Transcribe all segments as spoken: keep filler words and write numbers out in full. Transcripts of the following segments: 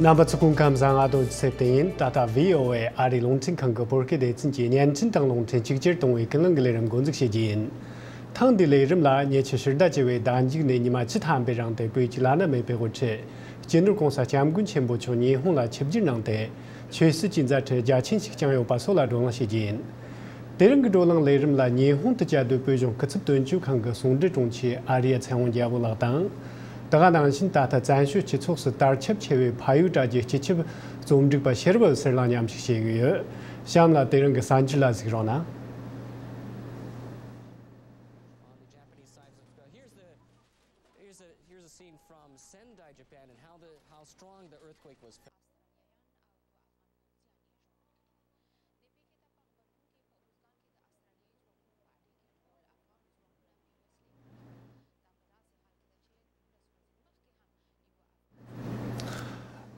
རྣམ་པ་ཚོ་སྐུ་ཁམས་བཟང་། ང་དོན་ཚེ་བརྟན་ཡིན། ད་ལྟ་བྷི་ཨོ་ཨེ་ཨ་རིའི་རླུང་འཕྲིན་ཁང་གི་བོད་སྐད་སྡེ་ཚན་གྱི་བརྙན་འཕྲིན་དང་རླུང་འཕྲིན་གཅིག་གྱུར་གཏོང་བའི་ཀུན་གླེང་གི་ལས་རིམ་འགོ་འཛུགས་བྱེད་ཀྱི་ཡིན། ཐེངས་འདིའི་ལས་རིམ་ལ་ཉེ་ཆར་ཕྱི་ཟླ་བཅུ་པའི་ཟླ་མཇུག་ནས་ཉི་མ་བཅུ་ཐམ་པའི་རིང་དུ་བོད་ཀྱི་བླ་ན་མེད་པའི་དབུ་ཁྲིད་སྤྱི་ནོར་༸གོང་ས་༸སྐྱབས་མགོན་ཆེན་པོ་མཆོག་ཉི་ཧོང་ལ་ཆིབས་བསྒྱུར་གནང་སྟེ། ཆོས་སྲིད་ཀྱི་མཛད་འཕྲིན་རྒྱ་ཆེན་ཞིག་བསྐྱངས་ཡོད་པ་སོགས་ལ་བགྲོ་གླེང་བྱེད་ཀྱི་ཡིན། དེ་རིང་གི་བགྲོ་གླེང་ལས་རིམ་ལ་ཉི་ཧོང་དུ་བཅའ་སྡོད་བོད་གཞུང་སྐུ་ཚབ་དོན་གཅོད་ཁང་གི་ཟུང་འབྲེལ་དྲུང་ཆེ་ཨ་རི་ཡ་ཚེ་དབང་རྒྱལ་པོ་ལགས་དང་། དེ་ག་ནང་བཞིན་ད་ལྟ་བཙན་བྱོལ་སྤྱི་ཚོགས་སུ་དར་ཁྱབ་ཆེ་བའི་ཕ་ཡུལ་དྲ་རྒྱའི་སྤྱི་ཁྱབ་རྩོམ་སྒྲིག་པ་ཤེས་རབ་འོད་ཟེར་ལགས་མཉམ་ཞུགས་བྱེད་ཀྱི་ཡོད། གཤམ་ལ་དེ་རིང་གི་གསར་འགྱུར་ལ་གཟིགས་རོགས་གནང་།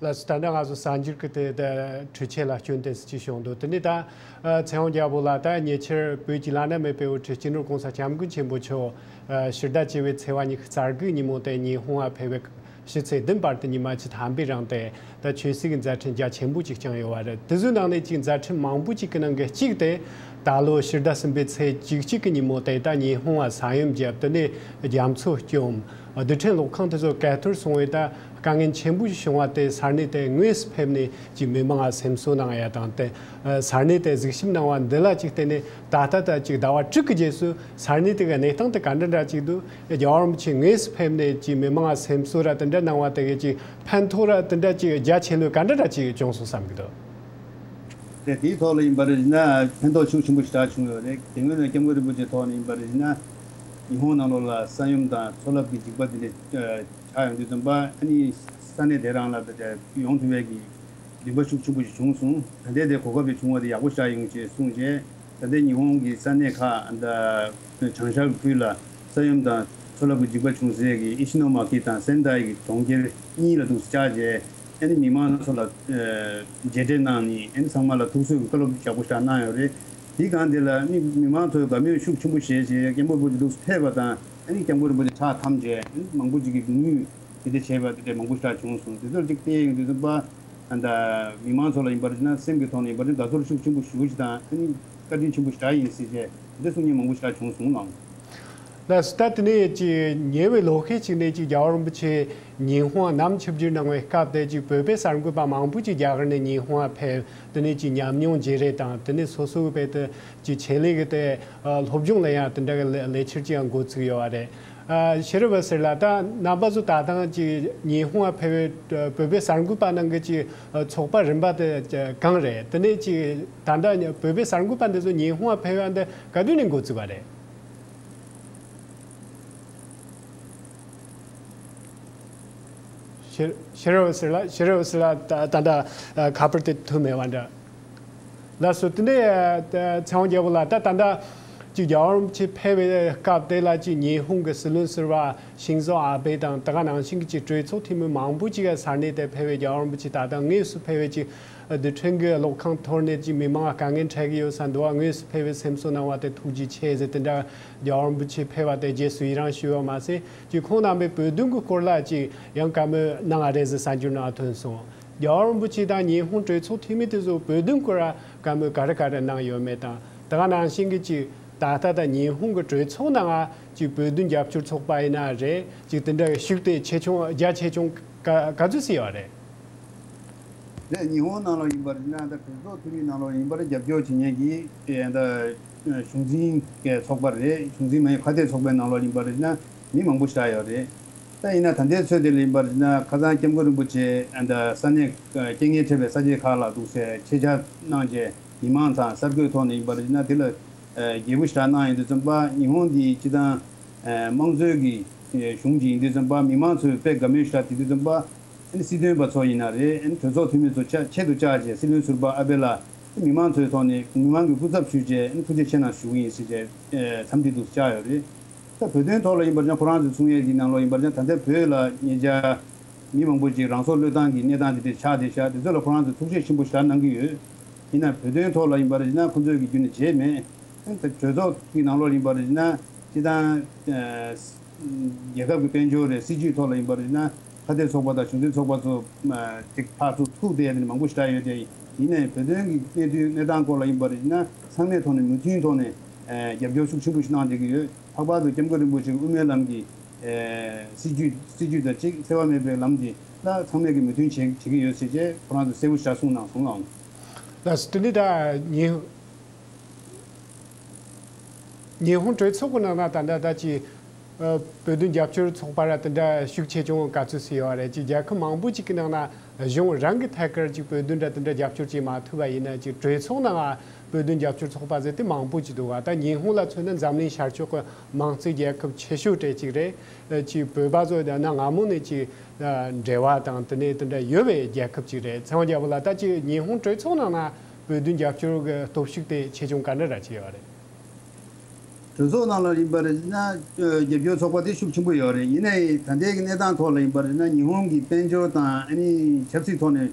ལགས་སོ། ད་ལྟ་ང་ཚོ་གསར་འགྱུར་གྱི་དེ་དེ་འཕྲུལ་ཆས་ལ་སྐྱོན་དེ་ཅིག་བྱུང་འདུག་དེ་ནས་ད་ཨ་ཚེ་དབང་རྒྱལ་པོ་ལགས་ད་ཉེ་ཆར་བོད་ཀྱི་བླ་ན་མེད་པའི་དབུ་ཁྲིད་སྤྱི་ནོར་༸གོང་ས་༸སྐྱབས་མགོན་ཆེན་པོ་མཆོག་ཨ་ཕྱི་ཟླ་བཅུ་པའི་ཚེས་པ་ཉི་ཤུ་རྩ་དགུའི་ཉིན་མོ་དེ་ཉི་ཧོང་ང་ཕེབས་པའི་ཕྱི་ཚེས་བདུན་བར་དུ་ཉི་མ་བཅུ་ཐམ་པའི་རིང་དེ་ད་ཆོས་སྲིད་ཀྱི་མཛད་འཕྲིན་རྒྱ་ཆེན་པོ་ཅིག་བསྐྱངས་ཡོད་པ་རེད། དེ་ཚོའི་ནང་ནས་ཅིག་མཛད་འཕྲིན་མང་པོ་ཅིག་གི་ནང་གི་གཅིག་དེ་ད་ལོ་ཕྱི་ཟླ་གསུམ་པའི་ཚེས་བཅུ་གཅིག་གི་ཉིན་མོ་དེ་ད་ཉི་ཧོང་ང་ས་ཡོམ་བརྒྱབ། དེ་ནས་རྒྱ་མཚོ་སྐྱོམ། རྡུལ་ཕྲན་གློག་ཁང་དེ་ཚོ་གས་གཏོར་སོང་བས་ད་དཀའ་ངལ་ཆེན་པོ་ཞིག་བྱུང་བ་དེ་ས་གནས་དེ་དངོས་སུ་ཕེབས་ནས་ཀྱི་མི་མང་ལ་སེམས་གསོ་གནང་ཡ་དང་དེ་ས་གནས་དེ་གཟིགས་ཞིབ་གནང་བ་འདི་ལ་ཅིག་བརྟེན་ནས་ད་ལྟ་ད་ཅིག་ཟླ་བ་དྲུག་གི་རྗེས་སུ་ས་གནས་དེ་གི་གནས་སྟངས་དེ་ག་འདྲ་འདྲ་ཅིག་འདུག་རྒྱལ་བ་རིན་པོ་ཆེ་དངོས་སུ་ཕེབས་ནས་ཀྱི་མི་མང་ལ་སེམས་གསོ་ར་དེ་འདྲ་གནང་བ་དེ་གི་ཅིག་ཕན་ཐོགས་ར་དེ་འདྲ་ཅིག་རྒྱ་ཆེ་ལོས་ག་འདྲ་འདྲ་ཅིག་བྱུང་སོང་བསམ་གི་འདུག་དེ་དེའི་ཐོག་ལ་ཡིན་པ་རེད་ན་ཕན་ཐོགས་ཤུགས་ཆེན་པོ་ཞེ་དྲག་བྱུང་ཡོད་རེད། དེ་སྔོན་ལ་སྐྱབས་མགོན་རིན་པོ་ཆེའི་ཐོག་ནས་ཡིན་པ་རེད་ན་ཉི་ཧོང་ནང་ལོགས་ལ་ས་ཡོམ་དང་མཚོ་རླབས་ཀྱི་འཇིགས་པ་དེ་འདྲ་ཆགས་ཡོང་དུས་ཙམ་པ་ཨ་ནི་ས་གནས་དེ་རང་ལ་ད་ཡོང་ཐུབ་པའི་གི་འདུན་པ་ཤུགས་ཆེན་པོ་ཞིག་བྱུང་སོང་། ད་ལྟའི་དེ་གོ་སྐབས་དེ་བྱུང་བ་དེ་ཡག་པོ་ཞེ་དྲག་ཡིན་ཞེས་གསུངས་རྗེས། ད་ལྟའི་ཉི་ཧོང་གི་ས་གནས་ཁག་ད་བྱང་ཤར་ཁུལ་ལ་ས་ཡོམ་དང་མཚོ་རླབས་ཀྱི་འཇིགས་པ་བྱུང་སའི་གི་ཨི་ཤི་ནོ་མ་ཀི་དང་སེན་དཱའི་གི་གྲོང་ཁྱེར་གཉིས་ལ་འདུག་སེ་བཅར་རྗེས་ཨ་ནི་མི་མང་ཚོ་ལ་མཇལ་འཕྲད་གནང་ནས་ཨ་ནི་ཚང་མ་ལ་ཐུགས་གསོའི་གི་བཀའ་སློབ་ཡག་པོ་ཞེ་དྲག་གནང་ཡོད་རེད། དེའི་སྒང་དེ་ལ་ཨ་ནི་མི་མང་ཚོས་དགའ་མོས་ཤུགས་ཆེན་པོ་བྱས་རྗེས་སྐྱབས་མགོན་རིན་པོ་ཆེ་འདུག་སེ་ཕེབས་པ་དང་ཨ་ནི་སྐྱབས་མགོན་རིན་པོ་ཆེ་ཕྱག་འཐམ་རྗེས་ཨ་ནི་མང་པོ་ཅིག་གིས་མིག་དངུལ་དེ་འདྲ་བྱས་པ་དེ་འདྲ་མང་པོ་ཞེ་དྲག་བྱུང་སོང་། དེ་ཚོར་ཅིག་བལྟས་ཡོང་དུས་ཙམ་པ། ཨ་ད་མི་མང་ཚོ་ལ་ཡིན་པར་བྱས་ན་སེམས་ཀྱི་ཐོག་ནས་ཡིན་པར་བྱས་ན་དགའ་ཚོར་ཤུགས་ཆེན་པོ་ཞེ་པོ་ཞིག་དང་ཨ་ནི་བཀའ་དྲིན་ཆེན་པོ་ཞེ་དྲག་ཡིན་ཟེར་བྱས་འདི་གསུང་མཁན་མང་པོ་ཞེ་དྲག་བྱུང་སོང་ལགས། ལགས་སོ། ད་དེ་ནས་ཅིག་ཉེ་བའི་ལོ་ཤས་ཅིག་ནས་ཅིག་རྒྱལ་བ་རིན་པོ་ཆེ་ཉི་ཧོང་ནམ་ཆིབས་བསྒྱུར་གནང་བའི་སྐབས་དེ་ཅིག་བོད་པའི་གསར་འགོད་པ་མང་པོ་ཅིག་རྒྱ་གར་ནས་ཉི་ཧོང་ཕེབས། དེ་ནས་ཅིག་ཉམས་མྱོང་བརྗེ་རེས་དང་དེ་ནས་སོ་སོའི་བེད་དུ་ཅིག་ཆེད་ལས་ཀྱི་དེ་སློབ་སྦྱོང་ལ་ཡང་དེ་འདྲ་གི་ལས་ལས་འཆར་ཅིག་ཡང་འགོ་བཙུགས་ཡོད་པ་རེད། ཨ་ཤེས་རབ་འོད་ཟེར་ལགས། ད་རྣམ་པ་ཚོ་ད་ཐེངས་ཀྱི་ཉི་ཧོང་ཕེབས་པའི་བོད་པའི་གསར་འགོད་པ་ནང་གི་ཅིག་ཚོགས་པ་རིམ་པ་དེ་གང་རེད། དེ་ནས་ཅིག་ད་ལྟ་བོད་པའི་གསར་འགོད་པ་འདི་ཚོ་ཉི་ཧོང་ཕེབས་པ་འདི་ག་དུས་ནས་འགོ་བཙུགས་པ་རེད། ཤེས་ཤེས་རབ་འོད་ཟེར་ལགས། ཤེས་རབ་འོད་ཟེར་ལགས་ད་ད་ལྟ་ཁ་པར་དེ་ཐོན་མེད་པ་འདྲ། ལགས་སོ། དེ་ནས་ཚེ་དབང་རྒྱལ་པོ་ལགས་ད་ད་ལྟ་ཅིག་རྒྱལ་བ་རིན་པོ་ཆེ་ཕེབས་པའི་སྐབས་དེ་ལ་ཅིག་ཉི་ཧོང་གི་སྲིད་བློན་ཟུར་པ་ཤིང་ཛོ་ཨ་བྷེ་དང་དེ་ག་ནང་བཞིན་གྱི་ཅིག་གྲོས་ཚོགས་འཐུས་མི་མང་པོ་ཅིག་གི་ས་གནས་དེ་ཕེབས་པའི་རྒྱལ་བ་རིན་པོ་ཆེ་ད་ལྟ་དངོས་སུ་ཕེབས་པའི་ཅིག་རྡུལ་ཕྲན་གྱི་གློག་ཁང་གཏོར་ནས་ཅིག་མི་མང་ལ་དཀའ་ངལ་འཕྲད་ཀྱི་ཡོད་ས་འདུག་བ། དངོས་སུ་ཕེབས་པའི་སེམས་གསོ་གནང་བ་དེ་ཐུགས་རྗེ་ཆེ་ཟེར་དེ་འདྲ་རྒྱལ་བ་རིན་པོ་ཆེ་ཕེབས་པ་དེ་རྗེས་སུ་ཡི་རང་ཞུས་པ་མ་ཟད་ཅིག་ཁོང་རྣམ་པས་བོད་དོན་གྱི་སྐོར་ལ་ཅིག་ཡང་བཀའ་མོལ་གནང་བ་རེད་ཟེར་གསར་འགྱུར་ནང་ཐོན་སོང་། རྒྱལ་བ་རིན་པོ་ཆེ་དང་ཉི་ཧོང་གྲོས་ཚོགས་འཐུས་མི་དེ་ཚོ་བོད་དོན་སྐོར་ལ་བཀའ་མོལ་ག་རེ་ག་རེ་གནང་ཡོད་མེད་དང་དེ་ག་ནང་བཞིན་གྱི་ཅིག་ད་ལྟ་ད་ཉི་ཧོང་གི་གྲོས་ཚོགས་ནང་ཅིག་བོད་དོན་རྒྱབ་སྐྱོར་ཚོགས་པ་ཡིན་ན་རེད། ཅིག་དེ་འདྲ་ཤུགས་དེ་ཆེ་ཆུང་རྒྱ་ཆེ་ཆུང་ག་ག་ཚོད་ཙམ་ཡོད་རེད། ནས་ཉི་ཧོང་ནང་ལོགས་ཡིན་པར་ན་ད་གྲོས་ཚོགས་འཐུས་མིའི་ནང་ལོགས་ཡིན་པར་རྒྱབ་སྐྱོར་བྱེད་མཁན་གྱི་ད་གཞུང་འཛིན་གྱི་ཚོགས་པ་རེད། གཞུང་འཛིན་མ་ཡིན་ཁ་གཏད་ཚོགས་པའི་ནང་ལོགས་ཡིན་པར་ན་མི་མང་པོ་ཞིག་ཡོད་རེད། ད་ཡིན་ན་ད་ལྟའི་ཚོད་དེ་ལ་ཡིན་པར་ན་ཁ་སང་སྐྱབས་མགོན་རིན་པོ་ཆེ་ད་ས་གནས་རྐྱེན་ངན་འཕྲད་པའི་ས་ཆའི་ཁག་ལ་འདུག་སེ་ཆེད་བཅར་གནང་རྗེས་མི་མང་དང་གསར་འགོད་ཐོག་ནས་ཡིན་པར་ན་དེ་ལ་རྒྱས་པོ་ཞིག་གནང་ཡོང་དུས་ཙམ་པ་ཉི་ཧོང་འདི་སྤྱི་བཏང་དམངས་གཙོའི་གི་གཞུང་ཅིག་ཡིན་དུས་ཙམ་པ་མི་མང་ཚོས་དཔེ་དགའ་མོས་ཞིག་དེ་དུས་ཙམ་པ། ཨ་ནི་སྲིད་དོན་པ་ཚོ་ཡིན་ན་རེད། ཨ་ནི་གྲོས་ཚོགས་འཐུས་མི་ཚོ་ཆ་ཆེད་དུ་བཅར་རྗེས་སྲིད་བློན་ཟུར་པ་ཨ་བྷེ་ལ་མི་མང་ཚོའི་ཐོག་ནས་མི་མང་གི་སྐུ་ཚབ་ཞུས་རྗེས་ཨ་ནི་ཐུགས་རྗེ་ཆེ་གནང་ཞུ་གི་ཡིན་ཟེར་རྗེས་འཚམས་འདྲི་འདུག་བཅར་ཡོད་རེད། ད་བོད་དོན་ཐོག་ལ་ཡིན་པར་ཀྱང་ཁོ་རང་ཚོས་གསུང་ཡས་ཀྱི་ནང་ལོགས་ཡིན་པར་ཀྱང་ད་ལྟའི་བོད་ལ་ཉེ་ཆར་མི་མང་པོ་ཅིག་རང་སྲོག་བློས་བཏང་གི་གནས་སྟངས་དེ་འདྲ་ཆགས་བསྡད་ཤག་དེ་ཚོ་ལ་ཁོ་རང་ཚོས་ཐུགས་རྗེ་ཆེན་པོ་ཞེ་དྲག་གནང་གི་ཡོད། ཡིན་ན་བོད་དོན་ཐོག་ལ་ཡིན་པར་ཡིན་ན་ཁོ་ཚོས་ཀྱི་རྒྱུན་ནས་བརྗེད་མེད། གྲོས་ཚོགས་ཀྱི་ནང་ལོགས་ཡིན་པར་ཡིན་ན་སྤྱི་བཏང་རྒྱལ་ཁབ་ཀྱི་དཔལ་འབྱོར་རེད། སྲིད་ཇུས་ཐོག་ལ་ཡིན་པར་ཡིན་ན་ ཁ་གཏད་ཚོགས་པ་དང་གཞུང་འཛིན་ཚོགས་པ་ཚོ་ཅིག་ཕར་ཚུར་ཐུག་བསྡད་ཡ་དེ་མང་པོ་ཞེ་དྲག་ཡོད་དེ། ཡིན་ནའི་བོད་དོན་གྱི་གནད་དོན་གནས་སྟངས་སྐོར་ལ་ཡིན་པ་རེད་ན་ཚང་མའི་ཐོག་ནས་མོས་མཐུན་ཐོག་ནས་རྒྱབ་སྐྱོར་ཤུགས་ཆེན་པོ་ཞིག་གནང་བསྡད་ཀྱི་ཡོད། ལྷག་པར་དུ་སྐྱབས་མགོན་རིན་པོ་ཆེ་གི་དབུ་མའི་ལམ་གྱི་སྲིད་བྱུས་སྲིད་བྱུས་དང་གཅིག་འཚེ་བ་མེད་པའི་ལམ་དེ་ལ་ཚང་མས་ཀྱི་མོས་མཐུན་བྱེད་བྱེད་ཀྱི་ཡོད་ཟེར་བྱས་ཁོ་རང་ཚོ་གསལ་པོ་ཞིག་གསུངས་གནང་སོང་ལགས། ལགས་སོ། དེ་ནས་ད་ཉི་ཉི་ཧོང་གྲོས་ཚོགས་ཀྱི་ནང་ན་ད་ལྟ་ད་ཅི་ཨ་བོད་དོན་རྒྱབ་སྐྱོར་ཚོགས་པ་ར་དེ་འདྲ་ཤུགས་ཆེ་ཆུང་ག་ཚོད་སུ་ཡོད་རེད། ཅི་རྒྱལ་ཁབ་མང་པོ་ཅིག་གི་ནང་ན་གཞུང་རང་གི་ཐད་ཀར་ཅིག་བོད་དོན་འདྲ་དེ་འདྲ་རྒྱབ་སྐྱོར་བྱེད་མ་ཐུབ་པ་ཡིན་ན་ཅིག་གྲོས་ཚོགས་ནང་ང་བོད་དོན་རྒྱབ་སྐྱོར་ཚོགས་པ་ཟེར་དེ་མང་པོ་ཅིག་འདུག་ག་ད་ཉི་ཧོང་ལ་མཚོན་ན་འཛམ་གླིང་ཤར་ཕྱོགས་ཀྱི་མང་གཙོའི་རྒྱལ་ཁབ་ཆེ་ཤོས་གྲས་ཅིག་རེད། ཅིག་བོད་པ་ཚོ་ད་ན་སྔ་མོ་ནས་ཅིག་འབྲེལ་བ་དང་དེ་ནས་དེ་འདྲ་ཡོད་པའི་རྒྱལ་ཁབ་ཅིག་རེད། ཚེ་དབང་རྒྱལ་པོ་ལགས། ད་ཅིག་ཉི་ཧོང་གྲོས་ཚོགས་ནང་ན་བོད་དོན་རྒྱབ་སྐྱོར་གྱི་སྟོབས་ཤུགས་དེ་ཆེ་ཆུང་ག་འདྲ་ར་ཅིག་ཡོད་རེད། གྲོས་ཚོགས་ནང་ལ་ཡིན་པ་རེད་ན་རྒྱབ་སྐྱོར་ཚོགས་པ་དེ་ཤུགས་ཆེན་པོ་ཡོད་རེད། ཡིན་ནའི་ད་ལྟའི་གི་གནས་སྟངས་ཐོག་ལ་ཡིན་པ་རེད་ན་ཉི་ཧོང་གི་དཔལ་འབྱོར་དང་ཨ་ནི་ཆབ་སྲིད་ཐོག་ནས་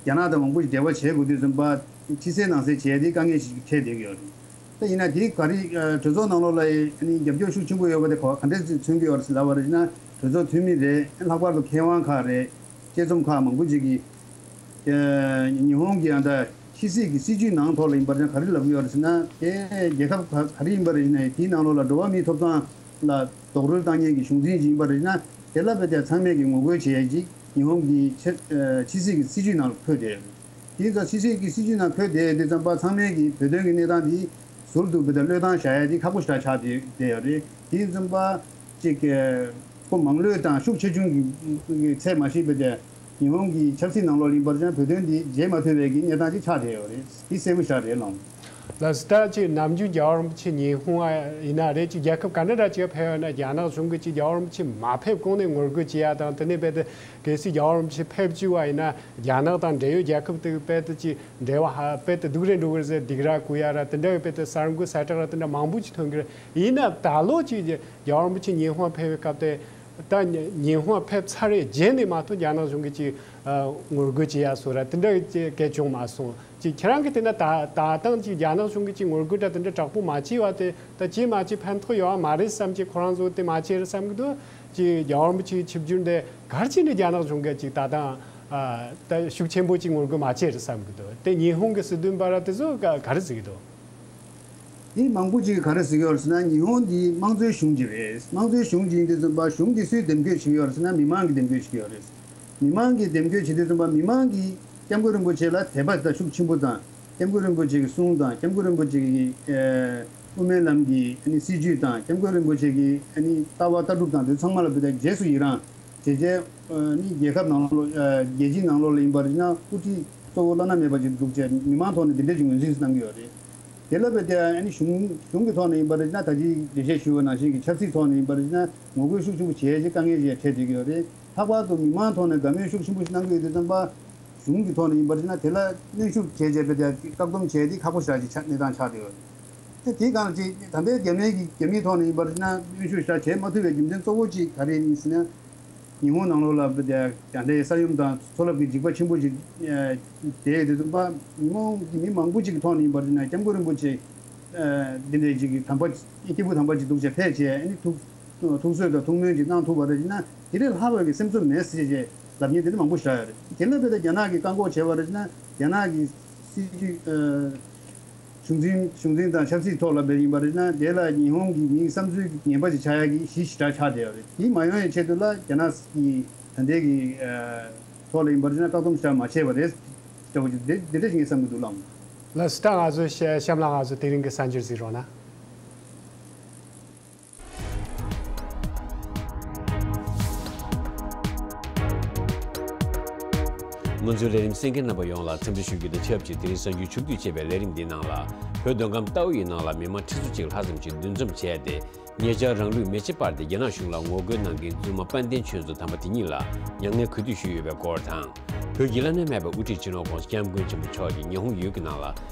རྒྱ་ནག་དང་མང་པོ་ཞིག་འབྲེལ་བ་བྱེད་དགོས་དུས་ཙམ་པ་ཕྱི་གསལ་ནང་གསལ་བྱས་ཏེ་དཀའ་ངལ་ཞིག་འཕྲད་བསྡད་ཀྱི་ཡོད་རེད། ད་ཡིན་ན་དེ་ག་རེ་གྲོས་ཚོགས་ནང་ལོགས་ལ་ཨ་ནི་རྒྱབ་སྐྱོར་ཤུགས་ཆེན་པོ་ཡོད་པ་དེ་ག་ག་འདྲས་མཚོན་གྱི་ཡོད་རེད་ལབ་པ་རེད་ན་གྲོས་ཚོགས་འཐུས་མི་རེད། ལྷག་པར་དུ་མཁས་དབང་ཁག་རེད། དཔྱད་རྩོམ་ཁག་མང་པོ་ཅིག་གིས་ཉི་ཧོང་གི་ཨ་ད་ཕྱི་སྲིད་ཀྱི་སྲིད་ཇུས་ནང་ཐོག་ལ་ཡིན་པར་ན་ག་རེ་ལབ་ཀྱི་ཡོད་རེད་ཟེར་ན། དེ་རྒྱལ་ཁབ་ག་ག་རེ་ཡིན་པ་རེད་ཟེར་ན་དེའི་ནང་ལོགས་ལ་འགྲོ་བ་མིའི་ཐོབ་ཐང་ལ་རྡོག་རོལ་བཏང་མཁན་གྱི་གཞུང་འཛིན་ཅིག་ཡིན་པ་རེད་ན་དེ་ལ་བས་ཀྱང་ཚང་མས་ཀྱི་ངོ་རྒོལ་བྱེད་ཡས་ཅིག་ཉི་ཧོང་གི་ཕྱི་ཕྱི་སྲིད་ཀྱི་སྲིད་ཇུས་ནང་ལ་འཁོད་བསྡད་ཡོད་རེད། དེ་ཡིན་ཙང་ཕྱི་སྲིད་ཀྱི་སྲིད་ཇུས་ནང་འཁོད་བསྡད་ཡོད་དུས་ཙམ་པ་ཚང་མས་ཀྱི་བོད་དོན་གྱི་གནས་སྟངས་འདི་ཟུར་དུ་བོད་དོན་བློས་བཏང་བཞག་ཡས་འདི་ཁག་པོ་ཞེ་དྲག་ཆགས་བསྡད་བསྡད་ཡོད་རེད། དེ་ཡིན་ཙམ་པ། གཅིག་གི་ཁོ་མང་བློས་བཏང་ཤུགས་ཆེ་ཆུང་གི་ཚད་མ་ཤེས་པའི་དེ་ཉི་ཧོང་གི་ཆབ་སྲིད་ནང་ལོགས་ཡིན་པར་ཀྱང་བོད་དོན་འདི་བརྗེད་མ་ཐུབ་པའི་གི་གནས་སྟངས་ཅིག་ཆགས་བསྡད་ཡོད་རེད། འདི་གསལ་པོ་ཞིག་རེད་ལགས། ལགས་སོ། ད་ཅིག་ནམ་རྒྱུན་རྒྱལ་བ་རིན་པོ་ཆེ་ཉི་ཧོང་ཨ་ཡིན་ན་རེད། ཅིག་རྒྱལ་ཁབ་ག་འདྲ་འདྲ་ཅིག་ཕེབས་ཡོད་ན་རྒྱ་ནག་གཞུང་གིས་ཅིག་རྒྱལ་བ་རིན་པོ་ཆེ་མ་ཕེབས་གོང་ནས་ངོ་རྒོལ་བྱེད་ཡ་དང་དེ་ནས་རྦད་དེ་གལ་སྲིད་རྒྱལ་བ་རིན་པོ་ཆེ་ཕེབས་བཅུག་པ་ཡིན་ན་རྒྱ་ནག་དང་འབྲེལ་ཡོད་རྒྱལ་ཁབ་དེ་རྦད་དེ་ཅིག་འབྲེལ་བ་ཧ་རྦད་དེ་སྡུག་རུ་འགྲོ་གི་རེད་ཟེར་སྡིགས་ར་བསྐུལ་ཡ་ར་དེ་འདྲ་བའི་རྦད་དེ་གསར་འགོད་གསལ་བསྒྲགས་ར་དེ་འདྲ་མང་པོ་ཅིག་ཐོན་གི་རེད། ཡིན་ན་ད་ལོ་ཅིག་རྒྱལ་བ་རིན་པོ་ཆེ་ཉི་ཧོང་ཕེབས་པའི་སྐབས་དེ་ད་ཉི་ཉི་ཧོང་ཕེབས་ཚར་རེ་རྗེས་ནས་མ་གཏོགས་རྒྱ་ནག་གཞུང་གིས་ཅིག་ཨ་ངོ་རྒོལ་བྱེད་ཡ་སོགས་ར་དེ་འདྲ་གི་སྐད་བྱུང་མ་སོང་། ཅིག་ཁྱེད་རང་གིས་བལྟས་ན་ད་ད་ཐེངས་ཅིག་རྒྱ་ནག་གཞུང་གིས་ཅིག་ངོ་རྒོལ་འདྲ་དེ་འདྲ་དྲག་པོ་མ་བྱས་པ་དེ་ད་བྱས་མ་བྱས་ཕན་ཐོགས་ཡོད་པ་མ་རེད་བསམ་གྱི་ཁོ་རང་ཚོ་དེ་མ་བྱས་རེད་བསམ་གི་འདུག་ཅིག་རྒྱལ་བ་རིན་པོ་ཆེའི་ཆིབས་བསྒྱུར་འདི་ག་རེ་བྱས་ནས་རྒྱ་ནག་གཞུང་གིས་ཅིག་ད་ཐེངས་ཨ་ད་ཤུགས་ཆེན་པོ་ཅིག་ངོ་རྒོལ་མ་བྱས་རེད་བསམ་གི་འདུག་དེ་ཉི་ཧོང་གི་སྲིད་དོན་པ་ར་དེ་ཚོ་ག་ག་རེ་ཟེར་གི་འདུག་མི་མང་པོ་ཅིག་གིས་ག་རེ་ཟེར་གྱི་ཡོད་རེད་ཟེར་ན་ཉི་ཧོང་འདི་དམངས་གཙོའི་གཞུང་ཅིག་རེད། དམངས་གཙོའི་གཞུང་ཅིག་ཡིན་དུས་ཙམ་པ་གཞུང་འདི་སུས་འདེམས་བསྐོ་བྱེད་ཀྱི་ཡོད་རེད་ཟེར་ན་མི་མང་གིས་འདེམས་བསྐོ་བྱེད་ཀྱི་ཡོད་རེད། མི་མང་གིས་འདེམས་བསྐོ་བྱེད་དུས་ཙམ་པ་མི་མང་གིས་སྐྱབས་མགོན་རིན་པོ་ཆེ་ལ་དད་པ་དང་ཤུགས་ཆེན་པོ་དང་སྐྱབས་མགོན་རིན་པོ་ཆེ་གི་གསུང་དང་སྐྱབས་མགོན་རིན་པོ་ཆེ་གི་ཨ་དབུ་མའི་ལམ་གྱི་ཨ་ནི་སྲིད་བྱུས་དང་སྐྱབས་མགོན་རིན་པོ་ཆེ་གི་ཨ་ནི་ལྟ་བ་ལྟ་གྲུབ་དང་དེ་ཚང་མ་ལ་བོད་དོན་རྗེས་སུ་ཡི་རང་། བྱས་རྗེས་ཨ་ནི་རྒྱལ་ཁབ་ནང་ལོགས་ཨ་རྒྱལ་སྤྱིའི་ནང་ལོགས་ལ་ཡིན་པ་རེད་ན་དབུ་ཁྲིད་གཙོ་བོ་བླ་ན་མེད་པ་ཅིག་འདུག་ཅེས་མི་མང་ཐོག་ནས་འདི་འདྲ་ཅིག་ངོས་འཛིན་གནང་གི་ཡོད་རེད། དེ་ལ་བས་ཏེ་ཨ་ནི་གཞུང་གཞུང་གི་ཐོག་ནས་ཡིན་པ་རེད་ན་ད་ཅི་འགྲེལ་བཤད་ཞུས་པ་ནང་བཞིན་གྱི་ཆབ་སྲིད་ཐོག་ནས་ཡིན་པ་རེད་ན་ངོ་རྒོལ་ཤུགས་ཆེན་པོ་བྱས་རྗེས་དཀའ་ངལ་ཅིག་འཕྲད་བསྡད་ཀྱི་ཡོད་རེད། ལྷག་པར་དུ་མི་མང་ཐོག་ནས་དགའ་མོས་ཤུགས་ཆེན་པོ་ཞིག་གནང་གི་ཡོད་དུས་ཙམ་པ། གཞུང་གི་ཐོག་ནས་ཡིན་པར་བྱས་ན་དེ་ལ་གནོན་ཤུགས་བྱས་བྱས་པའི་དེ་བཀག་སྡོམ་བྱས་ཏེ་ཁག་པོ་ཞེ་དྲག་ཅིག་ཆགས་གནས་སྟངས་ཆགས་བསྡད་ཡོད། དེ་དེའི་སྒང་ལ་ཅིག་ད་ལྟའི་རྒྱ་མིའི་གི་རྒྱ་མིའི་ཐོག་ནས་ཡིན་པར་བྱས་ན་གནོན་ཤུགས་ཞེ་དྲག་བྱས་མ་ཐུབ་པའི་རྒྱུ་མཚན་གཙོ་བོ་གཅིག་ག་རེ་ཡིན་ཟེར་ན། ཉི་ཧོང་ནང་ལོགས་ལ་བསྡད་རྒྱ་ནག་ས་ཡོམ་དང་མཚོ་རླབས་ཀྱི་འཇིགས་པ་ཆེན་པོ་ཅིག་བསྡད་ཡོད་དུས་ཙམ་པ་ཉི་ཧོང་གི་མི་མང་པོ་ཅིག་གི་ཐོག་ནས་ཡིན་པར་བྱས་ན་སྐྱབས་མགོན་རིན་པོ་ཆེ་འདི་འདྲའི་ཅིག་གི་དམ་པ་སྐྱེས་བུ་དམ་པ་ཅིག་འདུག་ཅེས་ཕེབས་བྱས་ཨ་ནི་ཐུགས་ཐུགས་གསོ་དང་ཐུགས་སྨོན་ཅིག་གནང་ཐུབ་པ་རེད་ཅེ་ན་དེ་ལས་ལྷག་པའི་གི་སེམས་གསོ་མེད་ཟེར་བྱས། ལབ་མཁན་དེ་འདྲ་མང་པོ་ཞིག་ཡོད་རེད། དེ་ལ་བལྟས་ཏེ་རྒྱ་ནག་གིས་བཀག་འགོག་བྱས་པ་རེད་ན་རྒྱ་ནག་གི་སྲིད་ཇུས་ཨ་གཞུང་འཛིན་གཞུང་འཛིན་དང་ཆབ་སྲིད་ཐོག་ལ་བལྟས་ཡིན་པ་རེད་ན་དེ་ལ་ཉི་ཧོང་གི་མིའི་བསམ་ཚུལ་ངན་པ་ཞིག་ཆགས་ཡག་གི་གཞི་ཞེ་དྲག་ཆགས་བསྡད་ཡོད་རེད། དེ་མ་ཡོང་ཡའི་ཆེད་དུ་ལ་རྒྱ་ནག་གི་ད་ལྟའི་གི་ཨ་ཐོག་ལ་ཡིན་པ་རེད་ན་བཀག་སྡོམ་ཞེ་དྲག་མ་བྱས་པ་རེད། འདྲ་བོ་ཅིག་དེ་དེ་འདྲ་ཞིག་ངས་བསམ་གྱི་འདུག་ལགས། ལགས་སོ། ད་ང་ཚོ་གཤམ་ལ་ང་ཚོ་དེ་རིང་གི་གསར་འགྱུར་གཟིགས་རོགས་གནང་། ང་ཚོའི་ལས་རིམ་གསན་མཁན་རྣམ་པ་ཡོངས་ལ་འཚམས་འདྲི་ཞུ་རྒྱུ་དང་ཆབས་ཅིག་དེ་རིང་གསར་འགྱུར་ཆུང་བསྡུས་ཅེས་པའི་ལས་རིམ་འདིའི་ནང་ལ་བོད་མདོ་ཁམས་རྟའུ་ཡི་ནང་ལ་མི་མང་ཁྲི་ཚོ་གཅིག་ལྷག་ཙམ་ཞིག་འདུ་འཛོམས་བྱས་ཏེ་ཉེ་ཆར་རང་ལུས་མེ་ལྕེ་སྤར་ཏེ་རྒྱ་ནག་གཞུང་ལ་ངོ་རྒོལ་གནང་མཁན་བཙུན་མ་དཔལ་ལྡན་ཆོས་མཚོ་དམ་པ་དེ་ཉིད་ལ་མྱ་ངན་གུས་འདུད་ཞུས་ཡོད་པའི་སྐོར་དང་། བོད་ཀྱི་བླ་ན་མེད་པའི་དབུ་ཁྲིད་སྤྱི་ནོར་༸གོང་ས་༸སྐྱབས་མགོན་ཆེན་པོ་མཆོག་གིས་ཉི་ཧོང་ཡུལ་གྱི་ནང་ལ་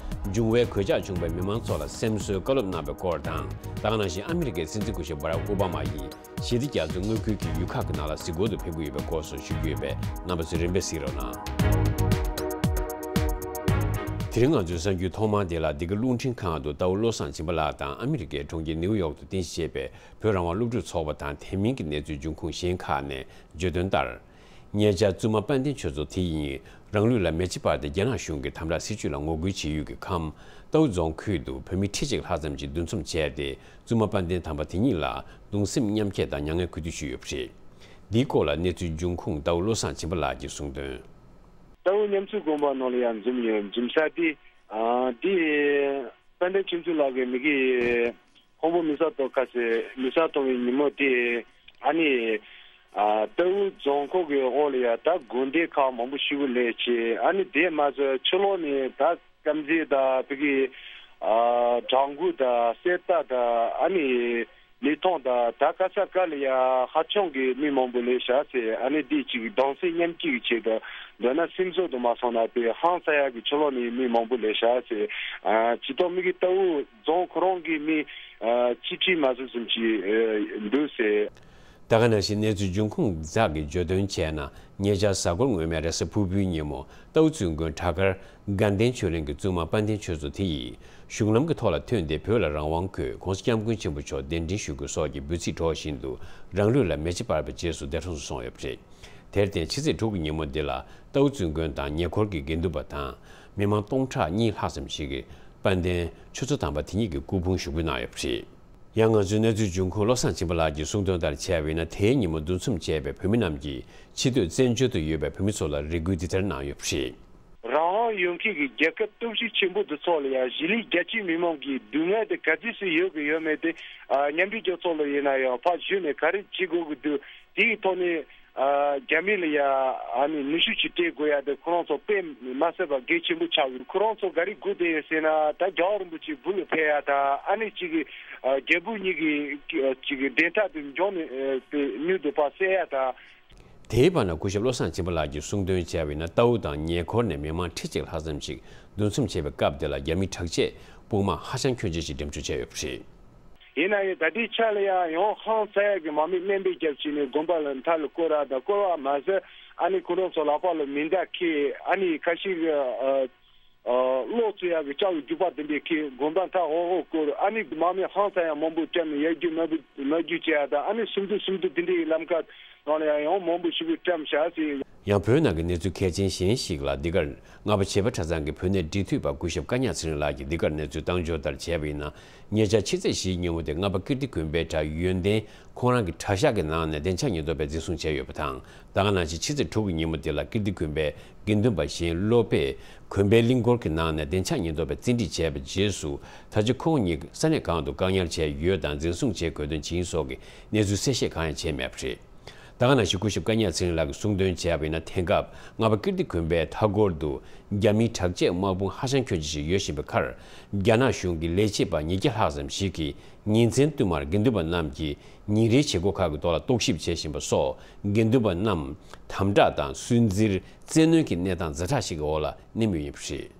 འབྱུང་བའི་གོད་ཆག་བྱུང་བའི་མི་མང་ཚོ་ལ་སེམས་གསོའི་བཀའ་སློབ་གནང་བའི་སྐོར་དང་། ད་ག་ནང་བཞིན་ཨ་མི་རི་ཀའི་སྲིད་འཛིན་སྐུ་ཞབས་བྷ་རག་ཨོ་བྷ་མ་ཡིས་ཞི་བདེ་རྒྱ་མཚོའི་མངའ་ཁུལ་གྱི་ཡུལ་ཁག་གི་ནང་ལ་གཟིགས་སྐོར་དུ་ཕེབས་ཀྱི་ཡོད་པའི་སྐོར་སོགས་ཞུ་རྒྱུ་ཡོད་པས་རྣམ་པ་ཚོས་རིམ་པས་གཟིགས་རོགས་གནང་། དེ་རིང་ང་ཚོའི་གསར་འགྱུར་ཐོག་མ་དེ་ལ་འདི་ག་རླུང་འཕྲིན་ཁང་དུ་རྟའུ་བློ་བཟང་སྦྱིན་པ་ལགས་དང་ཨ་མི་རི་ཀའི་གྲོང་ཁྱེར་ནིའུ་ཡོག་ཏུ་རྟེན་གཞི་བྱས་པའི་བོད་རང་དབང་སློབ་ཕྲུག་ཚོགས་པ་དང་དེ་མིན་གྱི་གནས་ཚུལ་འབྱུང་ཁུངས་གཞན་ཁག་ནས་བརྗོད་དོན་ལྟར། ཉེ་ཆར་བཙུན་མ་དཔལ་ལྡན་ཆོས་མཚོ་དེ་ཡིས་རང་ལུས་ལ་མེ་ལྕེ་སྤར་ཏེ་རྒྱ་ནག་གཞུང་གི་དམ་དྲག་སྲིད་བྱུས་ལ་ངོ་རྒོལ་བྱེད་ཡུལ་གྱི་ཁམས་རྟའུ་རྫོང་ཁུལ་དུ་བོད་མི་ཁྲི་གཅིག་ལྷག་ཙམ་ཞིག་འདུ་འཛོམས་བྱས་ཏེ། བཙུན་མ་དཔལ་ལྡན་དམ་པ་དེ་ཉིད་ལ་གདུང་སེམས་མཉམ་སྐྱེད་དང་མྱ་ངན་གུས་འདུད་ཞུས་ཡོད་པ་རེད། འདིའི་སྐོར་ལ་གནས་ཚུལ་འབྱུང་ཁུངས་རྟའུ་བློ་བཟང་སྦྱིན་པ་ལགས་ཀྱིས་གསུངས་དོན། རྟའུ་ཉམས་ཚོད་དགོན་པ་ནང་ལ་ཡང་འཛོམས་ཡོད། འཛོམས་ས་དེ། ཨ་དེ། དཔལ་ལྡན་ཆོས་མཚོ་ལགས་ཀྱིས་མི་གི་ཁོང་པོ་མི་ས་ཐོག་ཁ་སེ་མི་ས་ཐོག་གི་ཉིན་མོ་དེ། ཨ་ནི། ཨ་རྟའུ་རྫོང་ཁོག་གི་འོག་ལ་ཡ་ད་དགོན་སྡེ་ཁག་མང་པོ་ཞིག་སླེབས་བྱས། ཨ་ནི་དེ་མ་ཟད་ཕྱི་ལོགས་ནས་ད་དཀར་མཛེས་དང་བོད་ཀྱི། ཨ་བྲག་འགོ་དང་གསེར་རྟ་དང་ཨ་ནི་ལི་ཐང་དང་ད་ག་ས་ག་ལ་ཡ་ཧ་ཅང་གི་མི་མང་པོ་སླེབས་ཤག་ཟེར། ཨ་ནི་འདི་གཅིག་གདུང་སེམས་མཉམ་སྐྱེད་ཀྱི་ཆེད་དུ། མདོར་ན་སེམས་གསོ་དུ་མ་སོང་ན་དཔེ་ཧང་སང་ཡག་གི་ཕྱི་ལོགས་ནས་མི་མང་པོ་སླེབས་ཤག་ཟེར། ཨ་ཇི་ལྟར་མི་གི་རྟའུ་རྫོང་ཁོ་རང་གི་མི་ཨ་ཆིག་ཁྲི་མ་ཟིན་ཙམ་ཅིག་ཨ་འདུག་ཟེར། ད་ག་ནང་བཞིན་གནས་ཚུལ་འབྱུང་ཁུངས་ཁག་གིས་བརྗོད་དོན་བྱས་ན། ཉེ་ཆར་གཟའ་འཁོར་སྔོན་མའི་རེས་གཟའ་ཕུར་བུའི་ཉིན་མོ་རྟའུ་བཙུན་དགོན་བྲག་དཀར་དགའ་ལྡན་ཆོས་གླིང་གི་བཙུན་མ་དཔལ་ལྡན་ཆོས་མཚོ་དེ་ཡིས་གཞུང་ལམ་གྱི་ཐོག་ལ་ཐོན་ཏེ་བོད་ལ་རང་དབང་དགོས། ྋགོང་ས་ྋསྐྱབས་མགོན་ཆེན་པོ་མཆོག་གདན་འདྲེན་ཞུ་དགོས་སོགས་ཀྱི་འབོད་ཚིག་སྒྲོག་བཞིན་དུ་རང་ལུས་ལ་མེ་ལྕེ་སྤར་བའི་རྗེས་སུ་འདས་གྲོངས་སུ་སོང་ཡོད་པ་རེད། དེར་བརྟེན་ཕྱི་ཚེས་དྲུག་གི་ཉིན་མོ་འདི་ལ་རྟའུ་བཙུན་དགོན་དང་ཉེ་འཁོར་གྱི་དགེ་འདུན་པ་དང་མི་མང་སྟོང་ཕྲག་གཉིས་ལྷག་ཙམ་ཞིག་གིས་དཔལ་ལྡན་ཆོས་མཚོ་དམ་པ་དེ་ཉིད་ཀྱི་སྐུ་ཕུང་ཞུགས་འབུལ་གནང་ཡོད་པ་རེད། ཡང་ང་ཚོའི་གནས་ཚུལ་འབྱུང་ཁུངས་བློ་བཟང་སྦྱིན་པ་ལགས་ཀྱིས་གསུངས་དོན་ལྟར་བྱས་པ་ཡིན་ན། དེའི་ཉིན་མོ་འདུ་འཛོམས་བྱས་པའི་བོད་མི་རྣམས་ཀྱིས་ཕྱི་སྡོད་བཙན་བྱོལ་དུ་ཡོད་པའི་བོད་མི་ཚོ་ལ་རེ་སྐུལ་འདི་ལྟར་གནང་ཡོད་པ་རེད། རང་དབང་ཡོད་མཁན་གྱི་རྒྱལ་ཁབ་སྟོབས་ཤུགས་ཆེན་པོ་འདི་ཚོ་ལ་ཡང་གཞིས་ལུས་རྒྱ་ཆེའི་མི་མང་གི་སྡུག་བསྔལ་དེ་ག་ཚོད་ཅིག་ཡོད་ཀྱི་ཡོད་མེད་དེ། ཨ་མཉམ་འབྲེལ་རྒྱལ་ཚོགས་ལ་ཡིན་ན་ཡང་ཕར་གཞུག་ནས་ག་རེ་བྱེད་དགོས་ཀྱི་འདུག་དེའི་ཐོག་ནས། ཨ་རྒྱ་མི་ལ་ཡ་ཨ་ནི་ནུས་ཤུགས་ཅིག་སྤྲད་དགོས་ཡ་དེ་ཁོ་རང་ཚོ་དཔེ་མ་སྲིད་པ་གལ་ཆེན་པོ་ཆགས་ཡོད། ཁོ་རང་ཚོ་ག་རེ་སྒུག་བསྡད་ཡོད་ཟེར་ན། ད་རྒྱལ་བ་རིན་པོ་ཆེ་སྦུག་ལ་ཕེབས་ཡ་དང་། ཨ་ནི་གཅིག་གི་ཨ་རྒྱལ་བུ་གཉིས་ཀྱི་གཅིག་གི་བདེན་མཐའ་དེ་མགྱོགས་ནས་ཨ་དེ་མྱུར་དུ་ཕར་གསལ་ཡ་དང་། དེའི་བར་ན་སྐུ་ཞབས་བློ་བཟང་སྦྱིན་པ་ལགས་ཀྱིས་གསུངས་དོན་བྱས་པ་ཡིན་ན། རྟའུ་དང་ཉེ་འཁོར་ནས་མི་མང་ཁྲི་གཅིག་ལྷག་ཙམ་ཞིག་འདུ་འཛོམས་བྱས་པའི་སྐབས་དེ་ལ་རྒྱ་མིའི་དྲག་ཆས་དཔུང་དམག་ཧ་ཅང་ཁྱོན་ཆེ་ཞིག་འགྲེམས་འཇོག་བྱས་ཡོད་པ་རེད། ཡིན་ན་ཡང་ད་ལྟའི་ཆ་ལ་ཡང་ཡང་ཧང་སང་ཡག་གི་དམག་མི་སྣོན་པ་བརྒྱབ་བྱས་ནས་དགོན་པ་ལ་མཐའ་ལ་བསྐོར་ར་དང་། བསྐོར་བ་མ་ཟད་ཨ་ནི་ཁོ་རང་ཚོ་ལག་པ་ལ་མེ་མདའ་འཁྱེར། ཨ་ནི་ཁ་ཤས་ཀྱིས་ཨ་ཨ་གློག་འཚོལ་ཡག་གི་ལྕགས་ཀྱི་རྒྱུག་པ་དེ་འདྲས་འཁྱེར་དགོན་པ་མཐའ་འོག་འོག་བསྐོར། ཨ་ནི་དམག་མི་ཧང་སང་ཡག་མང་པོ་བཀྲམ་ནས་ཡར་རྒྱུག་མར་རྒྱུག་མར་རྒྱུག་བྱས་ཡ་དང་། ཨ་ནི་སུམ་མདོ་སུམ་མདོ་དེ་འདྲས་ཀྱི་ལམ་ཁ་ནང་ལ་ཡང་ཡང་མང་པོ་ཞིག་གིས་བཀྲམ་བཞག་ཟེར། ཡང་བོད་ནང་གི་གནས་ཚུལ་གལ་ཆེན་གཞན་ཞིག་ལ། འདི་གར་རྔ་པ་བྱེས་པ་གྲྭ་ཚང་གི་བོད་གནས་འབྲེལ་མཐུད་པ་སྐུ་ཞབས་བཀའ་ཉག་ཚེ་རིང་ལགས་ཀྱིས་འདི་གར་གནས་ཚུལ་བཏང་འབྱོར་ལྟར་བྱས་པ་ཡིན་ན། ཉེ་ཆར་ཕྱི་ཚེས་བཞིའི་ཉིན་མོ་དེ་རྔ་པ་ཀིརྟི་དགོན་པའི་གྲྭ་ཡོན་ཏན་ཁོང་རང་གི་གྲྭ་ཤག་གི་ནང་ནས་བདེ་འཇགས་ཉེན་རྟོག་པས་འཛིན་བཟུང་བྱས་ཡོད་པ་དང་། ད་ག་ནང་བཞིན་ཕྱི་ཚེས་དྲུག་གི་ཉིན་མོ་དེ་ལ་ཀིརྟི་དགོན་པའི་དགེ་འདུན་པ་གཞན་སློབ་དཔོན་དགོན་པའི་གླིང་སྐོར་གྱི་ནང་ནས་བདེ་འཇགས་ཉེན་རྟོག་པས་བཙན་ཁྲིད་བྱས་པའི་རྗེས་སུ། ད་ཆ་ཁོང་ཉིད་ས་གནས་གང་དུ་བཀག་ཉར་བྱས་ཡོད་དང་། འཛིན་བཟུང་བྱས་དགོས་དོན་ཇི་ཡིན་སོགས་ཀྱི་གནས་ཚུལ་གསལ་བཤད་གང་ཡང་བྱས་མེད་པ་རེད། ད་ག་ནང་བཞིན་སྐུ་ཞབས་བཀའ་ཉག་ཚེ་རིང་ལགས་ཀྱིས་གསུངས་དོན་བྱས་པ་ཡིན་ན། དེང་སྐབས་རྔ་པ་ཀིརྟི་དགོན་པའི་མཐའ་འཁོར་དུ་རྒྱ་མིའི་དྲག་ཆས་དམག་དཔུང་ཧ་ཅང་ཁྱོན་ཆེ་ཞིག་ཡོད་བཞིན་པའི་ཁར། རྒྱ་ནག་གཞུང་གི་ལས་བྱེད་པ་ཉིས་བརྒྱ་ལྷག་ཙམ་ཞིག་གིས་ཉིན་མཚན་བསྟུད་མར་དགེ་འདུན་པ་རྣམས་ཀྱི་ཉིན་རེའི་བྱེད་སྒོ་ཁག་གི་ཐོག་ལ་རྟོག་ཞིབ་བྱེད་བཞིན་པ་སོགས། དགེ་འདུན་པ་རྣམས་དམ་དྲག་དང་སུན་གཙེར། བཙན་གནོན་གྱི་གནས་སྟངས་ཛ་དྲག་ཞིག་གི་འོག་ལ་གནས་མུས་ཡིན་པ་རེད།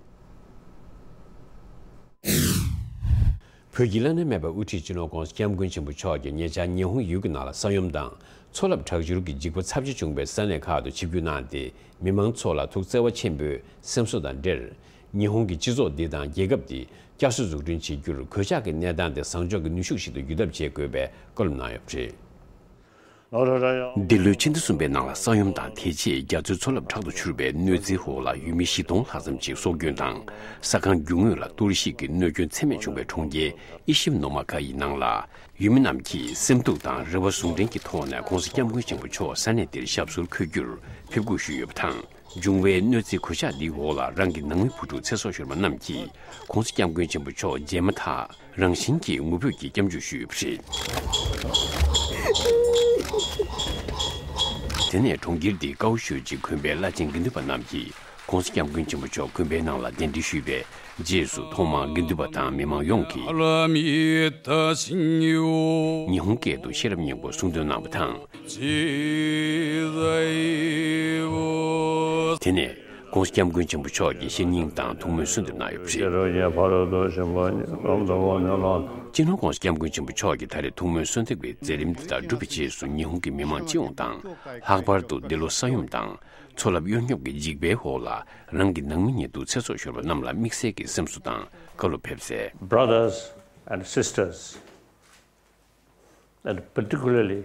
བོད་ཀྱི་བླ་ན་མེད་པའི་དབུ་ཁྲིད་སྤྱི་ནོར་༧གོང་ས་༧སྐྱབས་མགོན་ཆེན་པོ་མཆོག་གིས་ཉེ་ཆར་ཉི་ཧོང་ཡུལ་གྱི་ནང་ལ་ས་ཡོམ་དང་མཚོ་རླབས་དྲག་སྦྱོར་གྱི་འཇིགས་པ་ཚབས་ཆེ་བྱུང་བའི་ས་གནས་ཁག་ཏུ་ཆིབས་བསྒྱུར་གནང་སྟེ། མི་མང་ཚོ་ལ་ཐུགས་བརྩེ་བ་ཆེན་པོས་སེམས་གསོ་དང་འབྲེལ། ཉི་ཧོང་གི་སྤྱི་ཚོགས་འདི་དང་རྒྱལ་ཁབ་འདི་བསྐྱར་གསོ་འཛུགས་སྐྲུན་བྱེད་རྒྱུར་གོད་ཆག་གི་གནས་སྟངས་དེ་བཟང་ཕྱོགས་ཀྱི་ནུས་ཤུགས་ཤིག་ཏུ་བསྒྱུར་ཐབས་བྱེད་དགོས་པའི་བཀའ་སློབ་གནང་ཡོད་པ་རེད། འདི་ལོའི་ཕྱི་ཟླ་གསུམ་པའི་ནང་ལ་ས་ཡོམ་དང་། དེ་རྗེས་རྒྱ་མཚོའི་མཚོ་རླབས་དྲག་ཏུ་འཕྱུར་བའི་གནོད་འཚེའི་འོག་ལ་ཡུལ་མི་བཞི་སྟོང་ལྷག་ཙམ་ཅིག་སྲོག་སྐྱོན་དང་། ས་ཁང་རྒྱུ་དངོས་ལ་གཏོར་བཤིག་གི་གནོད་སྐྱོན་ཚད་མེད་བྱུང་བའི་གྲོང་ཁྱེར་ཨི་ཤིབ་ནོ་མ་ཀ་ཡི་ནང་ལ། ཡུལ་མི་རྣམས་ཀྱིས་སེམས་སྡུག་དང་རེ་བ་ཟུང་འབྲེལ་གྱི་ཐོག་ནས་༧གོང་ས་༧སྐྱབས་མགོན་ཆེན་པོ་མཆོག་ས་གནས་འདིར་ཞབས་སོར་འཁོད་རྒྱུར་ཕེབས་སྒུག་ཞུས་ཡོད་པ་དང་། འབྱུང་བའི་གནོད་འཚེའི་གོད་ཆག་འདིའི་འོག་ལ་རང་གི་ནང་མི་བུ་ཕྲུག་ཚེ་སྲོག་ཤོར་བ་རྣམས་ཀྱིས་༧གོང་ས་༧སྐྱབས་མགོན་ཆེན་པོ་མཆོག་མཇལ་མ་ཐག་རང་བཞིན་གྱིས་ངུ་འབོད་ཀྱིས་སྐྱབས་འཇུག་ཞུས་ཡོད་པ་རེད། དེ་ནས་གྲོང་ཁྱེར་འདིའི་ཀའོ་ཞོལ་གྱི་དགོན་པའི་བླ་ཆེན་དགེ་འདུན་པ་རྣམས་ཀྱིས་༧གོང་ས་༧སྐྱབས་མགོན་ཆེན་པོ་མཆོག་དགོན་པའི་ནང་ལ་གདན་འདྲེན་ཞུས་པའི་རྗེས་སུ། ཐོག་མར་དགེ་འདུན་པ་དང་མི་མང་ཡོངས་ཀྱིས་ཉི་ཧོང་སྐད་དུ་ཤེས་རབ་སྙིང་པོ་གསུང་འདོན་གནང་བ་དང་། དེ་ནས་༧གོང་ས་༧སྐྱབས་མགོན་ཆེན་པོ་མཆོག་གིས་བཤེས་གཉེན་དང་ཐུགས་སྨོན་གསོལ་འདེབས་གནང་ཡོད་པ་རེད། སྤྱི་ནོར་༧གོང་ས་༧སྐྱབས་མགོན་ཆེན་པོ་མཆོག་གིས་ད་རེས་ཐུགས་སྨོན་གསོལ་འདེབས་ཀྱི་མཛད་རིམ་འདི་དག་གྲུབ་པའི་རྗེས་སུ། ཉི་ཧོང་གི་མི་མང་སྤྱི་ཡོངས་དང་། ལྷག་པར་དུ་འདི་ལོ་ས་ཡོམ་དང་མཚོ་རླབས་གཡོ་སྙོམས་ཀྱི་འཇིགས་པའི་འོག་ལ་རང་གི་ནང་མི་ཉིད་དུ་ཚེ་སྲོག་ཤོར་བ་རྣམས་ལ་དམིགས་བསལ་གྱི་སེམས་གསོ་དང་བཀའ་སློབ་ཕེབས་གསལ། Brothers and sisters, and particularly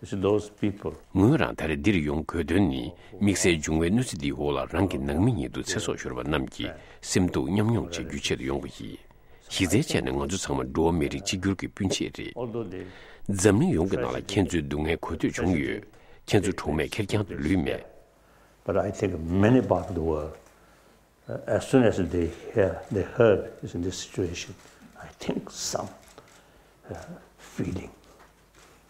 You see, those people. ངོས་རང་ད་རེས་འདིར་ཡོང་དགོས་དོན་ནི། དམིགས་བསལ་འབྱུང་བའི་གནོད་འཚེ་འདིའི་འོག་ལ་རང་གི་ནང་མི་ཉིད་དུ་ཚེ་སྲོག་ཤོར་བ་རྣམས་ཀྱི་སེམས་སྡུག་མཉམ་མྱོང་བྱེད་རྒྱུའི་ཆེད་དུ་ཡོང་བ་ཡིན། གཞི་རྩའི་ཆ་ནས་ང་ཚོ་ཚང་མ་འགྲོ་བ་མིའི་རིགས་གཅིག་གྱུར་གྱི་སྤུན་མཆེད་རེད། Although they འཛམ་གླིང་ཡོངས་ཀྱི་ནང་ལ་ཁྱེད་ཚོའི་སྡུག་བསྔལ་གོ་ཐོས་བྱུང་ཡོད། ཁྱེད་ཚོ་གྲོགས་མེད་ཁེར་རྐྱང་དུ་ལུས་མེད། But I think many parts of the world, uh, as soon as they hear, they heard is in this situation, I think some, uh, feeling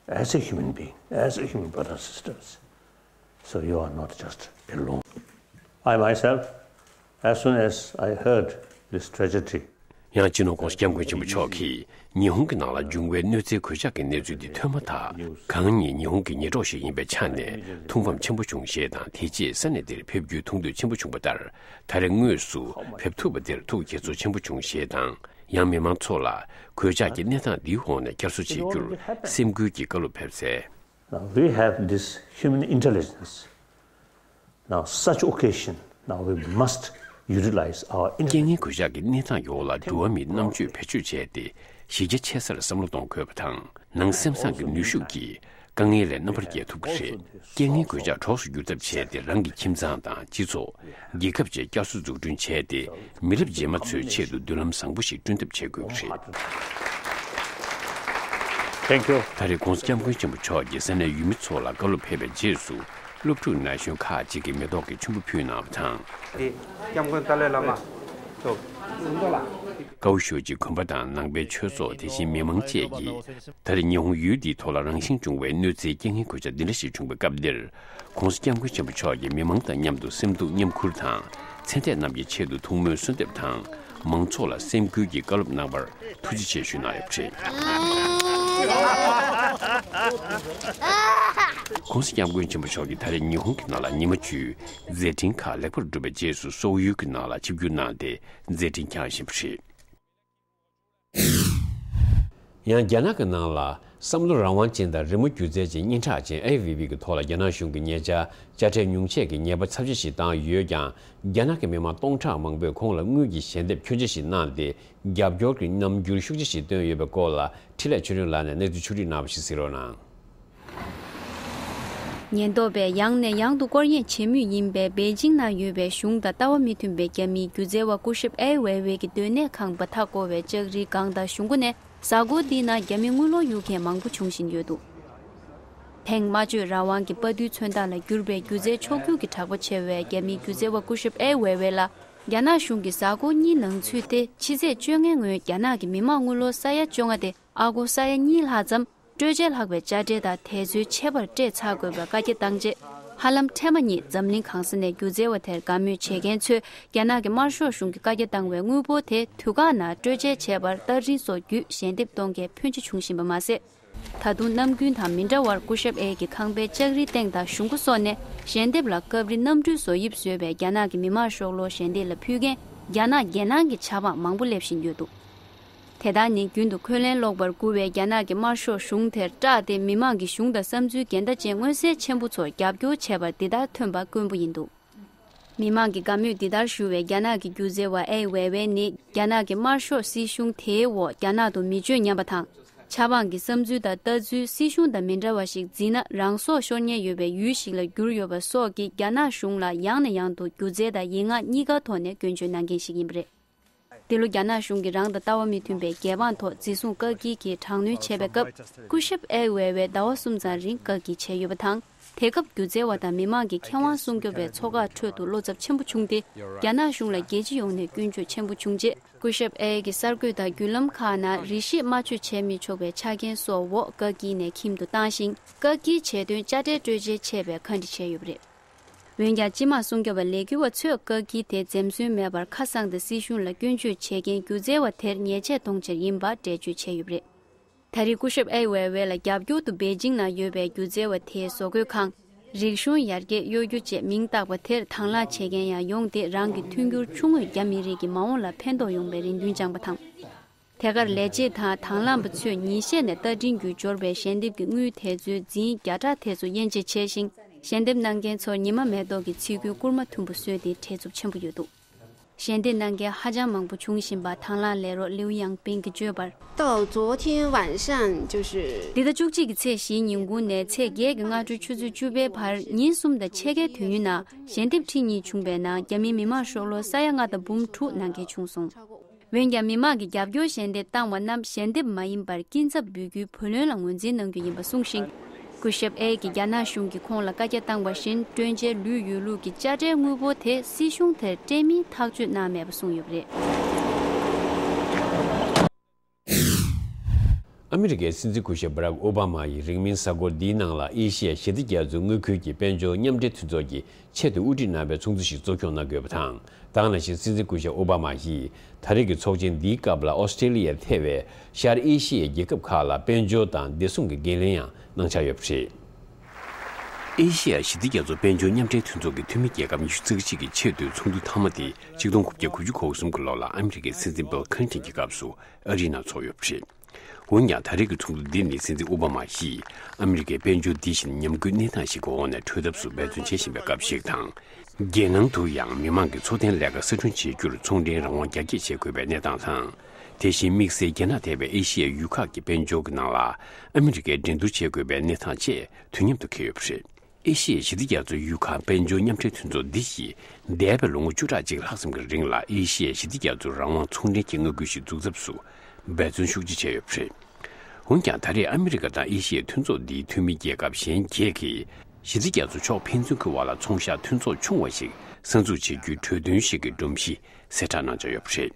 as a human being, as a human brother and sisters. So you are not just alone. I myself, as soon as I heard this tragedy, ཡང་སྤྱི་ནོར་༸གོང་ས་༸སྐྱབས་མགོན་ཆེན་པོ་མཆོག་གིས་ཉི་ཧོང་གི་ནང་ལ་འབྱུང་བའི་གནོད་འཚེའི་གོད་ཆག་གི་གནས་ཚུལ་འདི་ཐོས་མ་ཐག་གང་ཉིད་ཉི་ཧོང་གི་ཉེ་གྲོགས་ཤིག་ཡིན་པའི་ཆ་ནས་ཐུགས་ཕམ་ཆེན་པོ་བྱུང་ཞེས་དང་། དེ་རྗེས་ས་གནས་འདིར་ཕེབས་རྒྱུའི་ཐུགས་འདོད་ཆེན་པོ་བྱུང་བ་ལྟར། ད་རེས་དངོས་སུ་ཕེབས་ཐུབ་པ་འདིར་ཐུགས་དགྱེས་ཚོར་ཆེན་པོ་བྱུང་ཞེས་དང་། ཡང་མི་མང་ཚོ་ལ་གོད་ཆག་གི་གནས་སྟངས་འདིའི་འོག་ནས་བསྐྱར་གསོ་བྱེད་རྒྱུར་སེམས་འགུལ་གྱི་བཀའ་སློབ་ཕེབས་གསལ། Now we have this human intelligence. Now such occasion, now we must utilize our intelligence. རྐྱེན་ངན་གོད་ཆག་གི་གནས་སྟངས་འོག་ལ་འགྲོ་བ་མིའི་རྣམ་དཔྱོད་བེད་སྤྱོད་བྱས་ཏེ། གཞི་རྒྱ་ཆེ་སར་བསམ་བློ་གཏོང་དགོས་པ་དང་། ནང་སེམས་བཟང་གི་ནུས་ཤུགས་ཀྱིས་དཀའ་ངལ་ལས་རྣམ་པར་རྒྱལ་ཐུབ་ཀྱི་རེད། རྐྱེན་ངན་གོད་ཆག་གྲོགས་སུ་འགྱུར་ཐབས་བྱས་ཏེ། རང་གི་ཁྱིམ་ཚང་དང་སྤྱི་ཚོགས། རྒྱལ་ཁབ་བཅས་བསྐྱར་གསོ་འཛུགས་སྐྲུན་བྱས་ཏེ། མི་རབས་རྗེས་མ་ཚོའི་ཆེད་དུ་མདུན་ལམ་བཟང་པོ་ཞིག་བསྐྲུན་ཐབས་བྱེད་དགོས་ཀྱི་རེད། Thank you. ད་རེས་༸གོང་ས་༸སྐྱབས་མགོན་ཆེན་པོ་མཆོག་གིས་ས་གནས་ཡུལ་མི་ཚོ་ལ་བཀའ་སློབ་ཕེབས་པའི་རྗེས་སུ། སློབ་ཕྲུག་ན་གཞོན་ཁག་ཅིག་གིས་མེ་ཏོག་གི་ཆུན་པོ་ཕུལ་གནང་བ་དང་། དེ་༸སྐྱབས་མགོན་ཏཱ་ལའི་བླ་མ་ཚོ། ཀའོ་ཞོ་ཅི་དགོན་པ་དང་ནང་པའི་ཆོས་ཚོགས། དེ་བཞིན་མི་མང་བཅས་ཀྱིས། ད་རེས་ཉི་ཧོང་ཡུལ་འདིའི་ཐོག་ལ་རང་བཞིན་བྱུང་བའི་གནོད་འཚེའི་རྐྱེན་ངན་གོད་ཆག་འདི་འདྲ་ཞིག་བྱུང་བའི་སྐབས་འདིར། ༸གོང་ས་༸སྐྱབས་མགོན་ཆེན་པོ་མཆོག་གིས་མི་མང་དང་མཉམ་དུ་སེམས་སྡུག་མཉམ་ཁུར་དང་། ཚེ་འདས་རྣམས་ཀྱི་ཆེད་དུ་ཐུགས་སྨོན་གསོལ་འདེབས་དང་། མང་ཚོགས་ལ་སེམས་འགུལ་གྱི་བཀའ་སློབ་གནང་བར་ཐུགས་རྗེ་ཆེ་ཞུས་གནང་ཡོད་པ་རེད། ༸གོང་ས་༸སྐྱབས་མགོན་ཆེན་པོ་མཆོག་གིས་ད་རེས་ཉི་ཧོང་གི་ནང་ལ་ཉི་མ་བཅུའི་མཛད་འཕྲིན་ཁག་ལེགས་པར་གྲུབ་པའི་རྗེས་སུ། སོག་ཡུལ་གྱི་ནང་ལ་ཆིབས་བསྒྱུར་གནང་སྟེ། མཛད་འཕྲིན་འཁྱངས་བཞིན་པ་རེད། ཡང་རྒྱ་ནག་གི་ནང་ལ་བསམ་བློ་རང་དབང་ཅན་དང་རི་མོ་སྒྱུ་རྩལ་ཅན་སྙན་གྲགས་ཅན་ཨེ་ཝི་བི་གི་ཐོག་ལ་རྒྱ་ནག་གཞུང་གིས་ཉེ་ཆར་དཔྱ་ཁྲལ་ཉུང་ཆད་ཀྱི་ཉེས་པ་ཚབས་ཆེ་ཞིག་བཏང་ཡོད་ཀྱང་། རྒྱ་ནག་གི་མི་མང་སྟོང་ཕྲག་མང་པོས་ཁོང་ལ་དངུལ་གྱི་ཞལ་འདེབས་ཁྱོན་ཆེ་ཞིག་གནང་སྟེ། རྒྱབ་སྐྱོར་གྱི་རྣམ་འགྱུར་ཤུགས་ཆེ་ཞིག་བཏོན་ཡོད་པའི་སྐོར་ལ། འཕྲིན་ལས་ཆོས་སྒྲོན་ལགས་ནས་གནས་ཚུལ་ཕྱོགས་བསྒྲིགས་གནང་བ་ཞིག་གཟིགས་རོགས་གནང་། ཉེན་རྟོག་པས་ཡང་ནས་ཡང་དུ་སྐོར་གཡེང་བྱེད་མུས་ཡིན་པའི་པེ་ཅིང་ན་ཡོད་པའི་གཞུང་དང་ལྟ་བ་མི་མཐུན་པའི་རྒྱ་མིའི་སྒྱུ་རྩལ་བ་སྐུ་ཞབས་ཨའེ་ཝེ་ཝེ་གི་སྡོད་གནས་ཁང་པ་མཐའ་བསྐོར་བའི་ལྕགས་རིའི་སྒང་དང་གཞུང་སྒོ་ནས། གཟའ་འཁོར་འདིའི་ནང་རྒྱ་མི་དངུལ་ལོར་གཡུག་མཁན་མང་པོ་འབྱུང་བཞིན་ཡོད་འདུག། ཐེངས་སྨྲ་བརྗོད་རང་དབང་གི་དཔའ་རྟུལ་མཚོན་རྟགས་ལ་གྱུར་པའི་སྒྱུ་རྩལ་མཆོག་གྱུར་གྱི་གྲགས་པ་ཆེ་བའི་རྒྱ་མིའི་སྒྱུ་རྩལ་བ་སྐུ་ཞབས་ཨའེ་ཝེ་ཝེ་ལ། རྒྱ་ནག་གཞུང་གིས་གཟའ་འཁོར་གཉིས་ནང་ཚུད་དེ་ཕྱི་ཚེས་བཅོ་ལྔའི་སྔོན་རྒྱ་ནག་གི་མི་དམངས་དངུལ་ལོར་ས་ཡ་བཅོ་ལྔ་སྟེ། ཨ་སྒོར་ས་ཡ་གཉིས་ལྷག་ཙམ་སྤྲོད་ཆད་ལྷག་པའི་དཔྱ་ཁྲལ་དང་དེ་ཚོའི་ཆད་པར་སྤྲད་ཚར་དགོས་པའི་བཀའ་རྒྱ་བཏང་རྗེས། ཧ་ལམ་འཕྲལ་མ་ཉིད་འཛམ་གླིང་གང་ས་ནས་སྒྱུ་རྩལ་བ་དེར་དགའ་མོས་བྱེད་མཁན་ཚོས་རྒྱ་ནག་གི་དམར་ཤོག་གཞུང་གིས་བཀའ་རྒྱ་བཏང་བའི་དངུལ་འབོར་དེ་དུས་བཀག་ནང་སྤྲོད་ཆད་བྱས་པར་རྟགས་རིན་སོགས་བརྒྱུད་ཞལ་འདེབས་གཏོང་མཁན་ཕོན་ཆེ་བྱུང་བཞིན་པ་མ་ཟད། ད་དུང་ནམ་རྒྱུན་དང་མི་འདྲ་བར་སྐུ་ཞབས་ཨེ་གི་ཁང་པའི་ལྕགས་རིའི་སྟེང་དང་གཞུང་སྒོ་སོགས་ནས་ཞལ་འདེབས་ལ་སྐབས་རེ་གནམ་གྲུའི་བཟོ་དབྱིབས་བཟོས་པའི་རྒྱ་ནག་གི་མི་དམར་ཤོག་ལོར་ཞལ་འདེབས་ལ་ཕུལ་མཁན་རྒྱ་ནག་རྒྱལ་ནང་གི་ཆབ་འབངས་མང་པོ་སླེབས་བཞིན་ཡོད་འདུག། དེ་དག་ནི་རྒྱུན་དུ་འཁོན་ལན་སློག་པར་སྒུག་པའི་རྒྱ་ནག་གི་དམར་ཤོག་གཞུང་དེར་སྐྲག་སྟེ། མི་མང་གི་གཞུང་དང་བསམ་ཚུལ་འགལ་ཟླ་ཅན་མངོན་གསལ་ཆེན་པོ་ཚོར་རྒྱབ་སྐྱོར་བྱས་པར་འདི་ལྟར་ཐོན་པ་དཀོན་པོ་ཡིན་འདུག། མི་མང་གི་དགའ་མོས་འདི་ལྟར་ཞུ་བའི་རྒྱ་ནག་གི་སྒྱུ་རྩལ་བ་ཨའེ་ཝེ་ཝེ་ནི། རྒྱ་ནག་གི་དམར་ཤོག་སྲིད་གཞུང་དེའི་འོག་རྒྱ་ནག་ཏུ་མི་བྱོན་སྙམ་པ་དང་། ཆབ་འབངས་ཀྱི་བསམ་ཚུལ་དང་ལྟ་ཚུལ་སྲིད་གཞུང་དང་མི་འདྲ་བ་ཞིག་འཛིན་ན། རང་སྲོག་ཤོར་ཉེན་ཡོད་པའི་ཡུལ་ཞིག་ལ་གྱུར་ཡོད་པ་སོགས་ཀྱིས་རྒྱ་ནག་གཞུང་ལ་ཡང་ནས་ཡང་དུ་སྒྱུ་རྩལ་དང་ཡིག་ངག་གཉིས་ཀ་ཐོག་ནས་སྐྱོན་བརྗོད་གནང་མཁན་ཞིག་ཡིན་པ་རེད། འདི་ལོ་རྒྱ་ནག་གཞུང་གིས་རང་དང་ལྟ་བ་མི་མཐུན་པའི་རྒྱལ་འབངས་ཐོག་འཛིན་བཟུང་བཀག་སྐྱིལ་གྱིས་དྲག་གནོན་བྱས་པའི་སྐབས། སྐུ་ཞབས་ཨའེ་ཝེ་ཝེ་ཟླ་བ་གསུམ་ཙམ་རིང་བཀག་སྐྱིལ་བྱས་ཡོད་པ་དང་། དེ་སྐབས་སྒྱུ་རྩལ་བ་དང་མི་མང་གི་ཁེ་དབང་སྲུང་སྐྱོབ་པའི་ཚོགས་ཁག་ཁྲོད་དུ་བློ་འཚབ་ཆེན་པོ་བྱུང་སྟེ། རྒྱ་ནག་གཞུང་ལ་རྒྱལ་སྤྱི་ཡོངས་ནས་སྐྱོན་བརྗོད་ཆེན་པོ་བྱུང་རྗེས། སྐུ་ཞབས་ཨའེ་གིས་གསར་འགོད་དང་བརྒྱུད་ལམ་ཁག་ནང་རིགས་ཞེས་སྨྲ་བརྗོད་བྱས་མི་ཆོག་པའི་ཆ་རྐྱེན་སོགས་འོག་བཀག་སྐྱིལ་ནས་ཁྱིམ་དུ་བཏང་ཞིང་། བཀག་སྐྱིལ་བྱས་དོན་དཔྱ་ཁྲལ་སྤྲོད་འཇལ་བྱས་པའི་བཀའ་འདྲི་བྱས་ཡོད་པ་རེད། འོན་ཀྱང་། སྤྱི་དམངས་སྲུང་སྐྱོབ་པ་ལས་འགུལ་བ་ཚོས་བཀག་སྐྱིལ་དེ་འཛེམ་ཟོན་མེད་པར་ཁ་གསང་དང་སྲིད་གཞུང་ལ་སྐྱོན་བརྗོད་བྱེད་མཁན་སྒྱུ་རྩལ་བ་དེར་ཉེས་ཆད་གཏོང་ཕྱིར་ཡིན་པ་འགྲེལ་བརྗོད་བྱས་ཡོད་པ་རེད། ད་རེས་སྐུ་ཞབས་ཨའེ་ཝེ་ཝེ་ལ་རྒྱབ་སྐྱོར་དུ་པེ་ཅིང་ནང་ཡོད་པའི་སྒྱུ་རྩལ་བ་དེའི་བཟོ་བཀོད་ཁང་། རིག་གཞུང་ཡར་རྒྱས་གཡོ་སྒྱུ་ཅེས་མིང་བཏགས་པ་དེར་དང་བླངས་བྱེད་མཁན་ཡང་ཡོང་སྟེ། རང་གི་མཐུན་འགྱུར་ཆུང་ངུས་རྒྱ་མི་རིགས་ཀྱི་མ་འོངས་ལ་ཕན་ཐོགས་ཡོང་བའི་རེ་འདུན་བཅངས་པ་དང་། ཐད་ཀར་ལས་བྱེད་དང་དང་བླངས་པ་ཚོས་ཉིན་ཤས་ནས་རྟ་མགྲིན་བརྒྱུད་འབྱོར་བའི་ཞལ་འདེབས་ཀྱི་དངུལ་དེ་ཚོའི་འཛིན་བརྒྱ་ཕྲག་དེ་ཚོ་དབྱེ་འབྱེད་བྱས་ཤིང་། ཞལ་འདེབས་གནང་མཁན་ཚོར་ཉི་མ་མེ་ཏོག་གི་ཚིག་འགུལ་བསྐུར་མ་མཐོན་པོ་བཟོས་ཏེ་བྲེལ་འཚུབ་ཆེན་པོ་ཡོད་འདུག། ཞལ་འདེབས་གནང་མཁན་ཧ་ཅང་མང་པོ་བྱུང་བཞིན་པ་དང་བླངས་ལས་རོགས་ལིའུ་ཡང་པིང་གིས་བརྗོད་པར། 到昨天晚上就是 འདི་ཟླ་བཅུ་གཅིག་གི་ཚེས་བཞིའི་ཉིན་གུང་ནས་ཚེས་བརྒྱད་ཀྱི་སྔ་དྲོའི་ཆུ་ཚོད་བཅུ་པའི་བར་ཉིན་གསུམ་དང་ཕྱེད་ཀའི་དུས་ཡུན་ནང་ཞལ་འདེབས་ཁྲི་གཉིས་བྱུང་བའི་ནང་རྒྱ་མིའི་མི་མང་ཤོག་ལོར་ས་ཡ་ལྔ་དང་འབུམ་དྲུག་གནང་མཁན་བྱུང་སོང་། འོན་ཀྱང་མི་མང་གིས་རྒྱབ་སྐྱོར་ཞལ་འདེབས་བཏང་བ་རྣམས་ཞལ་འདེབས་མ་ཡིན་པར་སྐྱིན་ཚབ་འབུལ་རྒྱུའི་བུ་ལོན་ལ་ངོས་འཛིན་གནང་རྒྱུ་ཡིན་པ་གསུངས་ཤིང་། སྐུ་ཞབས་ཨེ་གིས་རྒྱ་ནག་གཞུང་གིས་ཁོང་ལ་བཀའ་རྒྱ་བཏང་བ་བཞིན་སྤྲོད་འཇལ་ལུས་ཡོད་ལུགས་ཀྱི་དཔྱ་ཁྲལ་དངུལ་འབོར་དེ་སྲིད་གཞུང་དེར་སྤྲད་མིན་ཐག་གཅོད་གནང་མེད་པ་གསུངས་ཡོད་པ་རེད། ཨ་མི་རི་ཀའི་སྲིད་འཛིན་སྐུ་ཞབས་སྦ་རག་ཨོ་བྷ་མ་ཡིས་རིང་མིན་གཟའ་འཁོར་འདིའི་ནང་ལ་ཨེ་ཤི་ཡ་ཞི་བདེ་རྒྱ་མཚོའི་མངའ་ཁུལ་གྱི་དཔལ་འབྱོར་མཉམ་འབྲེལ་མཐུན་ཚོགས་ཀྱི་ཆེད་དུ་དབུ་ཁྲིད་གནང་བའི་ཚོགས་འདུ་ཞིག་གཙོ་སྐྱོང་གནང་དགོས་པ་དང་། དེ་ནང་བཞིན་སྲིད་འཛིན་སྐུ་ཞབས་ཨོ་བྷ་མ་ཡིས་ད་རེས་ཀྱི་ཚོགས་ཆེན་འདིའི་སྐབས་ལ་ཨོ་སི་ཀྲེ་ལི་ཡར་ཐེ་བའི་ཤར་ཨེ་ཤི་ཡའི་རྒྱལ་ཁབ་ཁག་ལ་དཔལ་འབྱོར་དང་བདེ་སྲུང་གི་འགན་ལེན་ཡང་གནང་འཆར་ཡོད་པ་རེད། ཨེ་ཤི་ཡ་ཞི་བདེ་རྒྱ་མཚོ་དཔལ་འབྱོར་མཉམ་འབྲེལ་མཐུན་ཚོགས་ཀྱི་འཐུས་མི་རྒྱལ་ཁབ་ཉི་ཤུ་རྩ་གཅིག་གི་ཆེས་མཐོའི་ཚོགས་འདུ་མཐའ་མ་དེ་ཆིག་སྟོང་དགུ་བརྒྱ་དགུ་བཅུ་གོ་གསུམ་གྱི་ལོ་ལ་ཨ་མི་རི་ཀའི་སྲིད་འཛིན་བྷིལ་ཁི་ལིན་ཊོན་གྱི་སྐབས་སུ་ཨ་རིའི་ནང་ཚོགས་ཡོད་པ་རེད། འོན་ཀྱང་ད་རེས་ཀྱི་ཚོགས་འདུ་འདི་ནི་སྲིད་འཛིན་ཨོ་བྷ་མ་ཡིས་ཨ་མི་རི་ཀའི་དཔལ་འབྱོར་འདི་བཞིན་ཉམས་རྒུད་གནས་སྟངས་ཤིག་གི་འོག་ནས་གྲོལ་ཐབས་སུ་འབད་བརྩོན་བྱེད་བཞིན་པའི་སྐབས་ཤིག་དང་། རྒྱལ་ནང་དུ་ཡང་མི་མང་གི་འཚོ་རྟེན་ལས་ཀ་གསར་སྐྲུན་བྱེད་རྒྱུར་ཚོང་འབྲེལ་རང་དབང་རྒྱ་སྐྱེད་བྱེད་དགོས་པའི་གནས་སྟངས་དང་། དེ་བཞིན་དམིགས་བསལ་རྒྱ་ནག་ཐེ་བའི་ཨེ་ཤི་ཡའི་ཡུལ་ཁག་གི་དཔལ་འབྱོར་གྱི་ནང་ལ་ཨ་མི་རི་ཀས་འགྲན་བསྡུར་བྱེད་དགོས་པའི་གནས་སྟངས་བཅས་དུས་མཉམ་དུ་འཁེལ་ཡོད་པ་རེད། ཨེ་ཤི་ཡའི་ཞི་བདེ་རྒྱ་མཚོའི་ཡུལ་ཁག་དཔལ་འབྱོར་མཉམ་འབྲེལ་མཐུན་ཚོགས་འདི་ཡིས་འདས་པའི་ལོ་ངོ་བཅུ་ཕྲག་གཅིག་ལྷག་ཙམ་གྱི་རིང་ལ་ཨེ་ཤི་ཡའི་ཞི་བདེ་རྒྱ་མཚོའི་རང་དབང་ཚོང་འབྲེལ་གྱི་མངའ་ཁུལ་ཞིག་འཛུགས་ཐབས་སུ་འབད་བརྩོན་ཤུགས་ཆེ་བྱས་ཡོད་པ་རེད། འོན་ཀྱང་ད་རེས་ཨ་མི་རི་ཀ་དང་ཨེ་ཤི་ཡའི་མཐུན་ཚོགས་འདིའི་འཐུས་མི་རྒྱལ་ཁབ་གཞན་བརྒྱད་ཀྱིས་ཞི་བདེ་རྒྱ་མཚོ་ཕྱོགས་ཕན་ཚུན་གྱི་བར་ལ་ཚོང་གཤགས་མཐུན་ཚོགས་ཆུང་བ་ཞིག་གསར་འཛུགས་བྱེད་རྒྱུའི་གྲོས་མཐུན་ཞིག་གི་སྒྲོམ་གཞི་གསལ་བསྒྲགས་གནང་འཆར་ཡོད་པ་རེད།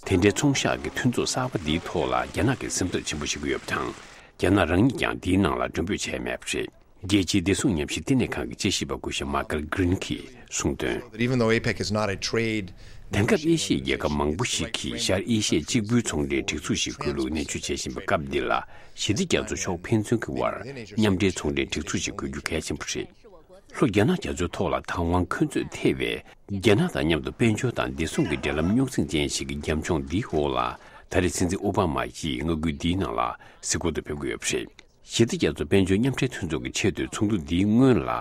དེ་འདྲའི་ཚོང་གཤགས་ཀྱི་མཐུན་ཚོགས་གསར་པ་འདིའི་ཐོག་ལ་རྒྱ་ནག་གིས་སེམས་འཚབ་ཆེན་པོ་བྱེད་ཀྱི་ཡོད་པ་དང་། རྒྱ་ནག་རང་ཉིད་ཀྱང་འདིའི་ནང་ལ་མགྲོན་འབོད་བྱས་མེད་པ་རེད། རྒྱལ་སྤྱིའི་བདེ་སྲུང་ཉམས་ཞིབ་བསྟི་གནས་ཁང་གི་དཔྱད་ཞིབ་པ་སྐུ་ཞབས་མཱ་ཀལ་གྷི་རིན་གྱིས་གསུངས་དོན། That even though APEC is not a trade དེང་སྐབས་ཨེ་ཤི་ཡའི་རྒྱལ་ཁབ་མང་པོ་ཞིག་གིས་ཤར་ཨེ་ཤི་ཡའི་གཅིག་པུའི་ཚོང་འབྲེལ་སྒྲིག་འཛུགས་ཤིག་དགོས་ལུགས་ནན་བརྗོད་བྱེད་བཞིན་པའི་སྐབས་འདི་ལ། ཞི་བདེ་རྒྱ་མཚོ་ཕྱོགས་ཕན་ཚུན་གྱི་བར་མཉམ་འབྲེལ་ཚོང་འབྲེལ་སྒྲིག་འཛུགས་ཤིག་དགོས་རྒྱུ་གལ་ཆེན་པོ་རེད། ལྷོ་རྒྱ་ནག་རྒྱ་མཚོའི་ཐོག་ལ་དང་བླངས་འཁོན་རྩོད་ཐེ་བའི་རྒྱ་ནག་དང་མཉམ་དུ་དཔལ་འབྱོར་དང་བདེ་སྲུང་གི་འབྲེལ་ལམ་རྙོག་འཛིང་ཅན་ཞིག་གི་རྒྱབ་ལྗོངས་འདིའི་འོག་ལ། ད་རེས་སྲིད་འཛིན་ཨོ་བྷ་མ་ཡིས་མངའ་ཁུལ་འདིའི་ནང་ལ་གཟིགས་སྐོར་དུ་ཕེབས་ཀྱི་ཡོད་པ་རེད། ཞི་བདེ་རྒྱ་མཚོ་དཔལ་འབྱོར་མཉམ་འབྲེལ་མཐུན་ཚོགས་ཀྱི་ཆེས་མཐོའི་ཚོགས་འདུ་འདིའི་སྔོན་ལ།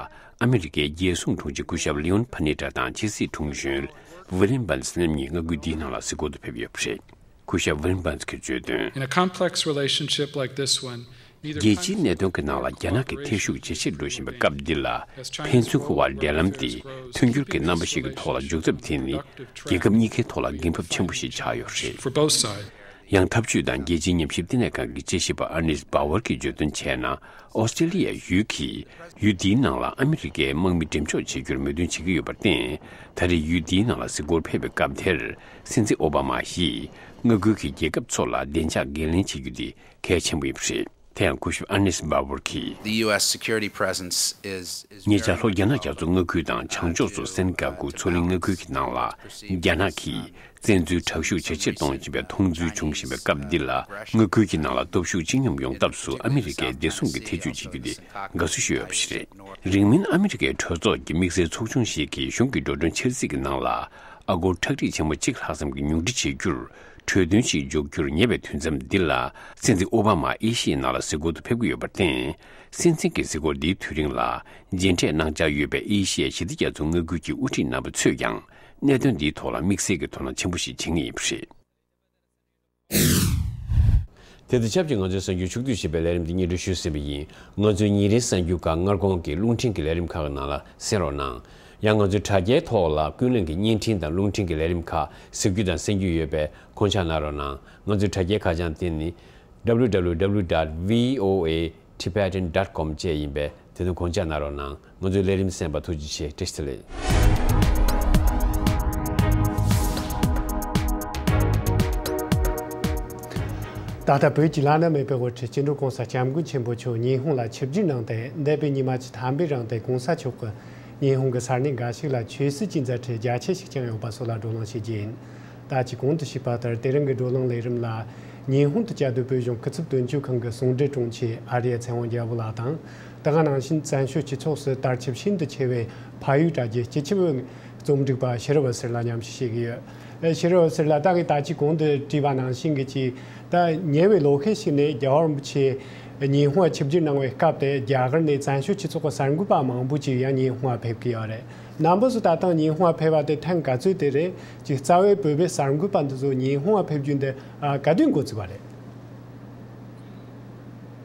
ཨ་མི་རི་ཀའི་རྒྱལ་སྲུང་དྲུང་ཆེ་སྐུ་ཞབས་ལེའོན་ཕ་ནེ་ཏྲ་དང་ཕྱི་སྲིད་དྲུང་གཞོན་ཝི་ལིམ་བན་སི་རྣམ་གཉིས་མངའ་ཁུལ་འདིའི་ནང་ལ་གཟིགས་སྐོར་དུ་ཕེབས་ཡོད་པ་རེད། སྐུ་ཞབས་ཝི་ལིམ་བན་སི་གིས་བརྗོད་དོན། In a complex relationship like this one, རྒྱལ་སྤྱིའི་གནད་དོན་གྱི་ནང་ལ་རྒྱ་ནག་གི་ཐེ་ཤུགས་ཇེ་ཆེར་འགྲོ་བཞིན་པའི་སྐབས་འདི་ལ། ཕན་ཚུན་གྱི་བར་འབྲེལ་ལམ་དེ་མཐུན་འགྱུར་གྱི་རྣམ་པ་ཞིག་གི་ཐོག་ལ་འཇུག་ཐབས་དེ་ནི། རྒྱལ་ཁབ་གཉིས་ཀའི་ཐོག་ལ་འགན་ཁུར་ཆེན་པོ་ཞིག་ཆགས་ཡོད་པ་རེད། For both sides. ཡང་འཐབ་ཇུས་དང་རྒྱལ་སྤྱིའི་ཉམས་ཞིབ་བསྟི་གནས་ཁང་གི་དཔྱད་ཞིབ་པ་ཨར་ནེ་སི་སྦའོ་ཝར་གྱིས་བརྗོད་དོན་བྱས་ན། ཨོ་སི་ཀྲེ་ལི་ཡ་ཡུལ་གྱིས་ཡུལ་འདིའི་ནང་ལ་ཨ་མི་རི་ཀའི་དམག་མི་འགྲེམས་འཇོག་བྱེད་རྒྱུར་མོས་མཐུན་བྱེད་ཀྱི་ཡོད་པར་བརྟེན། ད་རེས་ཡུལ་འདིའི་ནང་ལ་གཟིགས་སྐོར་ཕེབས་པའི་སྐབས་དེར། སྲིད་འཛིན་ཨོ་བྷ་མ་ཡིས་མངའ་ཁུལ་གྱི་རྒྱལ་ཁབ་ཚོ་ལ་བདེ་འཇགས་འགན་ལེན་བྱེད་རྒྱུ་དེ་གལ་ཆེན་པོ་ཡིན་པ་རེད། དེ་ཡང་སྐུ་ཞབས་ཨར་ནེ་སི་སྦའོ་ཝར་གྱིས། The U S security presence is, is ཉེ་ཆར་ལྷོ་རྒྱ་ནག་རྒྱ་མཚོ་མངའ་ཁུལ་དང་བྱང་ཕྱོགས་སུ་སན་ག་གུ་མཚོ་གླིང་མངའ་ཁུལ་གྱི་ནང་ལ། རྒྱ་ནག་གིས་བཙན་འཛུལ་དྲག་ཤུགས་ཇེ་ཆེར་གཏོང་བཞིན་པའི་མཐོང་ཚུལ་བྱུང་བཞིན་པའི་སྐབས་འདི་ལ། མངའ་ཁུལ་གྱི་ནང་ལ་སྟོབས་ཤུགས་གཅིག་སྙོམས་ཡོང་ཐབས་སུ་ཨ་མི་རི་ཀའི་བདེ་སྲུང་གི་ཐེ་ཇུས་བྱེད་རྒྱུ་དེ་དགའ་བསུ་ཞུས་ཡོད་པ་ཞིག་རེད། རིང་མིན་ཨ་མི་རི་ཀའི་གྲོས་ཚོགས་ཀྱི་དམིགས་བསལ་ཚོགས་ཆུང་ཞིག་གིས་གཞུང་གི་འགྲོ་གྲོན་འཆར་ཟིན་གྱི་ནང་ལ། ཨ་སྒོར་ཁྲག་ཁྲིག་ཆེན་པོ་གཅིག་ལྷག་ཙམ་གྱི་ཉུང་འཕྲི་བྱེད་རྒྱུར་གྲོས་མཐུན་ཞིག་འཇོག་རྒྱུར་ཉེ་བའི་དུས་མཚམས་འདི་ལ། སྲིད་འཛིན་ཨོ་བྷ་མ་ཨེ་ཤི་ཡའི་ནང་ལ་གཟིགས་སྐོར་དུ་ཕེབས་ཀྱི་ཡོད་པར་བརྟེན། སྲིད་འཛིན་གྱི་གཟིགས་སྐོར་འདིའི་དུས་རིང་ལ། མཇལ་འཕྲད་གནང་འཆར་ཡོད་པའི་ཨེ་ཤི་ཡའི་ཞི་བདེ་རྒྱ་མཚོ་མངའ་ཁུལ་གྱི་དབུ་ཁྲིད་རྣམ་པ་ཚོས་ཀྱང་། གནད་དོན་འདིའི་ཐོག་ལ་དམིགས་བསལ་གྱི་དོ་སྣང་ཆེན་པོ་ཞིག་བྱེད་ངེས་ཡིན་པ་རེད། དེ་དང་ཆབས་ཅིག་ང་ཚོའི་གསར་འགྱུར་ཕྱོགས་བསྡུས་ཞེས་པའི་ལས་རིམ་འདི་སྙན་སྒྲོན་ཞུས་ཟིན་པ་ཡིན། ང་ཚོའི་ཉིན་རེའི་གསར་འགྱུར་ཁག་སྔ་དགོང་གི་རླུང་འཕྲིན་གྱི་ལས་རིམ་ཁག་གི་ནང་ལ་གསན་རོགས་གནང་། ཡང་ང་ཚོའི་དྲ་རྒྱའི་ཐོག་ལ་ཀུན་གླེང་གི་བརྙན་འཕྲིན་དང་རླུང་འཕྲིན་གྱི་ལས་རིམ་ཁག་གཟིགས་རྒྱུ་དང་གསན་རྒྱུ་ཡོད་པས་ཁོང་ཆ་གནང་རོགས་གནང་། ང་ཚོའི་དྲ་རྒྱའི་ཁ་བྱང་དེ་ནི། W W W dot V O A Tibetan dot com བཅས་ཡིན་པས་དེ་དོན་དགོངས་འཇགས་གནང་རོགས་གནང་། ང་ཚོའི་ལས་རིམ་གསན་པར་ཐུགས་རྗེ་ཆེ། བཀྲ་ཤིས་བདེ་ལེགས། ད་ལྟ་བོད་ཀྱི་བླ་ན་མེད་པའི་དབུ་ཁྲིད་སྐྱིད་འགྲོ་གོང་ས་སྐྱབས་མགོན་ཆེན་པོ་མཆོག་ཉི་ཧོང་ལ་ཆིབས་བསྒྱུར་གནང་སྟེ། འདས་པའི་ཉི་མ་བཅུ་ཐམ་པའི་རིང་དུ་གོང་ས་མཆོག་གིས་ཉི་ཧོང་གི་ས་གནས་འགའ་ཞིག་ལ་ཆོས་སྲིད་ཀྱི་མཛད་འཕྲིན་རྒྱ་ཆེ་ཞིག་བསྐྱངས་ཡོད་པ་སོགས་ལ་བགྲོ་གླེང་བྱེད་རྒྱུ་ཡིན། ད་ཅི་གོང་དུ་ཞུས་པ་ལྟར། དེ་རིང་གི་བགྲོ་གླེང་ལས་རིམ་ལ། ཉི་ཧོང་དུ་བཅའ་སྡོད་བོད་གཞུང་སྐུ་ཚབ་དོན་གཅོད་ཁང་གི་ཟུང་འབྲེལ་དྲུང་ཆེ་ཨ་རི་ཡ་ཚེ་དབང་རྒྱལ་པོ་ལགས་དང་། དེ་ག་ནང་བཞིན་བཙན་བྱོལ་སྤྱི་ཚོགས་སུ་དར་ཁྱབ་ཤིན་ཏུ་ཆེ་བའི་ཕ་ཡུལ་དྲ་རྒྱའི་སྤྱི་ཁྱབ་རྩོམ་སྒྲིག་པ་ཤེས་རབ་འོད་ཟེར་ལ་མཉམ་ཞུགས་བྱེད་ཀྱི་ཡོད། ཨེ། ཤེས་རབ་འོད་ཟེར་ལགས། ད་གིན་ད་ཅི་གོང་དུ་དྲིས་པ་ནང་བཞིན་གྱི་ཅིག་ད་ཉེ་བའི་ལོ་ཤས་ཤིག་ནས་རྒྱལ་བ་རིན་པོ་ཆེ་ཉི་ཧོང་ལ་ཆིབས་བསྒྱུར་གནང་བའི་སྐབས་དེ། རྒྱ་གར་ནས་བཙན་བྱོལ་སྤྱི་ཚོགས་ཀྱི་གསར་འགོད་པ་མང་པོ་ཅིག་ཡང་ཉི་ཧོང་ལ་ཕེབས་ཀྱི་ཡོད་རེད། རྣམ་པ་ཚོ་ད་ཐེངས་ཉི་ཧོང་ཕེབས་པ་དེ་ཐེངས་ག་ཚོད་དེ་རེད། ཅིག་རྩ་བའི་བོད་པའི་གསར་འགོད་པ་འདི་ཚོ་ཉི་ཧོང་ཕེབས་རྒྱུ་འདི་ག་དུས་འགོ་ཚུགས་པ་རེད།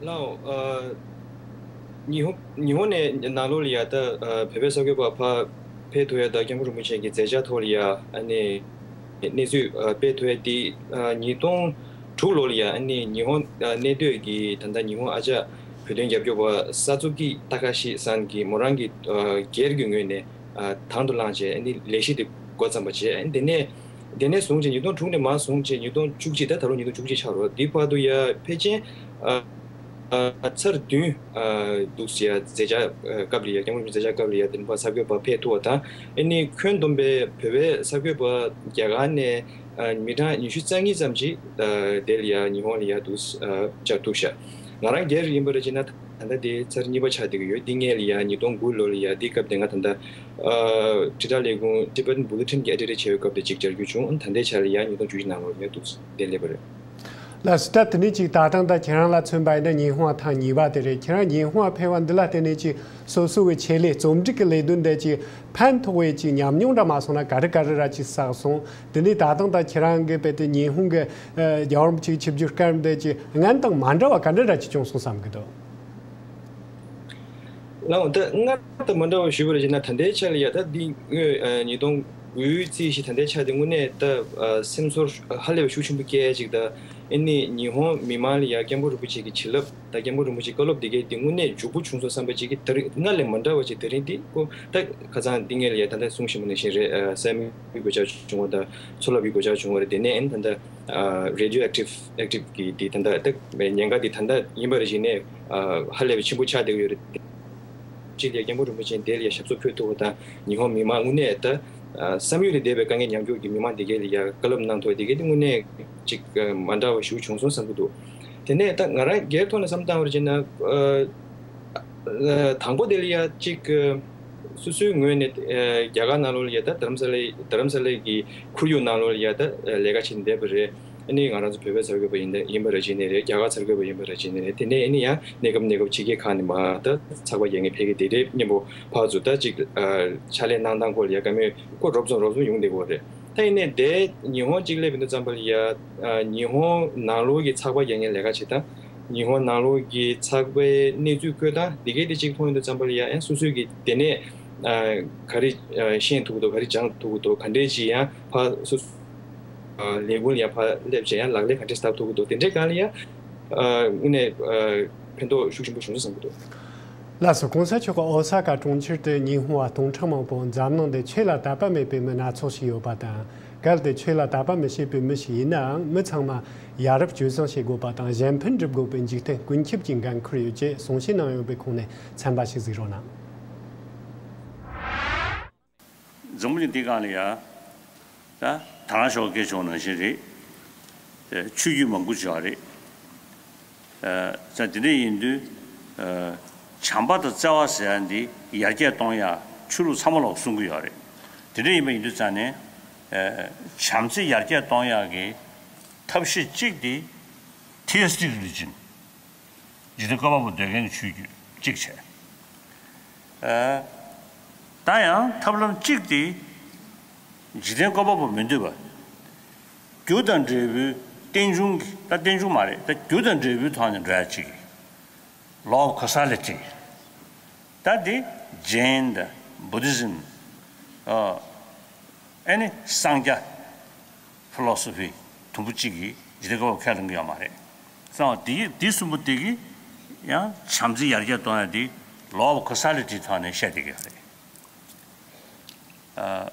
ལའོ། ཉི་ཧོང་ཉི་ཧོང་ནས་ནང་ལོགས་ལ་ཡ་ད་བོད་པའི་གསར་འགོད་པ་ཕར་ཕེབས་ཐུབ་ཡ་ད་སྐྱབས་མགོན་རིན་པོ་ཆེ་གི་མཛད་འཆར་ཐོག་ལ་ཡ་ཨ་ནི་གནས་ཚུལ་སྤེལ་ཐུབ་ཡ་དེ་ཉིས་སྟོང་དྲུག་ལོ་ལ་ཡ་ཨ་ནི་ཉི་ཧོང་གནས་སྡོད་ཀྱི་ད་ལྟ་ཉི་ཧོང་ཨ་ཅག་བོད་དོན་རྒྱབ་སྐྱོར་པ་ས་ཙུ་ཀི་ཏ་ཀ་ཤི་ས་གི་མོ་རང་གི་སྒེར་གྱི་ངོས་ནས་དང་དུ་བླངས་བྱས་ཨ་ནི་ལས་གཞི་དེ་འགོ་བརྩམས་པ་བྱས། ཨ་ནི་དེ་ནས་དེ་ནས་བཟུང་བྱས་ཉིས་སྟོང་དྲུག་ནས་མར་བཟུང་བྱས་ཉིས་སྟོང་བཅུ་གཅིག་ད་ད་ལོ་ཉིས་སྟོང་བཅུ་གཅིག་ཆགས་རོགས་འདི་བར་དུ་ཡ་ཕལ་ཆེར་ཚར་བདུན་འདུག་ཟེར་ཡ་མཛད་འཆར་སྐབས་ལ་ཡ་སྐྱབས་མགོན་རིན་པོ་ཆེ་མཛད་འཆར་སྐབས་ལ་ཡ་དེ་ནས་ཕར་གསར་འགོད་པ་ཕེབས་ཐུབ་པ་དང་། ཨ་ནི་ཁྱོན་བསྡོམས་པའི་བོད་པའི་གསར་འགོད་པ་རྒྱ་གར་ནས་མི་གྲངས་ཉི་ཤུ་རྩ་གཉིས་ཙམ་ཅིག་དེ་ལ་ཡ་ཉི་ཧོང་ལ་ཡ་འདུག་བཅར་ཐུབ་ཤག་ང་རང་སྒེར་ཡིན་པ་རེད་ཅེ་ན་ད་ལྟ་དེ་ཚར་གཉིས་པ་ཆགས་བསྡད་ཀྱི་ཡོད། འདི་སྔས་ལ་ཡ་ཉིས་སྟོང་དགུ་ལོ་ལ་ཡ་འདི་སྐབས་དེ་ང་ད་ལྟ་ཊི་ཊར་ལས་ཁུངས་Tibetan Bulletin་གྱི་ཨེ་ཌི་ཊར་བྱས་པའི་སྐབས་དེ་གཅིག་བཅར་རྒྱུ་བྱུང་། ད་ལྟའི་ཆ་ལ་ཡ་ཉིས་སྟོང་བཅུ་བཞི་ནང་ལོགས་ལ་ཡ་འདུག་དེ་སླེབས་པ་རེད། ལགས་སོ། ད་དེ་ནས་ཅིག་ད་ཐེངས་ད་ཁྱེད་རང་ལ་མཚོན་པ་ཡིན་ན་ཉི་ཧོང་ཐེངས་གཉིས་པ་དེ་རེད། ཁྱེད་རང་ཉི་ཧོང་ཕེབས་པ་འདི་ལ་བརྟེན་ནས་ཅིག་སོ་སོ་གི་ཆེད་ལས་རྩོམ་སྒྲིག་གི་ལས་དོན་དེ་ཅིག་ཕན་ཐོགས་པའི་ཅིག་ཉམས་མྱོང་འདྲ་མ་སོང་ན་ག་རེ་ག་རེ་ར་ཅིག་བསགས་སོང་། དེ་ནས་ད་ཐེངས་ད་ཁྱེད་རང་གི་དཔེ་དེ་ཉི་ཧོང་གི་རྒྱལ་བ་རིན་པོ་ཆེའི་ཆིབས་བསྒྱུར་སྐབས་དེ་ཅིག་སྔན་དང་མ་འདྲ་བ་ག་འདྲ་ར་ཅིག་བྱུང་སོང་བསམ་གི་འདུག་ལའོ། ད་སྔར་དང་མ་འདྲ་བ་ཞུས་པ་རེད་ཅེ་ན་ད་ལྟའི་ཆ་ལ་ཡ་ད་འདི་དངོས་ཉིས་སྟོང་དགུའི་རྩིས་གཞི་ད་ལྟའི་ཆ་དེ་དངོས་གནས་ད་སེམས་ཚོར་ཧ་ལས་པའི་ཤུགས་ཆེན་པོ་སྐྱེ་ཡ་ཅིག་ད་ཨ་ནི་ཉི་ཧོང་མི་མང་ལ་ཡ་སྐྱབས་མགོན་རིན་པོ་ཆེ་གི་བྱིན་རླབས་ད་སྐྱབས་མགོན་རིན་པོ་ཆེའི་བཀའ་སློབ་འདི་གའི་འདི་དངོས་གནས་འཇུག་པོ་བྱུང་སོང་བསམ་པ་ཅིག་གི་ད་རེས་སྔར་ལས་མ་འདྲ་བ་ཅིག་དེ་རིང་འདི་ཁོ་ད་ཁ་སང་འདི་ངས་ལ་ཡ་ད་ལྟ་གསུང་བཞིན་པ་ནང་བཞིན་རེད། སེ་མོའི་གོད་ཆག་བྱུང་བ་དང་མཚོ་རླབས་ཀྱི་གོད་ཆག་བྱུང་བ་རེད། དེ་ནས་ཨ་ནི་ད་ལྟ་རེ་ཌི་ཡོ་ཨེག་ཊིབ་ཨེག་ཊིབ་ཀྱི་འདི་ད་ལྟ་ད་ཉེན་ཁ་འདི་ད་ལྟ་ཡིན་པ་རེད་ཅེ་ནས་ཧ་ལས་པའི་ཆེན་པོ་ཆགས་བསྡད་ཀྱི་ཡོད་རེད། ཅིག་ལ་སྐྱབས་མགོན་རིན་པོ་ཆེ་འདི་ལ་ཞབས་སོར་འཁོད་ཐུབ་པ་དང་ཉི་ཧོང་མི་མང་དངོས་གནས་ད་བསམ་ཡུལ་ལས་འདས་པའི་དཀའ་ངལ་མྱངས་རྒྱུ་གི་མི་མང་འདི་གའི་ལ་ཡ་བཀའ་སློབ་གནང་ཐུབ་པ་འདི་གའི་དངོས་གནས་ཅིག་མ་འདྲ་བ་ཞིག་བྱུང་སོང་བསམ་གྱི་འདུག་དེ་ནས་ད་ང་རང་སྒེར་ཐོག་ནས་བསམ་བཏང་བར་བྱས་ན་དང་པོ་དེ་ལ་ཡ་ཅིག་སོ་སོའི་ངོས་ནས་རྒྱ་གར་ནང་ལོགས་ལ་ཡ་ད་རྡ་རམ་ས་ལའི་རྡ་རམ་ས་ལའི་གི་ཁོར་ཡུག་ནང་ལོགས་ལ་ཡ་ད་ལས་ཀ་བྱེད་བསྡད་པ་རེད། ཨ་ནི་ང་རང་ཚོ་བོད་པའི་གསར་འགོད་པ་ཡིན་ད་ཡིན་པ་ར་བྱས་ནས་རེད། རྒྱ་གར་གསར་འགོད་པ་ཡིན་པ་ར་བྱས་ནས་རེད། དེ་ནས་ཨ་ནི་ཡང་གནས་སྐབས་གནས་སྐབས་ཕྱི་རྒྱལ་ཁག་ནས་མར་ད་ཚགས་པར་རྒྱག་མཁན་ཕ་གི་དེ་འདྲའི་མཉམ་པོ་ཕར་ཚུར་ད་ཅིག་ཕྱག་ལས་གནང་སྟངས་སྐོར་ལ་ཡ་བཀའ་མོལ་ཁོ་རོབ་ཙམ་རོབ་ཙམ་ཡོང་བསྡད་ཀྱི་ཡོད་རེད། ད་ཡིན་ནའི་དེ་ཉི་ཧོང་གཅིག་སླེབས་ཡོང་དུས་ཙམ་པ་ལ་ཡ་ཉི་ཧོང་ནང་ལོགས་ཀྱི་ཚགས་པར་རྒྱག་མཁན་ལས་ཀ་བྱེད་སྟངས་ཉི་ཧོང་ནང་ལོགས་ཀྱི་ཚགས་པའི་གནས་ཚུལ་བཀོད་སྟངས་འདི་གའི་དེ་གཅིག་མཐོང་ཡོང་དུས་ཙམ་པ་ལ་ཡ་ཨ་སོ་སོས་ཀྱི་དེ་ནས་ག་རེ་ཤེས་ཐུབ་ཀྱི་འདུག་ག་རེ་སྦྱང་ཐུབ་ཀྱི་འདུག་ག་འདྲས་ཅིག་ཡང་ཕར་སོ་སོ་ལས་ཁུངས་ལ་ཡང་ཕར་སླེབས་བྱས་ཡང་ལག་ལེན་ག་འདྲས་བསྟར་ཐུབ་ཀྱི་འདུག་དེ་འདྲའི་སྒང་ལ་ཡང་དངོས་གནས་ཕན་ཐོགས་ཤུགས་ཆེན་པོ་བྱུང་སོང་བསམ་གྱི་འདུག་ལགས་སོ། གོང་ས་མཆོག་གིས་ཨོ་ས་ཀ་གྲོང་ཁྱེར་དུ་ཉི་ཧོང་བ་སྟོང་ཕྲག་མང་པོ་འཛམ་གླིང་འདིར་ཆོས་ལ་དད་པ་མེད་པའི་མི་སྣ་ཚོགས་ཤིག་ཡོད་པ་དང་། གལ་ཏེ་ཆོས་ལ་དད་པ་མི་བྱེད་པའི་མི་ཞིག་ཡིན་ནའང་མི་ཚང་མ་ཡ་རབས་སྤྱོད་བཟང་བྱེད་དགོས་པ་དང་གཞན་ཕན་སྒྲུབ་དགོས་པའི་འཇིག་རྟེན་ཀུན་ཁྱབ་ཀྱི་འགན་ཁུར་ཡོད་ཅེས་གསུང་བཤད་གནང་ཡོད་པའི་ཁོངས་ནས་ཚན་པ་ཞིག་གཟིགས་རོགས་གནང་། འཛམ་བུ་གླིང་འདིའི་སྒང་ལ་ཡ། ད་ད་རང་ཤོག་སྐད་ཆོག་ནང་བཞིན་རེད། ཆོས་བརྒྱུད་མང་པོ་ཅིག་ཡོད་རེད། ས་དེ་འདྲ་ཡིན་དུས། བྱམས་པ་དང་བརྩེ་བ་ཟེར་ཡ་འདི་ཡར་རྒྱས་གཏོང་ཡ་ཆོས་ལུགས་ཚང་མ་ལོག་གསུང་གི་ཡོད་རེད། དེ་འདྲ་ཡིན་པ་ཡིན་དུས་ཙང་ནས། བྱམས་བརྩེ་ཡར་རྒྱས་གཏོང་ཡ་གི་ཐབས་ཤེས་གཅིག་དེ་ཐི་ཨེས་ཊི་རི་ལི་ཇན། འཇིག་རྟེན་བཀོད་པ་པོ་འདོད་མཁན་གྱི་ཆོས་བརྒྱུད་གཅིག་བྱས། ཨ། ད་ཡང་ཐབས་ལམ་གཅིག་དེ། འཇིག་རྟེན་བཀོད་པ་པོ་མི་འདོད་པ། རྒྱུ་དང་འབྲས་བུའི་རྟེན་འབྱུང་གི་ད་རྟེན་འབྱུང་མ་རེད་ད་རྒྱུ་དང་འབྲས་བུའི་ཐོག་ནས་འགྲོ་ཡ་གཅིག Law of causality། ད་དེ་Jain་དང་Buddhism། ཨ། ཨ་ནི་སངས་རྒྱ། ཕི་ལོ་སོ་ཕི་དུམ་བུ་གཅིག་གིས་འཇིག་རྟེན་བཀོད་པ་ཁས་ལེན་གྱི་ཡོད་མ་རེད། གསང་བ་འདི་འདི་གསུམ་པོ་འདི་གིས་ཡང་བྱམས་བརྩེ་ཡར་རྒྱས་གཏོང་ཡ་འདི་Law of causality་ཐོག་ནས་བཤད་བསྡད་ཀྱི་ཡོད་རེད། ཨ།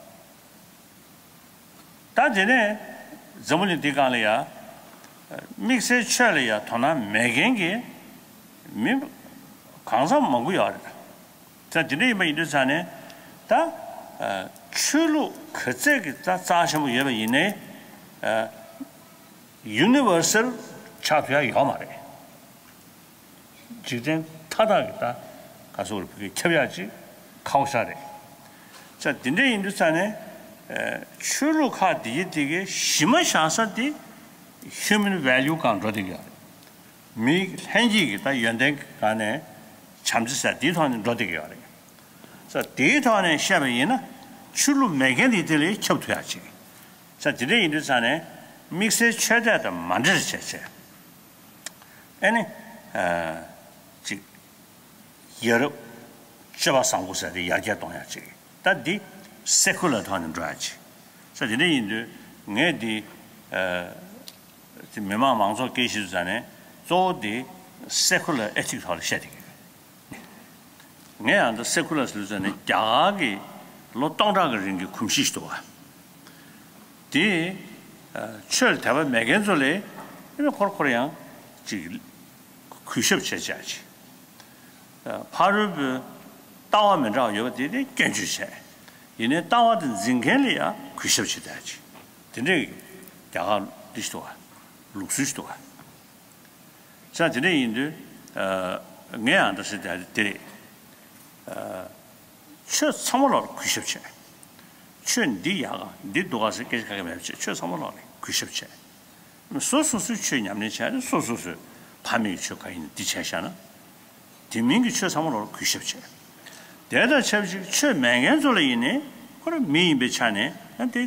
ད་དེ་ནས་འཛམ་བུ་གླིང་འདི་སྒང་ལ་ཡ། དམིགས་བསལ་ཆོས་ལ་ཡ་དོ་སྣང་མེད་མཁན་གྱི་མི་གང་འཚམ་མང་པོ་ཡོད་རེད། ད་དེ་འདྲ་ཡིན་པ་ཡིན་དུས་ཙང་ནས་ད། ཆོས་ལུགས་ག་ཚད་ཀྱི་ད་རྩ་ཆེན་པོ་ཡོད་པ་ཡིན་ནའི། ཡུ་ནི་ཝར་སལ་ཆགས་ཐུབ་ཡ་ཡོད་མ་རེད། འཇིག་རྟེན་མཐའ་དག་གི་ད་ག་སོགས་རེད་བོད་ཀྱི་ཁྱབ་ཡག་ཅིག་ཁག་པོ་ཞེ་དྲག་རེད། ཙང་དེ་འདྲ་ཡིན་དུས་ཙང་ནས། ཆོས་ལུགས་ཁག་འདི་གི་དེ་གའི་གཞི་མ་བཞག་ས་དེ་human value་སྒང་འགྲོ་བསྡད་ཀྱི་ཡོད་རེད། མིའི་ལྷན་སྐྱེས་ཀྱི་ད་ཡོན་ཏན་སྒང་ནས་བྱམས་བརྩེ་ཟེར་དེའི་ཐོག་ནས་འགྲོ་བསྡད་ཀྱི་ཡོད་རེད། ཙང་དེའི་ཐོག་ནས་བཤད་པ་ཡིན་ན་ ཆོས་ལུགས་མེད་མཁན་དེ་དེ་ལ་ཁྱབ་ཐུབ་ཡག་ཅིག་ས་དེ་འདྲ་ཡིན་དུས་ཙང་ནས་དམིགས་བསལ་ཆོས་དད་དང་མ་འདྲེས་བྱས་བྱས། ཨེ་ནི། ཨ། ཅིག་ཡ་རབས་སྤྱོད་པ་བཟང་པོ་ཟེར་དེ་ཡར་རྒྱས་གཏོང་ཡག་ཅིག་ད་འདི་སེ་ཁུ་ལར་ཐོག་ནས་འགྲོ་ཡག་ཅིག་ས་དེ་འདྲ་ཡིན་དུས་ངས་འདི། ཨ། དེ་མི་མང་མང་ཚོགས་སྐད་ཆ་དུས་ཙང་ནས་གཙོ་བོ་འདི་སེ་ཁུ་ལར་ཨེ་ཐིག་ཐོག་ལ་བཤད་བསྡད་ཀྱི་ཡོད། ངས་ཡང་ད་སེ་ཁུ་ལར་ཟེར་ཙང་ནས་རྒྱ་གར་གྱི་ལོ་སྟོང་ཕྲག་གི་རིང་གི་གོམས་གཤིས་ཤིག་འདུག་བ། དེ་ཆོས་ལ་དད་པ་མེད་མཁན་ཚོ་ལས་ཨེ་ནི་ཁོར་ཁོར་ཡང་ཅིག་གུས་ཞབས་བྱེད་བྱ་ཅིག་ཕ་རོལ་པོའི་ལྟ་བ་མི་འདྲ་བ་ཡོད་པ་དེ་དེ་སྐྱོན་བརྗོད་བྱས། ཡིན་ནའི་ལྟ་བ་དེ་འཛིན་མཁན་ལ་ཡང་གུས་ཞབས་བྱེད་བྱ་ཅིག་དེ་འདྲའི་རྒྱ་གར་འདི་ཞིག་འདུག་བ། ལུགས་སྲོལ་ཞིག་འདུག་བ། ས་དེ་འདྲ་ཡིན་དུས། ཨ། ངས་ཡང་འདྲ་ཟེར་དེ་དེ་རེད། ཨ། ཆོས་ཚང་མ་ལོག་ལ་གུས་ཞབས་བྱས། ཆོས་འདི་ཡག་ག་འདི་སྡུག་ག་ཟེར་སྐད་ཆ་ག་གེ་མེད་པ་བྱས་ཆོས་ཚང་མ་ལོག་ལ་གུས་ཞབས་བྱས། སོ་སོ་སོའི་ཆོས་ཉམས་ལེན་བྱས་ནས་སོ་སོ་སོའི་ཕ་མེས་ཀྱི་ཆོས་ག་ཡིན་འདི་བྱས་བཞག་ན། དེ་མིན་གྱི་ཆོས་ཚང་མ་ལོག་ལ་གུས་ཞབས་བྱས། དེ་དང་ཆབས་ཅིག་ཆོས་མེད་མཁན་ཚོ་ལ་ཡིན་ནའི་ཁོ་རང་མི་ཡིན་པའི་ཆ་ནས་ཨ་དེ་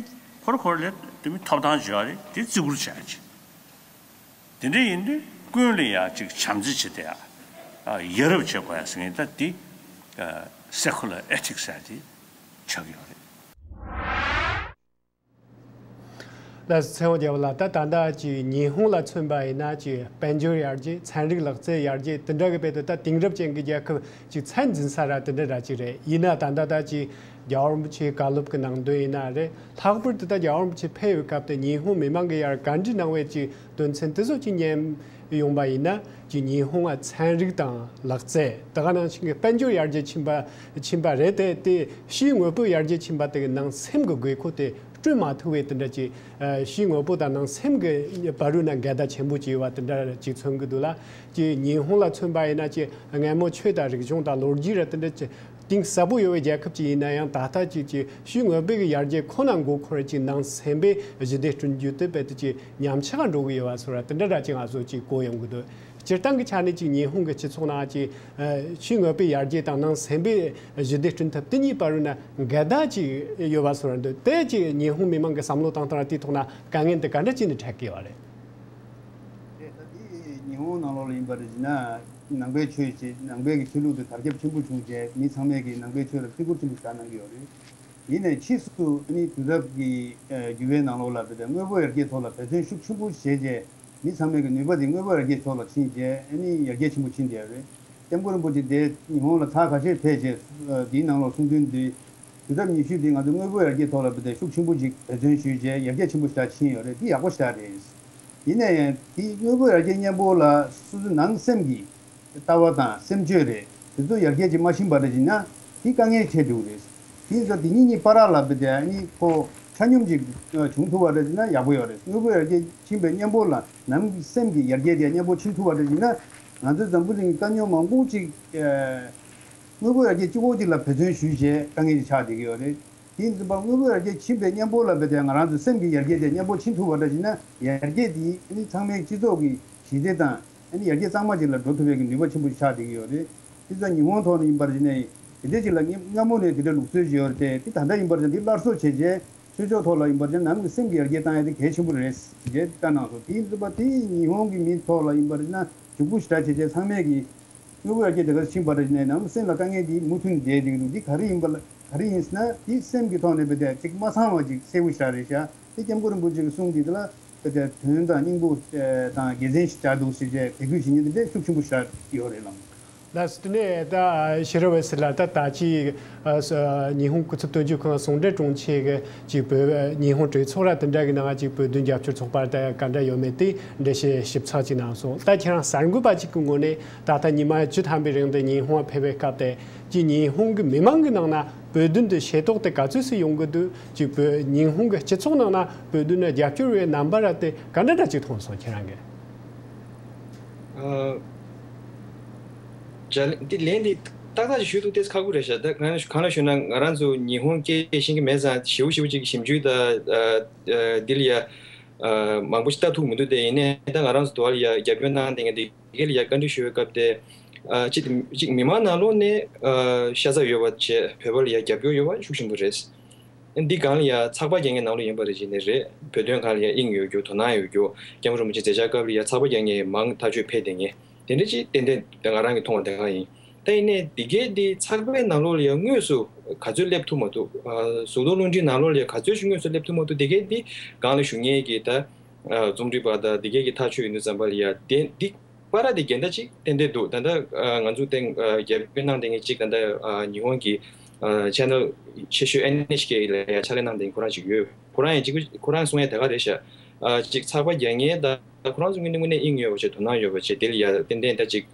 ཁོ་རང་ཁོ་རང་ལ་དེ་མི་ཐོབ་ཐང་བརྗོད་ཡ་རེད་དེ་བརྩི་བཀུར་བྱས་ཅིག་དེ་འདྲ་ཡིན་དུས་ཀུན་ལ་ཡ་ཅིག་བྱམས་བརྩེ་བྱེད་དེ་ཡ། ཡ་རབས་བྱེད་དགོས་ཡ་ཟེར་མཁན་ད་དེ་སེ་ཁུ་ལར་ཨེ་ཐིག་ཟེར་དེ་ཆགས་ཀྱི་ཡོད་རེད། ལགས་སོ། ཚེ་དབང་རྒྱལ་པོ་ལགས། ད་ད་ལྟ་ཅིག་ཉི་ཧོང་ལ་མཚོན་པ་ཡིན་ན་ཅིག་དཔལ་འབྱོར་ཡར་རྒྱས། ཚན་རིག་ལག་རྩལ་ཡར་རྒྱས། དེ་འདྲ་གི་དཔེ་དེ་ད་དེང་རབས་ཅན་གྱི་རྒྱལ་ཁབ་ཅིག་ཚད་འཛིན་ས་ར་དེ་འདྲ་ར་ཅིག་རེད། ཡིན་ན་ད་ལྟ་ད་ཅིག་རྒྱལ་བ་རིན་པོ་ཆེའི་བཀའ་སློབ་ཀྱི་ནང་དོན་ཡིན་ན་རེད། ལྷག་པར་དུ་ད་རྒྱལ་བ་རིན་པོ་ཆེ་ཕེབས་པའི་སྐབས་དེ་ཉི་ཧོང་མི་མང་གིས་ཡར་བཀའ་འདྲི་གནང་བའི་ཅིག་དོན་ཚན་དེ་ཚོ་ཅིག་ཉན་ཡོང་པ་ཡིན་ན་ཅིག་ཉི་ཧོང་ང་ཚན་རིག་དང་ལག་རྩལ་དེ་ག་ནང་བཞིན་གྱི་དཔལ་འབྱོར་ཡར་རྒྱས་ཕྱིན་པ་ཕྱིན་པ་རེད་དེ། དེ་ཕྱིའི་དངོས་པོ་ཡར་རྒྱས་ཕྱིན་པ་དེ་གི་ནང་སེམས་ཀྱི་དགོས་མཁོ་དེ་སྐྲུན་མ་ཐུབ་པའི་དེ་འདྲ་ཅིག་ཕྱིའི་དངོས་པོ་དང་ནང་སེམས་ཀྱི་བར་རུ་ན་འགལ་ཟླ་ཆེན་པོ་ཅིག་ཡོད་པ་དེ་འདྲ་ཅིག་མཚོན་གྱི་འདུག་ལ། ཅིག་ཉི་ཧོང་ལ་མཚོན་པ་ཡིན་ན་ཅིག་སྔ་མོ་ཆོས་དང་རིག་གཞུང་དང་ལོ་རྒྱུས་ར་དེ་འདྲ་ཅིག་གཏིང་ཟབ་པོ་ཡོད་པའི་རྒྱལ་ཁབ་ཅིག་ཡིན་ན་ཡང་ད་ལྟ་ཅིག་ཅིག་ཕྱིའི་དངོས་པོའི་གི་ཡར་རྒྱས་ཁོ་ན་མགོ་འཁོར་ཅིག་ནང་སེམས་པའི་ཞི་བདེ་བསྐྲུན་རྒྱུ་དེ་དཔེ་དེ་ཅིག་ཉམས་ཆག་འགྲོ་གི་ཡོད་པ་སོགས་ར་དེ་འདྲ་ར་ཅིག་ང་ཚོ་ཅིག་གོ་ཡོང་གི་འདུག་སྤྱིར་བཏང་གི་ཆ་ནས་ཅིག་ཉི་ཧོང་གི་སྤྱི་ཚོགས་ནང་ཅིག་ཕྱིའི་དངོས་པོའི་ཡར་རྒྱས་དང་ནང་སེམས་པའི་ཞི་བདེ་བསྐྲུན་ཐབས་དེ་གཉིས་བར་རུ་ན་འགལ་ཟླ་ཅིག་ཡོད་པ་སོགས་ར་འདུག་དེ་ཅིག་ཉི་ཧོང་མི་མང་གི་བསམ་བློ་བཏང་སྟངས་ར་དེའི་ཐོག་ན་དཀའ་ངལ་འདི་ག་འདྲ་ཅིག་ནས་འཕྲད་ཀྱི་ཡོད་པ་རེད། དེ་ད་དེ་ཉི་ཧོང་ནང་ལོགས་ལ་ཡིན་པ་རེད་ཅེ་ན། ནང་པའི་ཆོས་ཅེས་ནང་པའི་གི་ཆོས་ལུགས་དེ་དར་ཁྱབ་ཆེན་པོ་བྱུང་རྗེས་མི་ཚང་མས་ཀྱི་ནང་པའི་ཆོས་ལ་བརྩི་བཀུར་ཆེན་པོ་བཞག་གནང་གི་ཡོད་རེད། ཡིན་ནའི་ཕྱིས་སུ་ཨ་ནི་དུས་རབས་ཀྱི་ཨ་འགྱུར་བའི་ནང་ལོགས་ལ་བོད་དོན་དངོས་པོ་ཡར་རྒྱས་ཐོག་ལ་འབད་བརྩོན་ཤུགས་ཆེན་པོ་བྱས་རྗེས་མི་ཚང་མས་ཀྱི་ནུས་པ་དེ་དངོས་པོ་ཡར་རྒྱས་ཕྱོགས་ལ་ཕྱིན་རྗེས་ཨ་ནི་ཡར་རྒྱས་ཆེན་པོ་ཕྱིན་བསྡད་ཡོད་རེད། སྐྱབས་མགོན་རིན་པོ་ཆེ་དེ་ཉི་ཧོང་ལ་ཚར་ཁ་ཤས་ཕེབས་རྗེས་ཨ་དེའི་ནང་ལོགས་གསུང་དོན་དེ། དུས་རབས་ཉི་ཤུ་དེ་ང་ཚོ་དངོས་པོ་ཡར་རྒྱས་ཐོག་ལ་བོད་དོན་ཤུགས་ཆེན་པོ་ཅིག་འབད་བརྩོན་ཞུས་རྗེས་ཡར་རྒྱས་ཆེན་པོ་ཞིག་ཕྱིན་ཡོད་རེད། དེ་ཡག་པོ་ཞིག་རེད། ཡིན་ན་ཡང་དེ་དངོས་པོ་ཡར་རྒྱས་མཉམ་པོ་ལ་སོ་སོའི་ནང་སེམས་ཀྱི་ལྟ་བ་དང་སེམས་སྤྱོད་རེད། དེ་ཚོ་ཡར་རྒྱས་ཅིག་མ་ཕྱིན་པ་རེད་ཅེ་ན་དེ་དཀའ་ངལ་འཕྲད་འགྲོ་གི་རེད། དེ་ཡིན་ཙང་དེ་གཉིས་གཉིས་བར་ལ་བོད་དོན་གཉིས་ཁོ་ཆ་སྙོམས་ཅིག་བྱུང་ཐུབ་པ་རེད་ཅེ་ན་ཡག་པོ་ཡོད་རེད། དངོས་པོ་ཡར་རྒྱས་ཕྱིན་པའི་མཉམ་པོ་ལ་ནང་སེམས་ཀྱི་ཡར་རྒྱས་དེ་མཉམ་པོ་ཕྱིན་ཐུབ་པ་རེད་ཅེ་ན་ང་ཚོའི་འཛམ་བུ་གླིང་གི་དཀའ་རྙོག་མང་པོ་ཅིག་དངོས་པོ་ཡར་རྒྱས་གཅིག་པོ་གཅིག་ལ་འབད་བརྩོན་ཞུས་བྱས་དཀའ་ངལ་ཅིག་ཆགས་བསྡད་ཀྱི་ཡོད་རེད། དེ་ཡིན་ཙང་དངོས་པོ་ཡར་རྒྱས་ཕྱིན་པའི་མཉམ་པོ་ལ་བལྟས་ཏེ་ང་རང་ཚོའི་སེམས་ཀྱི་ཡར་རྒྱས་དེ་མཉམ་པོ་ཕྱིན་ཐུབ་པ་འདྲ་ཞིག་ན་ཡར་རྒྱས་དེ་ནི་ཚང་མའི་སྤྱི་ཚོགས་ཀྱི་ཞི་བདེ་དང་ཡར་རྒྱས་གཙང་མ་ཅིག་ལ་འགྲོ་ཐུབ་པའི་ནུས་པ་ཆེན་པོ་ཞིག་ཆགས་བསྡད་ཀྱི་ཡོད་རེད། དེ་ཙང་ཉི་ཧོང་ཐོག་ནས་ཡིན་པར་བྱས་ནས་དེ་འདྲ་ཅིག་ལ་སྔ་མོ་ནས་དེ་འདྲ་ལུགས་སྲོལ་ཞིག་ཡོད་རེད་དེ་དེ་ད་ལྟ་ཡིན་པར་བྱས་ན་དེ་སླར་གསོ་བྱས་རྗེས་ཆོས་ཕྱོགས་ཐོག་ལ་ཡིན་པར་བྱས་ན་ནང་གི་སེམས་ཀྱི་ཡར་རྒྱས་བཏང་ཡ་དེ་གལ་ཆེན་པོ་རེད་ཅེས་བཀའ་གནང་སོང་། དེ་ཡིན་ཙང་དེ་ཉི་ཧོང་གི་མི་ཐོག་ལ་ཡིན་པར་བྱས་ན་འཇུག་པོ་ཞེ་དྲག་བྱས་རྗེས་ཚང་མས་ཀྱི་དངོས་པོ་ཡར་རྒྱས་དེ་ག་ཕྱིན་པ་རེད་ནས་ནང་སེམས་ལ་དཀའ་ངལ་དེ་མུ་མཐུད་ནས་བསྡད་བསྡད་ཀྱི་འདུག་འདི་ག་རེ་ཡིན་པ་ལ་ག་རེ་ཡིན་ཟེར་ན་དེ་སེམས་ཀྱི་ཐོག་ནས་བལྟས་ཏེ་ཅིག་མ་ཚང་བ་ཅིག་གསལ་པོ་ཞེ་དྲག་རེད་ཤག་དེ་སྐྱབས་མགོན་རིན་པོ་ཆེ་གི་གསུང་འདི་དེ་ལ་བལྟས་ཏེ་དོན་དང་སྙིང་པོ་དང་དགེ་མཚན་ཞིག་ཆགས་འདུག་ཟེར་བྱས་དད་གུས་བྱེད་མཁན་དེ་འདྲ་ཤུགས་ཆེན་པོ་ཞེ་དྲག་ཡོད་རེད་ལགས། ལགས་སོ། དེ་ནས་ད་ཕྱི་རབས་ཟེར་ལ་ད་ད་ཅི་ཉི་ཧོང་སྐུ་ཚབ་དོན་གཅོད་ཁང་ཟུང་འབྲེལ་དྲུང་ཆེ་གི་ཅིག་བོད་ཉི་ཧོང་གྲོས་ཚོགས་ར་དེ་འདྲ་གི་ནང་ཅིག་བོད་དོན་རྒྱབ་སྐྱོར་ཚོགས་པ་དང་ག་འདྲ་ཡོད་མེད་དེ་འགྲེལ་བཤད་ཞིབ་ཚགས་ཅིག་གནང་སོང་། ད་ཁྱེད་རང་གསར་འགོད་པ་ཅིག་གི་ངོས་ནས་ད་ལྟ་ཉི་མ་བཅུ་ཐམ་པའི་རིང་དུ་ཉི་ཧོང་ཕེབས་པའི་སྐབས་དེ་ཅིག་ཉི་ཧོང་གི་མི་མང་གི་ནང་ན་བོད་དོན་དུ་ཤེས་རྟོགས་དེ་ག་ཚོད་ཅིག་ཡོང་གི་འདུག་ཅིག་བོད་ཉི་ཧོང་གི་སྤྱི་ཚོགས་ནང་ན་བོད་དོན་ལ་རྒྱབ་སྐྱོར་བའི་རྣམ་པ་ར་དེ་ག་འདྲ་འདྲ་ཅིག་མཐོང་སོང་ཁྱེད་རང་གིས། ཨ། ལན་འདི་ཏག་ཏག་ཅིག་ཞུ་ཐུབ་ཏེ་ཁག་པོ་རེད་ཤག་ད་གང་གང་ལ་ཞུ་ན་ང་རང་ཚོ་ཉི་ཧོང་སྐད་ཤེས་ཀྱི་མེད་ཙང་ཞེ་པོ་ཞེ་པོ་ཅིག་ཞིབ་འཇུག་དང་ཨ་ཨ་འདི་ལ་ཡ་ཨ་མང་པོ་ཞིག་ལྟ་ཐུབ་མི་འདུག་དེ་ཡིན་ནའི་ད་ང་རང་ཚོ་དོ་བ་ལ་ཡ་རྒྱབ་སྐྱོར་གནང་བསྡད་མཁན་དེ་ག་ལ་ཡ་བཀའ་འདྲི་ཞུ་བའི་སྐབས་དེ་ཨ་ཅིག་ཅིག་མི་མང་ནང་ལོགས་ནས་ཨ་ཤ་ཚ་ཡོད་པ་བྱས་བོད་པ་ལ་ཡ་རྒྱབ་སྐྱོར་ཡོད་པ་ཤུགས་ཆེན་པོ་རེད། འདི་སྒང་ལ་ཡ་ཚགས་པར་རྒྱག་མཁན་ནང་ལོགས་ཡིན་པ་རེད་བྱས་ནས་རེད། བོད་དོན་སྒང་ལ་ཡ་དབྱིངས་ཡོད་རྒྱུ་དོ་སྣང་ཡོད་རྒྱུ། སྐྱབས་མགོན་རིན་པོ་ཆེ་མཛད་འཆར་སྐབས་ལ་ཡ་ཚགས་པར་རྒྱག་མཁན་མང་ཐག་ཆོད་ཕེབས་བསྡད་མཁན་དེ་འདྲ་ཅིག་ཏན་ཏན་ང་རང་གིས་མཐོང་བ་དེ་ག་ཡིན། ད་ཡིན་ནའི་འདི་གའི་འདི་ཚགས་པར་ནང་ལོགས་ལ་ཡ་དངོས་སུ་ག་ཚོད་སླེབས་ཐུབ་མ་ཐུབ། ཨ་གཟུགས་མཐོང་རླུང་འཕྲིན་ནང་ལོགས་ལ་ཡ་ག་ཚོད་ཅིག་དངོས་སུ་སླེབས་ཐུབ་མ་ཐུབ། འདི་གའི་འདི་སྒང་ལ་བཞུགས་མཁན་གྱི་ད་ཨ་རྩོམ་སྒྲིག་པ་དང་འདི་གའི་གི་ཐག་གཅོད་ཡིན་དུས་ཙམ་པ་ལ་ཡ་དེ་འདི་པར་དེ་འགལ་ཟླ་ཅིག་ཏན་ཏན་འདུག་ད་ལྟ་ཨ་ང་ཚོ་དེ་ཨ་རྒྱབ་སྐྱོར་གནང་བསྡད་མཁན་ཅིག་ད་ལྟ་ཨ་ཉི་ཧོང་གི་ཨ་ཆེ་ནལ་ཆེ་ཤོས་ཨེན་ཨེཆ་ཀེ་ལ་ཡ་ཕྱག་ལས་གནང་བསྡད་མཁན་ཁོ་རང་ཅིག་ཡོད། ཁོ་རང་ཡང་ཅིག་ཁོ་རང་གསུང་ཡ་དེ་ག་རེད་ཤག་ཨ་ཅིག་ཚགས་པར་རྒྱག་མཁན་ད་ཁོ་རང་ཚོ་དངོས་གནས་དངོས་གནས་དབྱིངས་ཡོད་པ་བྱས་དོ་སྣང་ཡོད་པ་བྱས་དེ་ལ་ཡ་ཏན་ཏན་ད་ཅིག་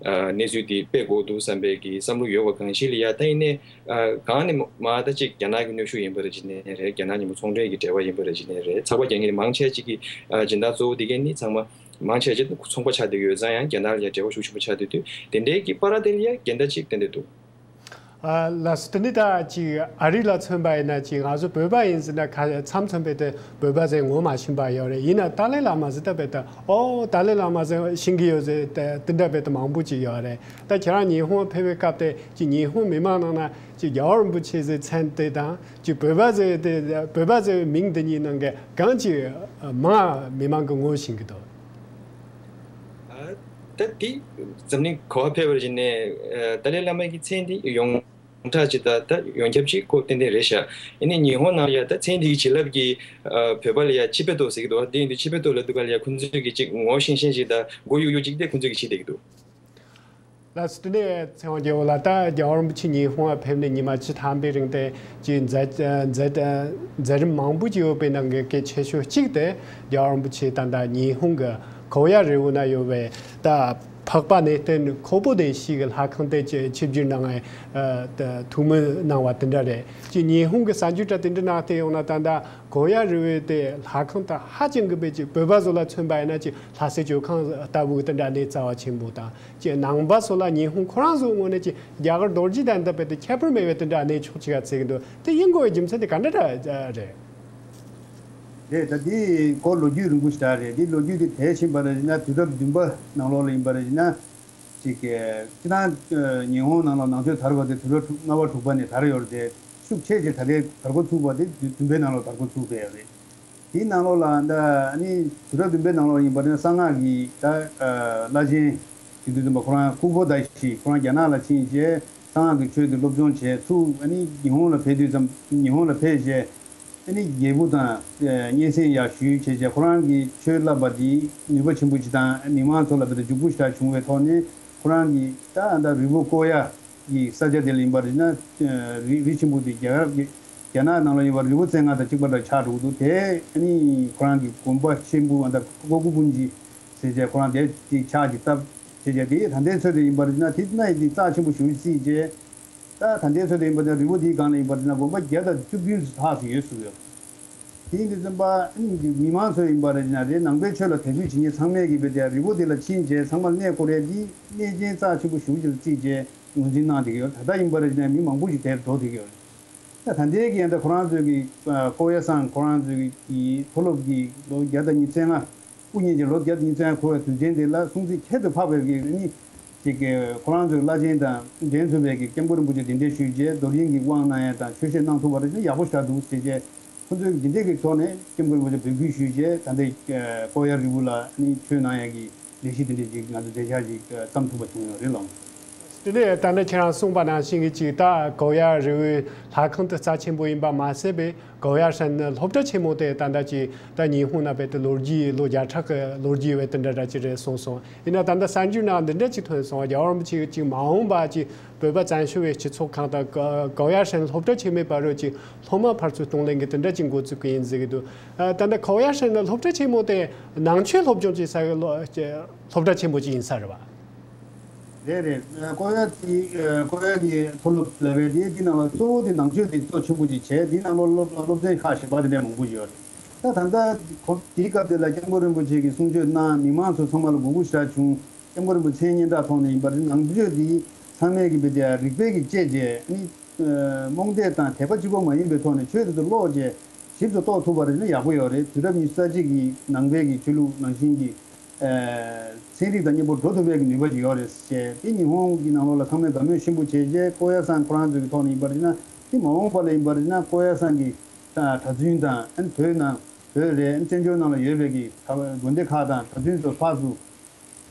ཨ་གནས་ཚུལ་འདི་སྤེལ་དགོས་འདུག་བསམ་པའི་གི་བསམ་བློ་ཡོད་པ་གང་ཞིག་ལ་ཡ་ད་ཡིན་ནའི་ཨ་གང་ནས་མ་ད་ཅིག་རྒྱ་ནག་གི་གནོན་ཤུགས་ཡིན་པ་རེད་བྱས་ནའི་རེད། རྒྱ་ནག་མཉམ་པོ་ཚོང་འབྲེལ་གྱི་འབྲེལ་བ་ཡིན་པ་རེད་བྱས་ནའི་རེད། ཚགས་པར་རྒྱག་མཁན་མང་ཆེ་ཅིག་གི་ཨ་སྦྱིན་བདག་གཙོ་བོ་དེ་གས་ནི་ཚང་མ་མང་ཆེ་ཅིག་ཚོང་པ་ཆགས་བསྡད་ཡོད་ཙང་ཡང་རྒྱ་ནག་ལ་ཡ་འབྲེལ་བ་ཤུགས་ཆེན་པོ་ཆགས་བསྡད་དུས་དེ་འདྲའི་གི་པར་དེ་ལ་ཡ་འགལ་ཟླ་ཅིག་ཏན་ཏན་འདུག་ཨ་ལགས་སོ། དེ་ནས་ད་ཅིག་ཨ་རི་ལ་མཚོན་པ་ཡིན་ན་ཅིག་ང་ཚོ་བོད་པ་ཡིན་ཟེར་ན་ཁ་མཚམས་མཚམས་བོད་དུ་བོད་པ་ཟེར་ངོ་མ་ཤེས་པ་ཡོད་རེད། ཡིན་ན་ཏཱ་ལའི་བླ་མ་ཟེར་ད་བོད་དུ་ཨོ་ཏཱ་ལའི་བླ་མ་ཟེར་ཤེས་ཀྱི་ཡོད་ཟེར་དེ་འདྲ་བོད་དུ་མང་པོ་ཅིག་ཡོད་རེད། ད་ཁྱེད་རང་ཉི་ཧོང་ཕེབས་པའི་སྐབས་དེ་ཅིག་ཉི་ཧོང་མི་མང་ནང་ན་ཅིག་རྒྱལ་བ་རིན་པོ་ཆེ་ཟེར་མཚན་དེ་དང་ཅིག་བོད་པ་ཟེར་དེ་བོད་པ་ཟེར་བའི་མིང་འདི་གཉིས་ནང་གི་གང་ཅིག་མང་མི་མང་གི་ངོ་ཤེས་ཀྱི་འདུག་ཨ་ད་དེ་འཛམ་གླིང་ག་པར་ཕེབས་པ་ཡིན་ནའི་ཨ་ཏཱ་ལའི་བླ་མ་གི་མཚན་དེ་ཡོངས་གྲགས་ཅིག་ད་ད་ཡོངས་ཁྱབ་ཅིག་ཁོ་ཏན་ཏན་རེད་ཤག་ཡིན་ནའི་ཉི་ཧོང་ནང་ལ་ཡ་ད་མཚན་དེ་གི་བྱིན་རླབས་ཀྱིས་ཨ་བོད་པ་ལ་ཡ་ཆི་པེ་ཏོ་ཟེར་གྱི་འདུག་དེ་ཡིན་དུས་ཆི་པེ་ཏོ་ལབ་དུས་ག་ལ་ཡ་ཁོ་ཚོས་ཀྱི་ཅིག་ངོ་ཤེས་ཤེས་ཅིག་ད་མགོ་གཡུག་གཡུག་ཅིག་དེ་ཁོ་ཚོས་ཀྱི་བྱེད་བསྡད་ཀྱི་འདུག་ལགས་སོ། དེ་ནས་ཚེ་དབང་རྒྱལ་པོ་ལགས། ད་རྒྱལ་བ་རིན་པོ་ཆེ་ཉི་ཧོང་ལ་ཕེབས་ནས་ཉི་མ་བཅུ་ཐམ་པའི་རིང་དེ་ཀྱི་མཛད་མཛད་མཛད་རིམ་མང་པོ་ཅིག་ཡོད་པའི་ནང་གི་གལ་ཆེ་ཤོས་གཅིག་དེ་རྒྱལ་བ་རིན་པོ་ཆེ་ད་ལྟ་ཉི་ཧོང་གི་གོ་ཡ་རི་བོ་ན་ཡོད་པའི་ད་འཕགས་པ་གནས་བརྟན་ཁོ་པོ་དན་ཞིག་གི་ལྷ་ཁང་དེ་ཆེ་ཆིབས་བསྒྱུར་གནང་བའི་ཐུགས་སྨོན་གནང་བ་དེ་འདྲ་རེད། ཀྱི་ཉི་ཧོང་གི་གསར་འགྱུར་དྲ་དེ་འདྲ་ནང་བལྟས་ཡོང་ན་ད་ལྟ་གོ་ཡ་རི་བོའི་དེ་ལྷ་ཁང་དང་ཧ་ཅང་གི་དཔེ་ཅིག་བོད་པ་ཚོ་ལ་མཚོན་པ་ཡིན་ན་ཅིག་ལྷ་སའི་ཇོ་ཁང་ལྟ་བུ་དེ་འདྲ་གནས་རྩ་བ་ཆེན་པོ་དང་། ཅེས་ནང་པ་ཚོ་ལ་ཉི་ཧོང་ཁོ་རང་ཚོའི་ངོས་ནས་ཀྱི་རྒྱ་གར་རྡོ་རྗེ་གདན་དང་དཔེ་དེ་ཁྱད་པར་མེད་པའི་དེ་འདྲ་གནས་ཆོག་ཅིག་ག་བརྩི་གི་འདུག་དེ་ཡིན་དགོས་པའི་རྒྱུ་མཚན་དེ་ག་འདྲ་འདྲ་རེད། རེད། ད་འདི་སྐོར་ལོ་རྒྱུས་རིང་པོ་ཞིག་རེད། འདི་ལོ་རྒྱུས་དེ་དེ་ཕྱིན་པ་རེད་ན་དུས་རབས་བདུན་པ་ནང་ལོགས་ལ་ཡིན་པ་རེད་ན། ཅིག་སྤྱི་བཏང་ཉི་ཧོང་ནང་ལ་ནང་ཆོས་དར་བ་དེ་དུས་རབས་ལྔ་པ་དྲུག་པ་ནས་དར་ཡོད་རེད་དེ། ཤུགས་ཆེ་ཆེ་ད་ལྟའི་དར་འགོ་ཚུགས་པ་དེ་བདུན་པའི་ནང་ལ་དར་འགོ་ཚུགས་པ་རེད། དེའི་ནང་ལོགས་ལ་ད་ནི་དུས་རབས་བདུན་པའི་ནང་ལོགས་ཡིན་པ་ནི་གསང་སྔགས་ཀྱི་ད་བླ་ཆེན་དེ་དུས་བདུན་པ་ཁོ་རང་ཀུ་ཧྥུ་དཱ་ཤི་ཁོ་རང་རྒྱ་ནག་ལ་ཕྱིན་རྗེས་གསང་སྔགས་ཀྱི་ཆོས་དེ་སློབ་སྦྱོང་བྱས་ཚུར་ཨ་ནི་ཉི་ཧོང་ལ་ཕེབས་དུས་ཙམ་ཉི་ཧོང་ལ་ཕེབས་རྗེས་ཨ་ནི་རྒྱལ་པོ་དང་སྙན་སེང་ཡག་ཞུས་བྱས་རྗེས་ཁོ་རང་གིས་ཆོས་བསླབ་པ་དེ་ནུས་པ་ཆེན་པོ་ཅིག་དང་མི་མང་ཚོ་ལ་བར་དུ་འཇུག་པོ་ཞིག་བྱུང་བའི་ཐོག་ནས་ཁོ་རང་གིས་ད་ད་རི་བོ་ཀོ་ཡ། གི་ས་ཆ་དེ་ལ་ཡིན་པར་ན་རི་རི་ཆེན་པོ་དེ་རྒྱ་གར་རྒྱ་ནག་ནང་ལ་ཡིན་པར་རི་བོ་རྩེ་ལྔ་དང་གཅིག་པ་འདྲ་ཆགས་འགྲོ་གི་འདུག་དེ་ཨ་ནི་ཁོ་རང་གི་དགོན་པ་ཆེན་པོ་ཨ་ད་ཀོ་ཀུ་པུན་ཇི་ཟེར་བྱས་ཁོ་རང་དེ་ཅིག་ཕྱག་ཅིག་བཏབ་བྱས་བྱས་དེ་ད་ལྟའི་ཚོད་དུ་ཡིན་པར་ན་དེ་ན་ཡི་དེ་རྩ་ཆེན་པོ་ཞུ་སྲིད་བྱས་ད་ད་ལྟའི་ཚོད་དུ་ཡིན་པར་ན་རི་བོ་དེའི་སྒང་ལ་ཡིན་པར་ན་དགོན་པ་བརྒྱ་དང་བཅུ་བདུན་ལྷག་ཙམ་ཡོད་ཟེར་ཡོད། དེ་ཡིན་དུས་ཙམ་པ་ཨ་ནི་མི་མང་ཚོ་ཡིན་པ་རེད་ན་རེད་ནང་པའི་ཆོས་ལ་དད་གུས་བྱེད་མཁན་ཚང་མས་ཀྱི་བེ་དེ་རི་བོ་དེ་ལ་ཕྱིན་བྱས་ཚང་མ་གནས་སྐོར་རེད་འདི་གནས་ཆེན་རྩ་ཆེན་པོ་ཞུ་ཅིག་ལ་བརྩིས་བྱས་ངོས་འཛིན་གནང་བསྡད་ཀྱི་ཡོད། ད་ལྟ་ཡིན་པ་རེད་ན་མི་མང་པོ་ཞིག་དེར་འགྲོ་བསྡད་ཀྱི་ཡོད་རེད། ད་ད་ལྟའི་གི་ཡང་ད་ཁོ་རང་ཚོའི་གི་ཀོ་ཡ་སང་ཁོ་རང་ཚོའི་གི་མཐོ་སློབ་ཀྱི་ལོ་བརྒྱ་དང་ཉི་ཤུ་རྩ་ལྔ་སྐུ་ཉིད་ཀྱི་ལོ་བརྒྱ་དང་ཉི་ཤུ་རྩ་ལྔ་འཁོར་བའི་དུས་ཆེན་དེ་ལ་སྲུང་བརྩི་ཁྱད་དུ་འཕགས་པའི་གི་ནི་ཅིག་གི་ཁོ་རང་ཚོའི་བླ་ཆེན་དང་འགྲན་ཚུགས་པའི་གི་སྐྱབས་མགོན་རིན་པོ་ཆེ་གདན་འདྲེན་ཞུས་རྗེས་རྡོ་རིང་གི་དབང་གནང་ཡ་དང་ཆོས་བཤད་གནང་ཐུབ་པ་རེད་ན་ཡག་པོ་ཞིག་འདུག་ཟེར་རྗེས་ཁོ་ཚོས་འདི་འདྲའི་གི་ཐོག་ནས་སྐྱབས་མགོན་རིན་པོ་ཆེ་འབོད་སྐུལ་ཞུས་རྗེས་ད་ལྟའི་ཀོ་ཡ་རི་བོ་ལ་ནི་ཆོས་གནང་ཡ་གི་ལས་གཞི་དེ་འདྲའི་ཅིག་ང་ཚོ་མཛད་འཆར་ཅིག་བརྩམས་ཐུབ་པ་བྱུང་ཡོད་རེད་ལགས། དེ་ནས་ད་ནི་ཁྱེད་རང་གསུངས་པ་ནང་བཞིན་གྱི་ཅིག་ད་གོ་ཡ་རི་བོའི་ལྷ་ཁང་དེ་རྩ་ཆེན་པོ་ཡིན་པ་མ་ཟད་པའི་གོ་ཡ་ཧྲན་ནི་སློབ་གྲྭ་ཆེན་མོ་དེ་ད་ལྟ་ཅིག་ད་ཉི་ཧོང་ན་བལྟས་ཏེ་ལོ་རྒྱུས་ལོ་བརྒྱ་ཕྲག་གི་ལོ་རྒྱུས་ཡོད་པའི་དེ་འདྲ་འདྲ་ཅིག་རེད་གསུངས་སོང་། ཡིན་ན་ད་ལྟ་གསར་འགྱུར་ནང་འདི་འདྲ་ཅིག་ཐོན་སོང་བ། རྒྱལ་བ་རིན་པོ་ཆེ་ཅིག་མ་འོངས་པ་ཅིག་བོད་པ་བཙན་བྱོལ་བའི་སྤྱི་ཚོགས་ཁག་དང་གོ་ཡ་ཧྲན་སློབ་གྲྭ་ཆེན་མོའི་བར་རུ་ཅིག་སློབ་མ་ཕར་ཚུར་གཏོང་ལེན་གྱི་དེ་འདྲ་ཅིག་འགོ་བཙུགས་ཀྱི་ཡིན་ཟེར་གྱི་འདུག་ད་ལྟ་གོ་ཡ་ཧྲན་ནི་སློབ་གྲྭ་ཆེན་མོ་དེ་ནང་ཆོས་སློབ་སྦྱོང་བྱེད་ས་གི་སློ་སློབ་གྲྭ་ཆེན་པོ་ཅིག་ཡིན་ས་རེད་བ། རེད་རེད། ཀོ་ཡ་དེ་ཀོ་ཡ་གི་མཐོ་སློབ་ལབ་པའི་དེ་དེ་ནང་ལ་གཙོ་བོ་དེ་ནང་ཆོས་དེ་གཙོ་ཆེན་པོ་ཅིག་བྱས་དེ་ནང་ལ་སློབ་སློབ་ཚན་ཁག་ཞིབ་པ་དེ་འདྲ་མང་པོ་ཡོད་རེད། ད་ད་ལྟ་ཁོ་དེའི་སྐབས་དེ་ལ་སྐྱབས་མགོན་རིན་པོ་ཆེ་གིས་གསུང་ཆོས་གནང་མི་མང་ཚོ་ཚང་མ་ལ་དགོངས་པ་ཞེ་དྲག་བྱུང་། སྐྱབས་མགོན་རིན་པོ་ཆེ་མཚན་སྙན་གྲགས་ཐོག་ནས་ཡིན་པ་རེད། ནང་ཆོས་དེ་ཚང་མས་ཀྱི་བེ་དེ་རིག་པའི་གི་དཔྱད་བྱས་ནི་རྨོངས་དད་དང་དད་པ་གཅིག་པོ་མ་ཡིན་པའི་ཐོག་ནས་ཆོས་དེ་ཚོ་ཀློག་བྱས་ཞིབ་ཏུ་རྟོགས་ཐུབ་པ་རེད་ན་ཡག་པོ་ཡོད་རེད། དུས་རབས་ཉི་ཤུ་རྩ་གཅིག་གི་ནང་པའི་གི་ཆོས་ལུགས་ནང་བཞིན་གྱི་ཚན་རིག་དང་མཉམ་པོ་འགྲོ་ཐུབ་པའི་གི་ནུས་པ་ཅིག་ཡོད་རེད་ཟེར་དེ་ཉི་ཧོང་གི་ནང་ལོགས་ལ་ཚང་མས་དགའ་མོས་ཆེན་པོ་བྱས་རྗེས་ཀོ་ཡ་སང་ཁོ་རང་ཚོའི་གི་ཐོག་ནས་ཡིན་པ་རེད་ན་ དེ་མ་འོངས་པ་ལ་ཡིན་པར་ན་ཀོ་ཡ་སང་གི་གྲྭ་བཙུན་དང་བོད་ནང་བོད་རེད། བཙན་བྱོལ་ནང་ལ་ཡོད་པའི་གི་དགོན་སྡེ་ཁག་དང་གྲྭ་བཙུན་ཚོ་ཕར་ཚུར་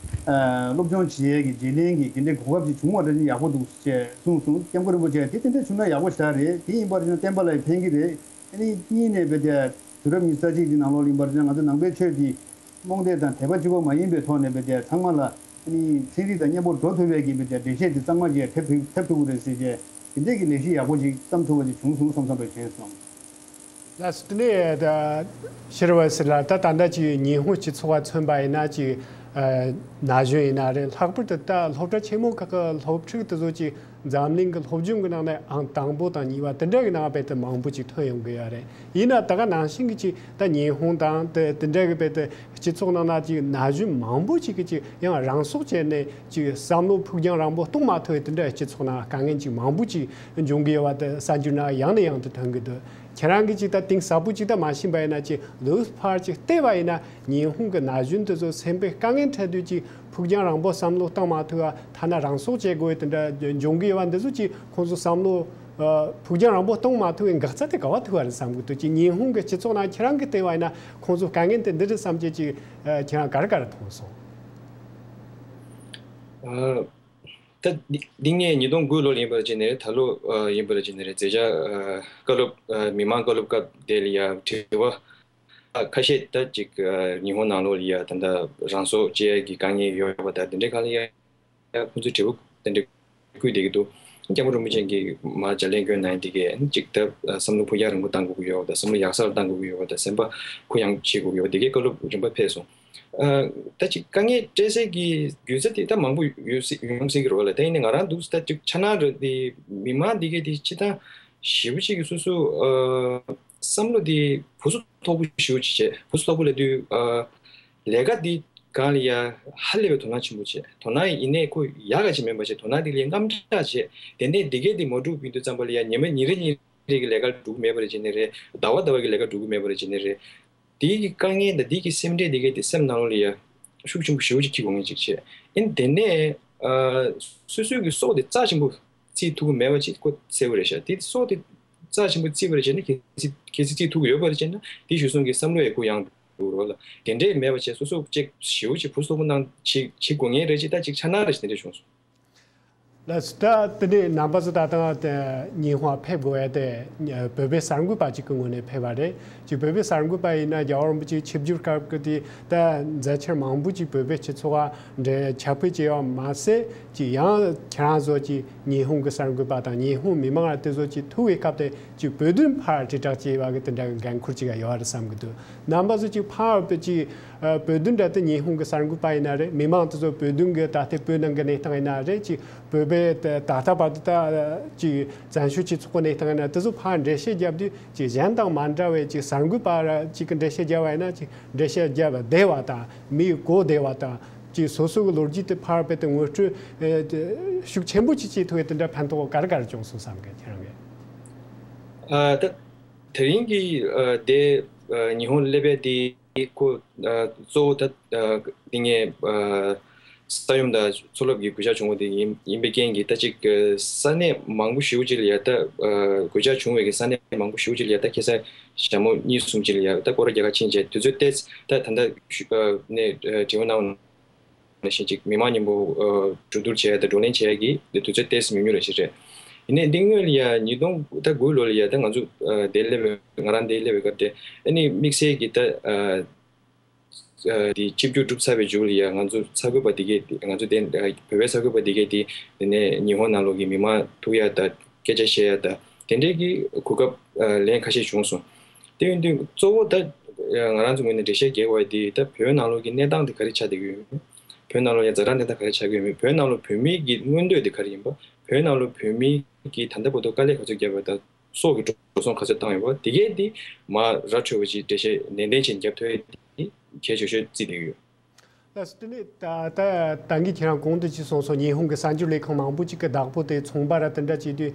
སློབ་སྦྱོང་བྱེད་ཡས་ཀྱི་བརྗེ་ལེན་གྱི་དེ་འདྲའི་གོ་སྐབས་ཅིག་བྱུང་བ་འདྲ་ཅིག་ཡག་པོ་འདུག་ཅེས་གསུངས་སོང་། སྐྱབས་མགོན་རིན་པོ་ཆེ་དེ་དེ་འདྲ་བྱུང་ན་ཡག་པོ་ཞེ་དྲག་རེད། དེ་ཡིན་པར་ན་བསྟན་པ་ལ་ཕན་གྱི་རེད། ཨ་ནི་གཉིས་ནས་བོད་དེ་དུས་རབས་ཉི་ཤུ་རྩ་གཅིག་གི་ནང་ལོགས་ཡིན་པར་ན་ང་ཚོ་ནང་པའི་ཆོས་འདི་རྨོངས་དད་དང་དད་པ་གཅིག་པོ་མ་ཡིན་པའི་ཐོག་ནས་བོད་དེ་ཚང་མ་ལ་ཨ་ནི་ཚན་རིག་དང་མཉམ་པོ་འགྲོ་ཐུབ་པའི་གི་བོད་དེ་འགྲེལ་བཤད་དེ་གཙང་མ་ཅིག་ཐེབས་ཐུབ་ཐེབས་ཐུབ་ཀྱི་རེད་ཟེར་བྱས་དེ་འདྲས་ཀྱི་ལས་གཞི་ཡག་པོ་ཅིག་བརྩམས་ཐུབ་པ་ཅིག་བྱུང་སོང་བསམ་བསམ་པ་བྱས་སོང་། ལགས་སོ། དེ་ནས་ད་ཕྱི་རུ་བ་ཟེར་ལ་ད་ད་ལྟ་ཅིག་ཉི་ཧོང་སྤྱི་ཚོགས་ལ་མཚོན་པ་ཡིན་ན་ཅིག་ཨ་ན་གཞོན་ཡིན་ན་རེད། ལྷག་པར་དུ་ད་སློབ་གྲྭ་ཆེན་མོ་ཁག་གི་སློབ་ཕྲུག་དེ་ཚོ་ཅིག་འཛམ་གླིང་གི་སློབ་སྦྱོང་གི་ནང་ནས་ཨང་དང་པོ་དང་གཉིས་པ་དེ་འདྲ་གི་ནང་རྦད་དེ་མང་པོ་ཅིག་ཐོན་ཡོང་གི་ཡོད་རེད། ཡིན་ན་ད་ག་ནང་བཞིན་གྱི་ཅིག་ད་ཉི་ཧོང་དང་དེ་དེ་འདྲ་གི་རྦད་དེ་སྤྱི་ཚོགས་ནང་ན་ཅིག་ན་གཞོན་མང་པོ་ཅིག་གི་ཅིག་ཡང་རང་སྲོག་བཅད་ནས་ཅིག་བསམ་བློ་ཕུགས་རྒྱང་རིང་པོ་གཏོང་མ་ཐུབ་པའི་དེ་འདྲ་སྤྱི་ཚོགས་ནང་དཀའ་ངལ་ཅིག་མང་པོ་ཅིག་འབྱུང་གི་ཡོད་པ་དེ་གསར་འགྱུར་ནང་ཡང་ནས་ཡང་དུ་ཐོན་གི་འདུག་ཁྱེད་རང་གིས་ཅིག་ད་གཏིང་ཟབ་པོ་ཅིག་ད་མ་ཤེས་པ་ཡིན་ན་ཅིག་ལོ་ཕར་ཅིག་བལྟས་པ་ཡིན་ན་ཉི་ཧོང་གི་ན་གཞོན་དེ་ཚོ་སེམས་པའི་དཀའ་ངལ་འཕྲད་དུས་ཅིག་ཕུགས་རྒྱང་རིང་པོ་བསམ་བློ་བཏང་མ་ཐུབ་པ་ཐ་ན་རང་སྲོག་བཅད་དགོས་པའི་དེ་འདྲ་འབྱུང་གི་ཡོད་པ་འདི་ཚོ་ཅིག་ཁོང་ཚོ་བསམ་བློ་ཨ་ཕུགས་རྒྱང་རིང་པོ་གཏོང་མ་ཐུབ་པའི་འགག་རྩ་དེ་ག་བ་ཐུག་པ་རེད་བསམ་གི་འདུག་ཅིག་ཉི་ཧོང་གི་སྤྱི་ཚོགས་ནང་ཁྱེད་རང་གིས་བལྟས་པ་ཡིན་ན་ཁོང་ཚོ་དཀའ་ངལ་དེ་འདི་རེད་བསམ་བྱས་ཅིག་ཨ་ཁྱེད་རང་ག་རེ་ག་རེ་མཐོང་སོང་། ཨ། ད་འདི་འདི་ངས་ཉིས་སྟོང་དགུ་ལོ་ལ་ཡིན་པར་བྱས་ནས་རེད། ད་ལོ་ཨ་ཡིན་པར་བྱས་ནས་རེད། མཛད་འཆར་ཨ་བཀའ་སློབ་ཨ་མི་མང་བཀའ་སློབ་སྐབས་དེ་ལ་ཡ་དྲི་བ་ཨ་ཁ་ཤས་ད་ཅིག་ཨ་ཉི་ཧོང་ནང་ལོགས་ལ་ཡ་ད་ལྟ་རང་སྲོག་བཅད་ཡས་ཀྱི་དཀའ་ངལ་ཡོད་པ་དང་དེ་འདྲའི་སྒང་ལ་ཡ་ཡ་ཁོང་ཚོས་དྲི་བ་དེ་འདྲ་བསྐུལ་བསྡད་ཀྱི་འདུག་སྐྱབས་མགོན་རིན་པོ་ཆེ་གིས་མར་ལྗགས་ལན་བསྐྱོན་གནང་ཡས་དེ་གས་ཅིག་ད་བསམ་བློ་ཕུགས་རྒྱང་རིང་པོ་གཏང་དགོས་ཀྱི་ཡོད་པ་དང་བསམ་བློ་ཡག་སར་གཏང་དགོས་ཀྱི་ཡོད་པ་དང་སེམས་པ་གུ་ཡངས་བྱེད་དགོས་ཀྱི་ཡོད་པ་དེ་གས་བཀའ་སློབ་རིམ་པ་ཕེབས་སོང་། ཨ་ད་ཅིག་དཀའ་ངལ་འཕྲད་སའི་གི་རྒྱུ་མཚན་དེ་ད་མང་པོ་ཡོད་སྲིད་ཡོང་སྲིད་ཀྱི་རེད་བ་ལ། ད་ཡིན་ནའི་ང་རང་འདུག་ད་ཅིག་ཆ་ན་རེད་དེ་མི་མང་འདི་གས་དེ་སྤྱིར་བཏང་ཞེ་པོ་ཅིག་གི་སོ་སོ་ཨ་བསམ་བློ་དེ་བུ་སུ་མཐོ་པོ་ཞེ་པོ་ཅིག་བྱས། བུ་སུ་མཐོ་པོ་ལབ་དུས་ཨ་ལས་ཀ་འདི་སྒང་ལ་ཡ་ཧ་ལས་པའི་དོ་སྣང་ཆེན་པོ་བྱས། དོ་སྣང་ཡིན་ནའི་ཁོ་ཡག་ག་ཅིག་མིན་པ་བྱས། དོ་སྣང་འདི་ལ་ཡ་དངངས་སྐྲག་བྱས། དེ་ནས་འདི་གས་འདི་མ་འགྲུབ་ཡིན་དུས་ཙམ་པ་ལ་ཡ་ཉི་མ་ཉིན་རེ་ཉིན་རེ་གི་ལས་ཀ་འགྲུབ་མེད་པ་རེད་བྱས་ནས་རེད། ཟླ་བ་ཟླ་བ་གི་ལས་ཀ་འགྲུབ་མེད་པ་རེད་བྱས་ནས་རེད། དེ་གི་དཀའ་ངལ་དང་དེ་གི་སེམས་ཁྲལ་དེ་གས་དེ་སེམས་ནང་ལོགས་ལ་ཡ་ཤུགས་ཆེན་པོ་ཞེ་པོ་ཅིག་འཁྱེར་དགོས་ངེས་ཅིག་བྱས། ཨིན་དེ་ནས་ཨ་སོ་སོའི་གི་སྲོག་དེ་རྩ་ཆེན་པོ་བརྩི་ཐུབ་ཀྱི་མེད་པ་ཅིག་ཁོ་གསལ་པོ་རེད་ཤག་དེ་སྲོག་དེ་རྩ་ཆེན་པོ་བརྩིས་པ་རེད་བྱས་ན་གལ་སྲིད་གལ་སྲིད་བརྩི་ཐུབ་ཀྱི་ཡོད་པ་རེད་བྱས་ན་དེ་ཞུ་སོང་གི་བསམ་བློ་ཡི་གུ་ཡངས་འགྲོ་རོགས་ལ། དེ་འདྲས་མེད་པ་བྱས་སོ་སོ་ཅིག་ཞེ་པོ་ཅིག་བུ་སོག་པོ་ནང་ཅིག་བྱེད་དགོས་ངེས་རེད་ཅིག་ད་ཅིག་ཆ་ན་རེ་ཞིག་དེ་འདྲས་བྱུང་སོང་། ལགས་སོ། ད་དེ་ནས་རྣམ་པ་ཚོ་ད་ལྟ་ཉི་ཧོང་ཕེབས་དགོས་ཡ་དེ་བོད་པའི་གསར་འགོད་པ་ཅིག་གི་ངོས་ནས་ཕེབས་པ་རེད། ཅིག་བོད་པའི་གསར་འགོད་པ་ཡིན་ན་རྒྱལ་བ་རིན་པོ་ཆེའི་ཆིབས་བསྒྱུར་སྐབས་ཀྱི་དེ་ད་མཛད་འཆར་མང་པོ་ཅིག་བོད་པའི་སྤྱི་ཚོགས་ལ་འབྲེལ་ཁྱབ་སྤེལ་བྱས་ཡོད་མ་ཟད་ཅིག་ཡང་ཁྱེད་རང་ཚོ་ཅིག་ཉི་ཧོང་གི་གསར་འགོད་པ་དང་ཉི་ཧོང་མི་མང་ལ་དེ་ཚོ་ཅིག་ཐུག་པའི་སྐབས་དེ་ཅིག་བོད་དོན་ཕར་དྲིལ་བསྒྲགས་བྱས་པ་གི་དེ་འདྲ་གི་འགན་ཁུར་ཅིག་ཡོད་རེད་བསམ་གི་འདུག་རྣམ་པ་ཚོ་ཅིག་ཕར་བོད་ཅིག་ཨ་བོད་དོན་འདྲ་དེ་ཉི་ཧོང་གི་གསར་འགོད་པ་ཡིན་ན་རེད། མི་མང་དེ་ཚོ་བོད་དོན་གི་ད་ལྟའི་བོད་ནང་གི་གནས་སྟངས་ཡིན་ན་རེད། ཅིག་བོད་པའི་ད་ད་ལྟ་བར་དུ་ད་ཅིག་བཙན་བྱོལ་སྤྱི་ཚོགས་ཀྱི་གནས་སྟངས་ཡིན་ན་དེ་ཚོ་ཕར་འགྲེལ་བཤད་བརྒྱབ་དུས་ཅིག་གཞན་དང་མ་འདྲ་བའི་ཅིག་གསར་འགོད་པ་ར་ཅིག་གི་འགྲེལ་བཤད་བརྒྱབ་པ་ཡིན་ན་ཅིག་འགྲེལ་བཤད་བརྒྱབ་བསྡད་པ་དང་མིའི་གོ་བདེ་བ་དང་ཅིག་སོ་སོ་གི་ལོ་རྒྱུས་དེ་ཕར་རྦད་དེ་ངོ་སྤྲོད་ཨེ་ཤུགས་ཆེན་པོ་ཅིག་བྱེད་ཐུབ་པའི་དེ་འདྲ་ཕན་ཐོགས་ག་རེ་ག་རེ་བྱུང་སོང་བསམ་གི་ཁྱེད་རང་གི། ཨ་ད་དེ་རིང་གི་ཨ་དེ་ཨ་ཉི་ཧོང་སླེབས་པའི་དེ། ཁོ་ཨ་གཙོ་བོ་ད་ཨ་འདི་ངས་ཨ་ས་ཡོམ་དང་མཚོ་རླབས་ཀྱི་གོད་ཆག་བྱུང་བ་དེ་ཡིན་ཡིན་པའི་རྐྱེན་གྱིས་ད་ཅིག་ཨ་ས་གནས་མང་པོ་ཞེ་པོ་ཅིག་ལ་ཡ་ད་ཨ་གོད་ཆག་བྱུང་བའི་གི་ས་གནས་མང་པོ་ཞེ་པོ་ཅིག་ལ་ཡ་ད་ཁ་སང་ཞག་མོ་གཉིས་གསུམ་ཅིག་ལ་ཡ་ད་སྐོར་ར་རྒྱག་ག་ཕྱིན་བྱས་དུས་ཚོད་ཏོག་ཙམ་ད་ད་ལྟ་ཨ་ནས་ཨ་དྲི་བ་གནང་བ་ནང་བཞིན་ཅིག་མི་མང་མཉམ་པོ་ཨ་གྲོས་བསྡུར་བྱས་དང་བགྲོ་གླེང་བྱས་ཀྱི་དུས་ཚོད་ཏོག་ཙམ་ཉུང་ཉུང་རེ་ཞིག་རེད། ཡིན་ནའི་འདི་སྔོན་ལ་ཡ་ཉིས་སྟོང་ད་དགུ་ལོ་ལ་ཡ་ད་ང་ཚོ་ཨ་དེ་སླེབས་པའི་ང་རང་དེ་སླེབས་པའི་སྐབས་དེ་ཨ་ནི་དམིགས་བསལ་གྱི་ད་ཨ། ཨ་དེ་ཆིབས་བསྒྱུར་གྲུབ་ཚར་བའི་མཇུག་ལ་ཡ་ང་ཚོ་གསར་འགོད་པ་དེ་གས་ང་ཚོ་དེ་བོད་པའི་གསར་འགོད་པ་དེ་གས་དེ་དེ་ནས་ཉི་ཧོང་ནང་ལོགས་ཀྱི་མི་མང་ཐུག་ཡ་དང་སྐད་ཆ་བཤད་ཡ་དང་དེ་འདྲའི་གི་གོ་སྐབས་ཨ་ལན་ཁ་ཤས་བྱུང་སོང་། དེ་ཡིན་དུས་གཙོ་བོ་ད་ང་རང་ཚོ་ངོས་ནས་འགྲེལ་བཤད་རྒྱག་དགོས་པ་དེ་ད་བོད་ནང་ལོགས་ཀྱི་གནས་སྟངས་དེ་ག་རེ་ཆགས་བསྡད་ཀྱི་ཡོད་མེད། བོད་ནང་ལོགས་ཡ་ཛ་དྲག་གནས་སྟངས་ག་རེ་ཆགས་ཀྱི་ཡོད་མེད། བོད་ནང་ལོགས་བོད་མི་གི་མངོན་འདོད་དེ་ག་རེ་ཡིན་པ། བོད་ནང་ལོགས་བོད་མི་གིས་ད་ལྟ་བར་དུ་དཀའ་ལས་ག་ཚོད་བརྒྱབ་པ་དང་། སྲོག་གི་འགྲོ་སོང་ག་ཚོད་བཏང་ཡོད་པ་དེ་གས་དེ་མ་ར་འཕྲོད་པ་ཅིག་འགྲེལ་བཤད་ནན་ཏན་ཅན་རྒྱབ་ཐུབ་ཡས་དེ་གལ་ཆེ་ཤོས་བརྩིས་བསྡད་ཡོད། ལགས་སོ། དེ་ནས་ད་ད་ད་གིན་ཁྱེད་རང་གོང་དུ་ཅིག་གསུངས་སོང་། ཉི་ཧོང་གི་གསར་འགྱུར་ལས་ཁང་མང་པོ་ཅིག་གི་བདག་པོ་དེ་ཚོང་པ་ར་དེ་འདྲ་བྱེད་དུས་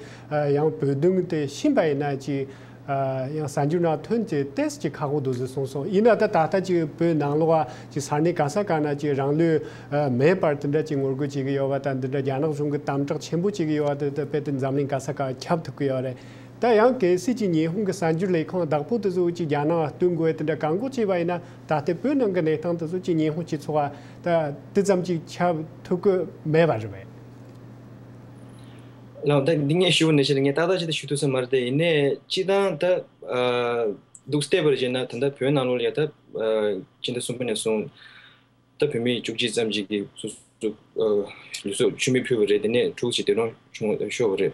ཡང་བོད་དོན་དེ་ཤེས་པ་ཡིན་ན་ཅིག་ཡང་གསར་འགྱུར་ནང་ཐོན་ཏེ་ཏོག་ཙམ་ཅིག་ཁག་པོ་འདུག་ཟེར་གསུངས་སོང་། ཡིན་ན་ད་ད་ལྟ་ཅིག་བོད་ནང་ལོགས་ཅིག་ས་གནས་ག་ས་ག་ན་ཅིག་རང་ལུས་མེད་པར་དེ་འདྲ་ཅིག་ངོ་རྒོལ་བྱེད་ཀྱི་ཡོད་པ་དང་། དེ་འདྲ་རྒྱ་ནག་གཞུང་གི་དམ་དྲག་ཆེན་པོ་བྱེད་ཀྱི་ཡོད་པ་དེ་ད་དཔེ་དེ་འཛམ་གླིང་ག་ས་ག་ཁྱབ་ཐུབ་ཀྱི་ཡོད་རེད། ད་ཡང་གལ་སྲིད་ཀྱི་ཉི་ཧོང་གི་གསར་འགྱུར་ལས་ཁང་བདག་པོ་དེ་ཚོ་གྱིས་རྒྱ་ནག་སྟོན་དགོས་དེ་འདྲ་བཀག་འགོག་བྱས་པ་ཡིན་ན། ད་ལྟའི་བོད་ནང་གི་གནས་སྟངས་དེ་ཚོ་གྱི་ཉི་ཧོང་སྤྱི་ཚོགས་ལ་ད་དེ་ཙམ་གྱིས་ཁྱབ་ཐུབ་ཀྱི་མེད་པ་རེད་པས། ལགས། ད་འདི་ངས་ཞུ་བ་ནང་བཞིན་ངས་ཏག་ཏག་ཅིག་ད་ཞུ་ཐུབ་ས་མ་རེད་དེ། ཡིན་ནའི་སྤྱིར་བཏང་ད་ཨ་འདུག་བལྟས་པར་བྱས་ན། ད་ལྟ་བོད་ནང་ལོགས་ལ་ཡ་ད་ཨ་ཕྱི་ཟླ་གསུམ་པ་ནས་བཟུང་ད་བོད་མི་བཅུ་གཅིག་ཙམ་ཞིག་གིས་སོ་སོ་ཨ་ལུས་སྲོག་མཆོད་མེ་ཕུལ་བ་རེད། དེ་ནས་དྲུག་ཅིག་འདས་གྲོངས་བྱུང་ཤོར་བ་རེད།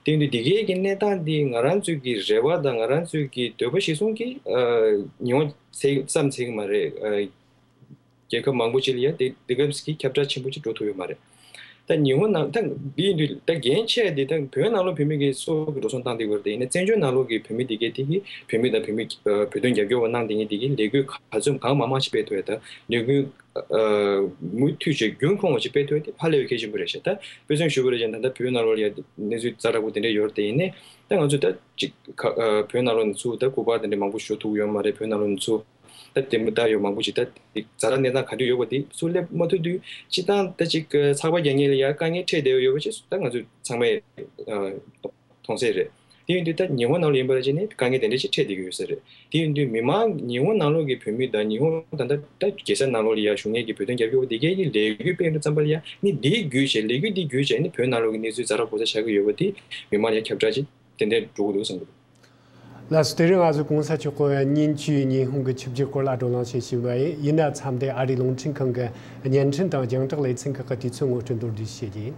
དེ་ཡིན་དུས་འདི་གའི་གི་གནས་སྟངས་འདི་ང་རང་ཚོའི་གི་རེ་བ་དང་ང་རང་ཚོའི་གི་འདོད་པ་གཞིར་བཟུང་གིས་ཨ་ཉི་ཧོང་ཚད་ཙམ་ཚད་ཀྱི་མ་རེད། ཨ་རྒྱལ་ཁབ་མང་པོ་ཅིག་ལ་ཡ་དེ་དེ་ག་གི་ཁྱབ་བསྒྲགས་ཆེན་པོ་ཅིག་འགྲོ་ཐུབ་ཡོད་མ་རེད། ད་ཉི་ཧོང་ནང་ད་འདི་ཡིན་དུས་ད་འགན་ཆེ་འདི་ད་བོད་ནང་ལོགས་བོད་མི་གི་སྲོག་གི་འགྲོ་སོང་བཏང་བསྡད་ཡོད་རེད། དེ་ཡིན་ན་བཙན་བྱོལ་ནང་ལོགས་ཀྱི་བོད་མི་འདི་གའི་དེ་གི་བོད་མི་དང་བོད་མི་ཨ་བོད་དོན་རྒྱབ་སྐྱོར་བ་གནང་བསྡད་མཁན་འདི་གི་ལས་འགུལ་ག་ཚོད་གང་མང་མང་ཞིག་སྤེལ་ཐུབ་ཡ། ད་ལས་འགུལ་ཨ་མུ་མཐུད་བྱས་རྒྱུན་མཁོ་བ་ཞིག་སྤེལ་ཐུབ་ཡ་དེ་ཧ་ལས་པའི་གལ་ཆེན་པོ་རེད་ཤག་ད་དཔེ་མཚོན་ཞུ་བ་རེད་ཅེ་ན། ད་ལྟ་བོད་ནང་ལོགས་ལ་ཡ་གནས་ཚུལ་ཛ་དྲག་པོ་དེ་འདྲ་ཡོད་རེད། དེ་ཡིན་ནའི་ད་ང་ཚོས་ད་ཅིག་ཁ་ཨ་བོད་ནང་ལོགས་ནས་ཚུར་ད་སྐུ་པར་དེ་འདྲ་མང་པོ་ཞུ་ཐུབ་ཡོད་མ་རེད། བོད་ནང་ལོགས་ནས་ཚུར་ད་ལྟད་མོ་ལྟ་ཡོད་མང་པོ་ཞིག་ད་ཛ་དྲག་གནས་སྟངས་ག་དུས་ཡོད་པ་དེ་ཚུར་སླེབས་མ་ཐུབ་དུས། སྤྱིར་བཏང་ད་ཅིག་ཚགས་པར་རྒྱག་མཁན་ལ་ཡ་དཀའ་ངལ་འཕྲད་བསྡད་ཡོད་པ་ཅིག་ད་ང་ཚོས་ཚང་མས་ཨ་མཐོང་གསལ་རེད། དེ་ཡིན་དུས་ད་ཉི་ཧོང་ནང་ལ་ཡིན་པ་ལ་བྱས་ནས་དཀའ་ངལ་དེ་འདྲ་ཅིག་འཕྲད་བསྡད་ཀྱི་ཡོད་ས་རེད། དེ་ཡིན་དུས་མི་མང་ཉི་ཧོང་ནང་ལོགས་ཀྱི་བོད་མི་དང་ཉི་ཧོང་ད་ལྟ་ད་རྒྱལ་ས་ནང་ལོགས་ལ་ཡ་བཞུགས་མཁན་གྱི་བོད་དོན་རྒྱབ་སྐྱོར་བ་དེ་གའི་གི་ལས་འགུལ་སྤེལ་དུས་ཙམ་པ་ལ་ཡ་ནི་འདི་བརྒྱུད་བྱས་ལས་འགུལ་འདི་བརྒྱུད་བྱས་ནི་བོད་ནང་ལོགས་ཀྱི་གནས་ཚུལ་ཛ་དྲག་གོ་ས་ཆགས་ཀྱི་ཡོད་པ་དེ་མི་མང་ལ་ཡ་ཁྱབ་བསྒྲགས་ཅིག་ཏན་ཏན་འགྲོ་གི་འདུག་བསམ་གི་འདུག་ལགས་སོ། དེ་རིང་ང་ཚོས་གོང་ས་མཆོག་གི་ཉིན་བཅུའི་ཉི་ཧོང་གི་ཆིབས་བསྒྱུར་སྐོར་ལ་བགྲོ་གླེང་བྱེད་བཞིན་པ་ཡིན། ཡིན་ན་མཚམས་འདིར་ཨ་རིའི་རླུང་འཕྲིན་ཁང་གི་བརྙན་འཕྲིན་དང་རྒྱང་བསྒྲགས་ལེ་ཚན་ཁག་གི་དུས་ཚོད་ངོ་སྤྲོད་མདོར་བསྡུས་བྱེད་ཀྱི་ཡིན།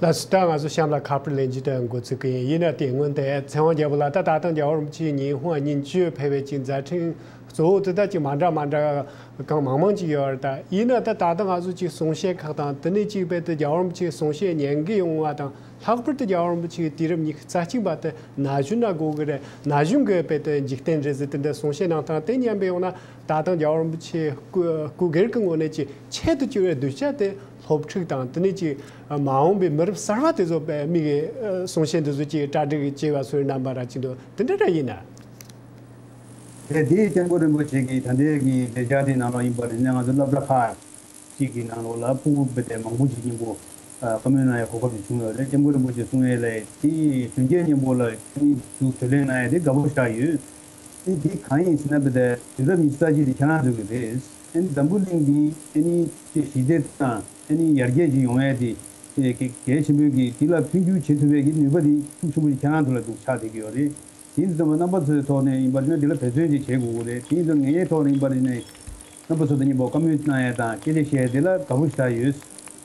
ལགས་སོ། ད་ང་ཚོ་གཤམ་ལ་ཁ་པར་ལེན་རྒྱུ་དེ་འགོ་ཚུགས་ཀྱི་ཡིན། ཡིན་ན་དེ་སྔོན་དེ་ཚེ་དབང་རྒྱལ་པོ་ལགས། ད་ད་ཐེངས་རྒྱལ་བ་རིན་པོ་ཆེ་ཉི་ཧོང་ཉིན་བཅུ་ཕེབས་པའི་ཅིག་མཛད་འཕྲིན་གཙོ་བོ་དེ་ད་ཅིག་མ་འདྲ་མ་འདྲ་གང་མང་མང་ཅིག་ཡོད་རེད། ད་ཡིན་ན་ད་ད་ལྟ་ང་ཚོ་ཅིག་གསུང་བཤད་ཁག་དང་དེ་ནས་ཅིག་རྦད་དེ་རྒྱལ་བ་རིན་པོ་ཆེའི་གསུང་བཤད་ཉན་གི་ཡོང་བ་དང་། ལྷག་པར་དུ་རྒྱལ་བ་རིན་པོ་ཆེའི་དུས་རབས་ཉི་ཤུ་རྩ་གཅིག་པ་དེ་ན་གཞོན་ན་དགོས་གི་རེད། ན་གཞོན་གི་རྦད་དེ་འཇིག་རྟེན་རེད་ཟེར་དེ་འདྲ་གསུང་བཤད་གནང་སྟངས་དེ་ཉན་པ་ཡོང་ན། ད་ལྟ་རྒྱལ་བ་རིན་པོ་ཆེ་སྐུ་སྐུ་སྒེར་གྱི་ངོས་ནས་ཀྱི་ཆེད་དུ་གྱུར་བའི་གདུལ་བྱ་དེ་སློབ་ཕྲུག་དང་དེ་ནས་ཀྱི་མ་འོངས་པའི་མི་རབས་གསར་པ་དེ་ཚོ་དམིགས་ཀྱི་གསུང་བཤད་འདི་ཚོ་ཀྱི་གྲ་སྒྲིག་བྱས་པ་སོགས་རྣམ་པ་རག་གི་འདུག་དེ་འདྲ་འདྲ་ཡིན་ན། དེ་དེའི་སྐྱབས་མགོན་རིན་པོ་ཆེ་གིས་ད་ལྟའི་གི་མཛད་འཆར་དེའི་ནང་ལ་ཡིན་པ་རེད་ན། ང་ཚོ་སློབ་གྲྭ་ཁག་གཅིག་གི་ནང་ལོགས་ལ་ཕྲུ་གུ་དཔེ་དེ་མང་པོ་ཞིག་མཉམ་པོ་བཀའ་མོལ་གནང་ཡ་གོ་སྐབས་ཤིག་བྱུང་ཡོད་རེད། སྐྱབས་མགོན་རིན་པོ་ཆེ་གསུང་ཡས་ལ་དེའི་གཞོན་སྐྱེས་མཉམ་པོ་ལ་ཨ་ནི་ཚུར་བགྲོ་གླེང་གནང་ཡ་དེ་དགའ་པོ་ཞེ་དྲག་ཡོད། ཨ་ནི་དེ་གང་ཡིན་ཟེར་ན། དཔེ་དེ་དུས་རབས་ཉི་ཤུ་རྩ་གཅིག་དེ་ཁྱེད་རང་ཚོ་གི་རེད། ཨ་ནི་འཛམ་བུ་གླིང་འདི་ཨ་ནི་ཅིག་ཞི་བདེ་དང་ཨ་ནི་ཡར་རྒྱས་ཅིག་ཡོང་ཡ་དེ་གལ་གལ་ཆེན་པོའི་གི་དེ་ལ་མཐུན་འགྱུར་བྱེད་ཐུབ་པའི་གི་ནུས་པ་དེ་ཤུགས་ཆེན་པོ་ཞིག་ཁྱེད་རང་ཚོ་ལ་འདུག་ཆགས་བསྡད་ཀྱི་ཡོད་རེད། དེ་ཡིན་དུས་ཙམ་པ་རྣམ་པ་ཚོའི་ཐོག་ནས་ཡིན་པ་ཡིན་ན་དེ་ལ་འབད་བརྩོན་ཅིག་བྱེད་དགོས་ཀྱི་རེད། དེ་ཡིན་དུས་ངའི་ཐོག་ནས་ཡིན་པ་ཡིན་ན་རྣམ་པ་ཚོ་དང་མཉམ་པོ་བཀའ་མོལ་གནང་ཡ་དང་སྐད་ཆ་བཤད་ཡ་དེ་ལ་དགའ་པོ་ཞེ་དྲག་ཡོད།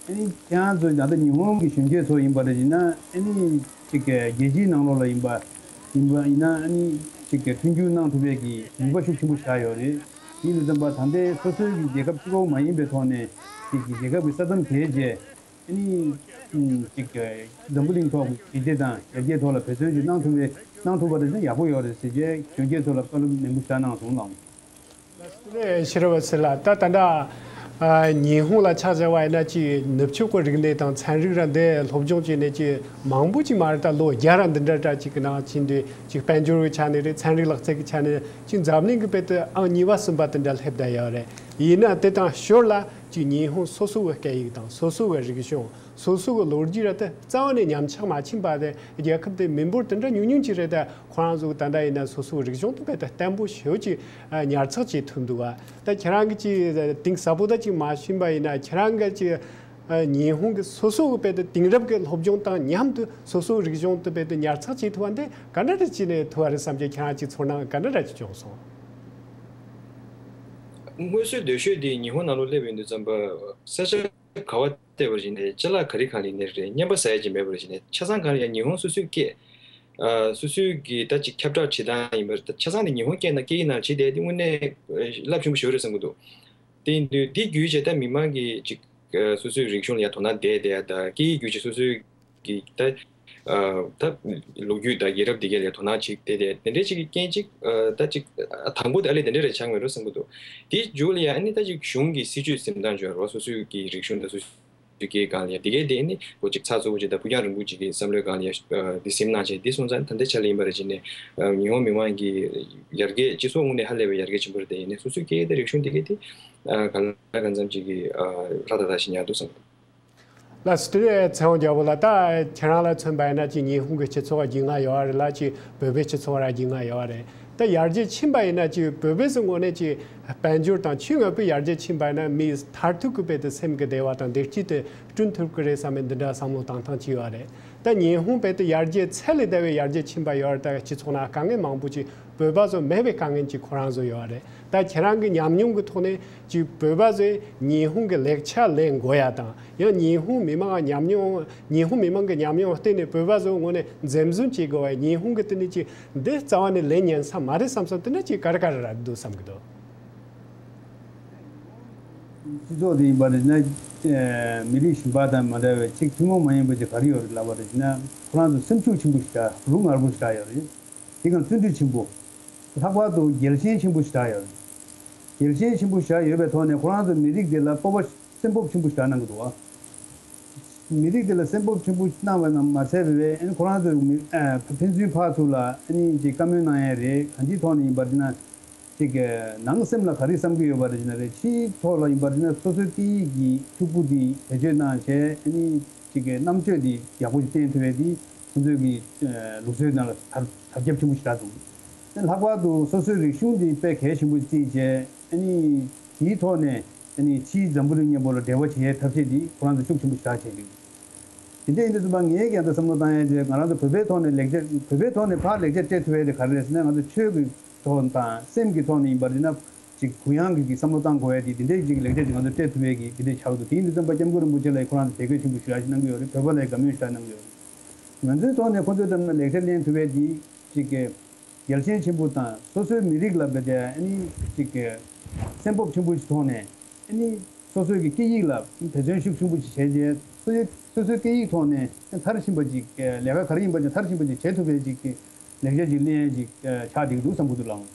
ཨ་ནི་ཁྱེད་རང་ཚོ་ད་ལྟ་ཉི་ཧོང་གི་གཞོན་སྐྱེས་ཚོ་ཡིན་པ་རེད་ཡིན་ན། ཨ་ནི་ཅིག་རྒྱལ་སྤྱིའི་ནང་ལོགས་ལ་ཡིན་པ་ཡིན་པ་ཡིན་ན། ཨ་ནི་ཅིག་མཐུན་འགྱུར་གནང་ཐུབ་པའི་གི་ནུས་པ་ཤུགས་ཆེན་པོ་ཞེ་དྲག་ཡོད་རེད། དེ་ཡིན་དུས་ཙམ་པ་ད་ལྟའི་སོ་སོའི་གི་རྒྱལ་ཁབ་གཅིག་པོ་མ་ཡིན་པའི་ཐོག་ནས་ཅིག་གི་རྒྱལ་ཁབ་ཀྱི་ས་མཚམས་བརྒལ་བྱས། ཨ་ནི་ཅིག་འཛམ་བུ་གླིང་ཐོག་གི་ཞི་བདེ་དང་ཡར་རྒྱས་ཐོག་ལ་འབད་བརྩོན་ཅིག་གནང་ཐུབ་པའི་གནང་ཐུབ་པ་རེད་ན་ཡག་པོ་ཡོད་རེད་ཟེར་བྱས་གཞོན་སྐྱེས་ཚོ་ལ་བཀའ་སློབ་ནན་པོ་ཞེ་དྲག་གནང་སོང་ལགས། ལགས་སོ། ཤེས་རབ་འོད་ཟེར་ལགས། ད་ད་ལྟ་ ཨ། ཉི་ཧོང་ལ་ཆ་བཞག་པ་ཡིན་ན་ཅིག་ནུབ་ཕྱོགས་ཀྱི་རིག་གནས་དང་ཚན་རིག་ར་འདི་སློབ་སྦྱོང་བྱས་ནས་ཅིག་མང་པོ་ཅིག་མ་རེད། ད་ལོ་བརྒྱ་ར་འདི་འདྲ་འདྲ་ཅིག་གི་ནང་ཕྱིན་དུས་ཅིག་དཔལ་འབྱོར་གྱི་ཆ་ནས་རེད། ཚན་རིག་ལག་རྩལ་གྱི་ཆ་ནས་ཅིག་འཛམ་གླིང་གི་དཔེ་དེ་ཨང་གཉིས་པ་གསུམ་པ་དེ་འདྲ་སླེབས་བསྡད་ཡོད་རེད། ཡིན་ན་དེ་དང་ཞོར་ལ་ཅིག་ཉི་ཧོང་སོ་སོ་གི་སྐད་ཡིག་དང་སོ་སོ་གི་རིག་གཞུང་། སོ་སོ་གི་ལོ་རྒྱུས་ར་དེ་རྩ་བ་ནས་ཉམས་ཆག་མ་ཕྱིན་པ་དེ། རྒྱལ་ཁབ་དེ་མི་འབོར་དེ་འདྲ་ཉུང་ཉུང་ཅིག་རེད། ད་ཁོ་རང་ཚོ་ད་ལྟ་ཡིན་ན་སོ་སོའི་རིག་གཞུང་དེ་དཔེ་ད་བརྟན་པོ་ཞེ་པོ་ཅིག་ཨ་ཉར་ཚགས་བྱེད་ཐུབ་འདུག་བ། ད་ཁྱེད་རང་གིས་ཅིག་གཏིང་ཟབ་པོ་ད་ཅིག་མ་ཤེས་པ་ཡིན་ན། ཁྱེད་རང་གིས་ཅིག་ཨ་ཉི་ཧོང་གི་སོ་སོ་གི་དཔེ་ད་དེང་རབས་ཀྱི་སློབ་སྦྱོང་དང་མཉམ་དུ་སོ་སོའི་རིག་གཞུང་དེ་དཔེ་ད་ཉར་ཚགས་བྱེད་ཐུབ་པ་འདི་ག་འདྲ་རེ་བྱས་ནས་ཐུབ་པ་རེད་བསམ་གྱི། ཁྱེད་རང་ཅིག་ཚོར་སྣང་ག་འདྲ་འདྲ་ཅིག་བྱུང་སོང་། སྔོན་སྲོལ་སྡོད་ཤོས་དེ་ཉི་ཧོང་ནང་ལོགས་སླེབས་ཡོང་དུས་ཙམ་པ་ས་ཆ་ག་བ་བལྟས་པ་ཞིག་ནས་ཅ་ལག་ག་རེ་གང་ལ་ཡིན་ནའི་རེད། རྔན་པ་ཟ་ཡ་ཅིག་མེད་པ་རེད་ཅེ་ནས། ཆ་ཚང་གང་ལ་ཡང་ཉི་ཧོང་སོ་སོའི་སྐད། ཨ། སོ་སོའི་གི་ད་ཅིག་ཁྱབ་བསྒྲགས་བྱེད་སྟངས་ཡིན་པ་རེད། ཆ་ཚང་ནི་ཉི་ཧོང་སྐད་ནང་སྐད་ཡིག་ནང་བྱེད་བསྡད་དེ་དངོས་གནས་རླབས་ཆེན་པོ་ཞེ་པོ་རེད་བསམ་གྱི་འདུག་དེ་ཡིན་དུས་དེ་བརྒྱུད་བྱས་ད་མི་མང་གིས་ཅིག་ཨ། སོ་སོའི་རིག་གཞུང་ལ་ཡང་དོ་སྣང་བསྡད་བསྡད་ཡ། ད་སྐད་ཡིག་བརྒྱུད་བྱས་སོ་སོའི་གི་ད་ཨ། ད་ལོ་རྒྱུས་དང་རྒྱལ་རབས་འདི་གའི་ལ་དོ་སྣང་བྱེད་བསྡད་དེ། དེ་འདྲའི་ཅིག་གི་རྐྱེན་ཅིག་ཨ། ད་ཅིག་ཨ། དང་པོ་དེ་ཨ་ལས་དེ་འདྲ་རེ་ཆགས་མེད་འགྲོ་བསམ་གྱི་འདུག་དེའི་མཇུག་ལ་ཡང་ཨ་ནི་ད་ཅིག་གཞུང་གི་སྲིད་ཇུས་འཛིན་སྟངས་བྱོས་རོགས། སོ་སོའི་གི་རིག་གཞུང་དང་སོ་སོའི་སྐད་གང་ལ་ཡང་དེ་གའི་དེ་ཨ་ནི་ཁོ་ཅིག་ཚགས་ཚུད་པོ་ཅིག་ད་ཕུགས་རྒྱང་རིང་པོ་ཅིག་གི་བསམ་བློའི་སྒང་ལ་ཡང་ཨ། དེ་སེམས་ནང་བྱས་དེ་སོང་ཙང་། ད་ལྟའི་ཆ་ལ་ཡིན་པ་རེད་ཅེ་ནས་ཨ། ཉི་ཧོང་མི་མང་གི་ཡར་རྒྱས་སྤྱི་ཚོགས་ངོས་ནས་ཧ་ལས་པའི་ཡར་རྒྱས་ཆེན་པོ་རེད། དེ་ཡིན་ནའི་སོ་སོའི་སྐད་ཡིག་དང་རིག་གཞུང་དེ་གའི་དེ་ཨ། གང་ལ་གང་འཚམ་ཅིག་གི་ཨ། ཧྲ་ཏག་ཏག་ཞིག་ཉར་འདུག་བསམ་གྱི་འདུག་ལགས་སོ། དེ་ཚེ་དབང་རྒྱལ་པོ་ལགས། ད་ཁྱེད་རང་ལ་མཚོན་པ་ཡིན་ན་ཅིག་ཉི་ཧོང་གི་སྤྱི་ཚོགས་རྒྱུས་མངའ་ཡོད་རེད་ལ། ཅིག་བོད་པའི་སྤྱི་ཚོགས་ར་རྒྱུས་མངའ་ཡོད་རེད། ད་ཡར་རྒྱས་ཕྱིན་པ་ཡིན་ན་ཅིག་བོད་པའི་སུ་ངོས་ནས་ཅིག་དཔལ་འབྱོར་དང་ཆེས་ངོ་བོས་ཡར་རྒྱས་ཕྱིན་པ་ཡིན་ན་མིའི་མཐར་ཐུག་གི་དཔེ་དེ་སེམས་ཀྱི་བདེ་བ་དང་བདེ་སྐྱིད་དེ་བསྐྲུན་ཐུབ་ཀྱི་རེད་བསམ་པའི་འདི་འདྲ་བསམ་བློ་བཏང་སྟངས་ཅིག་ཡོད་རེད། ད་ཉི་ཧོང་དཔེ་དེ་ཡར་རྒྱས་ཚད་ལས་འདས་པའི་ཡར་རྒྱས་ཕྱིན་པ་ཡོད་རེད། ད་སྤྱི་ཚོགས་ནང་དཀའ་ངལ་མང་པོ་ཅིག་བོད་པ་ཚོ་མེད་པའི་དཀའ་ངལ་ཅིག་ཁོ་རང་ཚོ་ཡོད་རེད། ད་ཁྱེད་རང་གི་ཉམས་མྱོང་གི་ཐོག་ནས་ཅིག་བོད་པ་ཚོས་ཉི་ཧོང་གི་ལེགས་ཆ་ལེན་དགོས་ཡ་དང་། ཡང་ཉི་ཧོང་མི་མང་ཉམས་མྱོང་། ཉི་ཧོང་མི་མང་གི་ཉམས་མྱོང་བརྟེན་ནས་བོད་པ་ཚོ་ངོས་ནས་འཛེམ་ཟོན་བྱེད་དགོས་པ། ཉི་ཧོང་གི་དེ་ནས་ཅིག་འདི་རྩ་བ་ནས་ལེན་ཉན་ས་མ་རེད་བསམ་བསམ། དེ་འདྲ་ཅིག་ག་རེ་ག་རེ་རག་འདུག་བསམ་གྱི་འདུག་སྤྱི་ཚོགས་དེ་ཡིན་པ་རེད་ན། ཨེ། མི་རིགས་གཞན་པ་དང་མ་འདྲ་བའི་ཅིག་ཐུན་མོང་མ་ཡིན་པ་ཅིག་ག་རེ་ཡོད་རེད་ལབ་པ་རེད་ན། ཁོ་རང་ཚོ་སེམས་ཤུགས་ཆེན་པོ་ཞིག་དང་རུ་ངར་པོ་ཞིག་ཡོད་རེད། དེ་གང་བརྩོན་འགྲུས་ཆེན་པོ། ལྷག་པར་དུ་རྒྱལ་ཞེན་ཆེན་པོ་ཞིག་ཡོད་རེད། རྒྱལ་ཞེན་ཆེན་པོ་ཞིག་ཡོད་པའི་ཐོག་ནས་ཁོ་རང་ཚོ་མི་རིགས་དེ་ལ་སྤོབས་པ་སེམས་སྤོབས་ཆེན་པོ་ཞིག་གནང་གི་འདུག་བ། མི་རིགས་དེ་ལ་སེམས་སྤོབས་ཆེན་པོ་གནང་བ་ན་མ་ཚད་པའི་ཨ་ནི་ཁོ་རང་ཚོའི་མི་ཨ་ཕན་ཚུན་ཕར་ཚུར་ལ་ཨ་ནི་ཅིག་བཀའ་མོལ་གནང་ཡས་རེད། གང་ཅིའི་ཐོག་ནས་ཡིན་པར་བྱས་ན། ཅིག་ནང་སེམས་ལ་ག་རེ་བསམ་གྱི་ཡོད་པ་རེད་ཅེ་ན་རེད། ཕྱིའི་ཐོག་ལ་ཡིན་པར་བྱས་ན་སོ་སོའི་སྐད་ཡིག་གི་ཕྲུ་གུ་དེ་བེད་སྤྱོད་གནང་བྱས་ཨ་ནི་ཅིག་རྣམ་དཔྱོད་དེ་ཡག་པོ་ཞིག་བསྟན་ཐུབ་པའི་དེ་ཁོང་ཚོའི་གི་ལུགས་སྲོལ་ནང་ལ་དར་དར་ཁྱབ་ཆེན་པོ་ཞིག་རག་འདུག་ལྷག་པར་དུ་སོ་སོའི་རིག་གཞུང་དེ་དཔེ་གལ་ཆེན་པོ་བརྩིས་བྱས་ཨ་ནི་དེའི་ཐོག་ནས། ཨ་ནི་ཕྱིའི་འཛམ་བུ་གླིང་མཉམ་པོ་ལ་འབྲེལ་བ་བྱེད་ཡའི་ཐབས་ཤེས་འདི་ཁོ་རང་ཚོ་ཤུགས་ཆེན་པོ་ཞིག་བྱས་ཀྱི་འདུག་དེ་འདྲ་ཡིན་དུས་ཙམ་པ་ངས་ཀྱང་ད་བསམ་བློ་བཏང་ཡ་དེ་ང་རང་ཚོ་བོད་པའི་ཐོག་ནས་ལེགས་ཆ་བོད་པའི་ཐོག་ནས་ཕར་ལེགས་ཆ་སྤྲད་ཐུབ་ཡ་དེ་ག་རེ་རེད་ཟེར་ན། ང་ཚོ་ཆོས་ཀྱི་ཐོག་དང་སེམས་ཀྱི་ཐོག་ནས་ཡིན་པར་བྱས་ན་ཅིག་གུ་ཡངས་ཀྱི་ཀྱི་བསམ་བློ་བཏང་དགོས་ཡ་དེ་དེ་འདྲའི་ཅིག་ལེགས་ཆ་ཅིག་ང་ཚོ་སྤྲད་ཐུབ་ཡ་གི་དེ་འདྲའི་ཆགས་འདུག་དེ་ཡིན་དུས་ཙམ་པ་སྐྱབས་མགོན་རིན་པོ་ཆེ་ལ་ཁོ་རང་ཚོ་དད་གུས་ཆེན་པོ་ཞུ་ཡ་ཞིག་གནང་གི་ཡོད་རེད། བོད་པ་ལ་དགའ་མོས་ཞེ་དྲག་གནང་གི་ཡོད་རེད། ང་ཚོའི་ཐོག་ནས་ཁོ་ཚོའི་འགྲམ་ལ་ལེགས་ཆ་ལེན་ཐུབ་ཡ་དེ་ཅིག་གི་རྒྱལ་ཞེན་ཆེན་པོ་དང་སོ་སོའི་མི་རིགས་ལ་བས་ཏེ་ཨ་ནི་ཅིག་གི་སེམས་སྤོབས་ཆེན་པོ་ཞིག་ཐོག་ནས་ཨ་ནི་སོ་སོའི་གི་སྐད་ཡིག་ལ་འབད་བརྩོན་ཤུགས་ཆེན་པོ་ཞིག་བྱས་རྗེས་སོ་སོའི་སོ་སོའི་སྐད་ཡིག་ཐོག་ནས་མཐར་ཕྱིན་པ་ཅིག་ལས་ཀ་ག་རེ་ཡིན་པ་ཅིག་མཐར་ཕྱིན་པ་ཅིག་བྱེད་ཐུབ་པའི་ཅིག་གི་ལེགས་ཆ་ཅིག་ལེན་ཡ་ཅིག་ཆགས་བསྡད་ཀྱི་འདུག་བསམ་གྱི་འདུག་ལགས།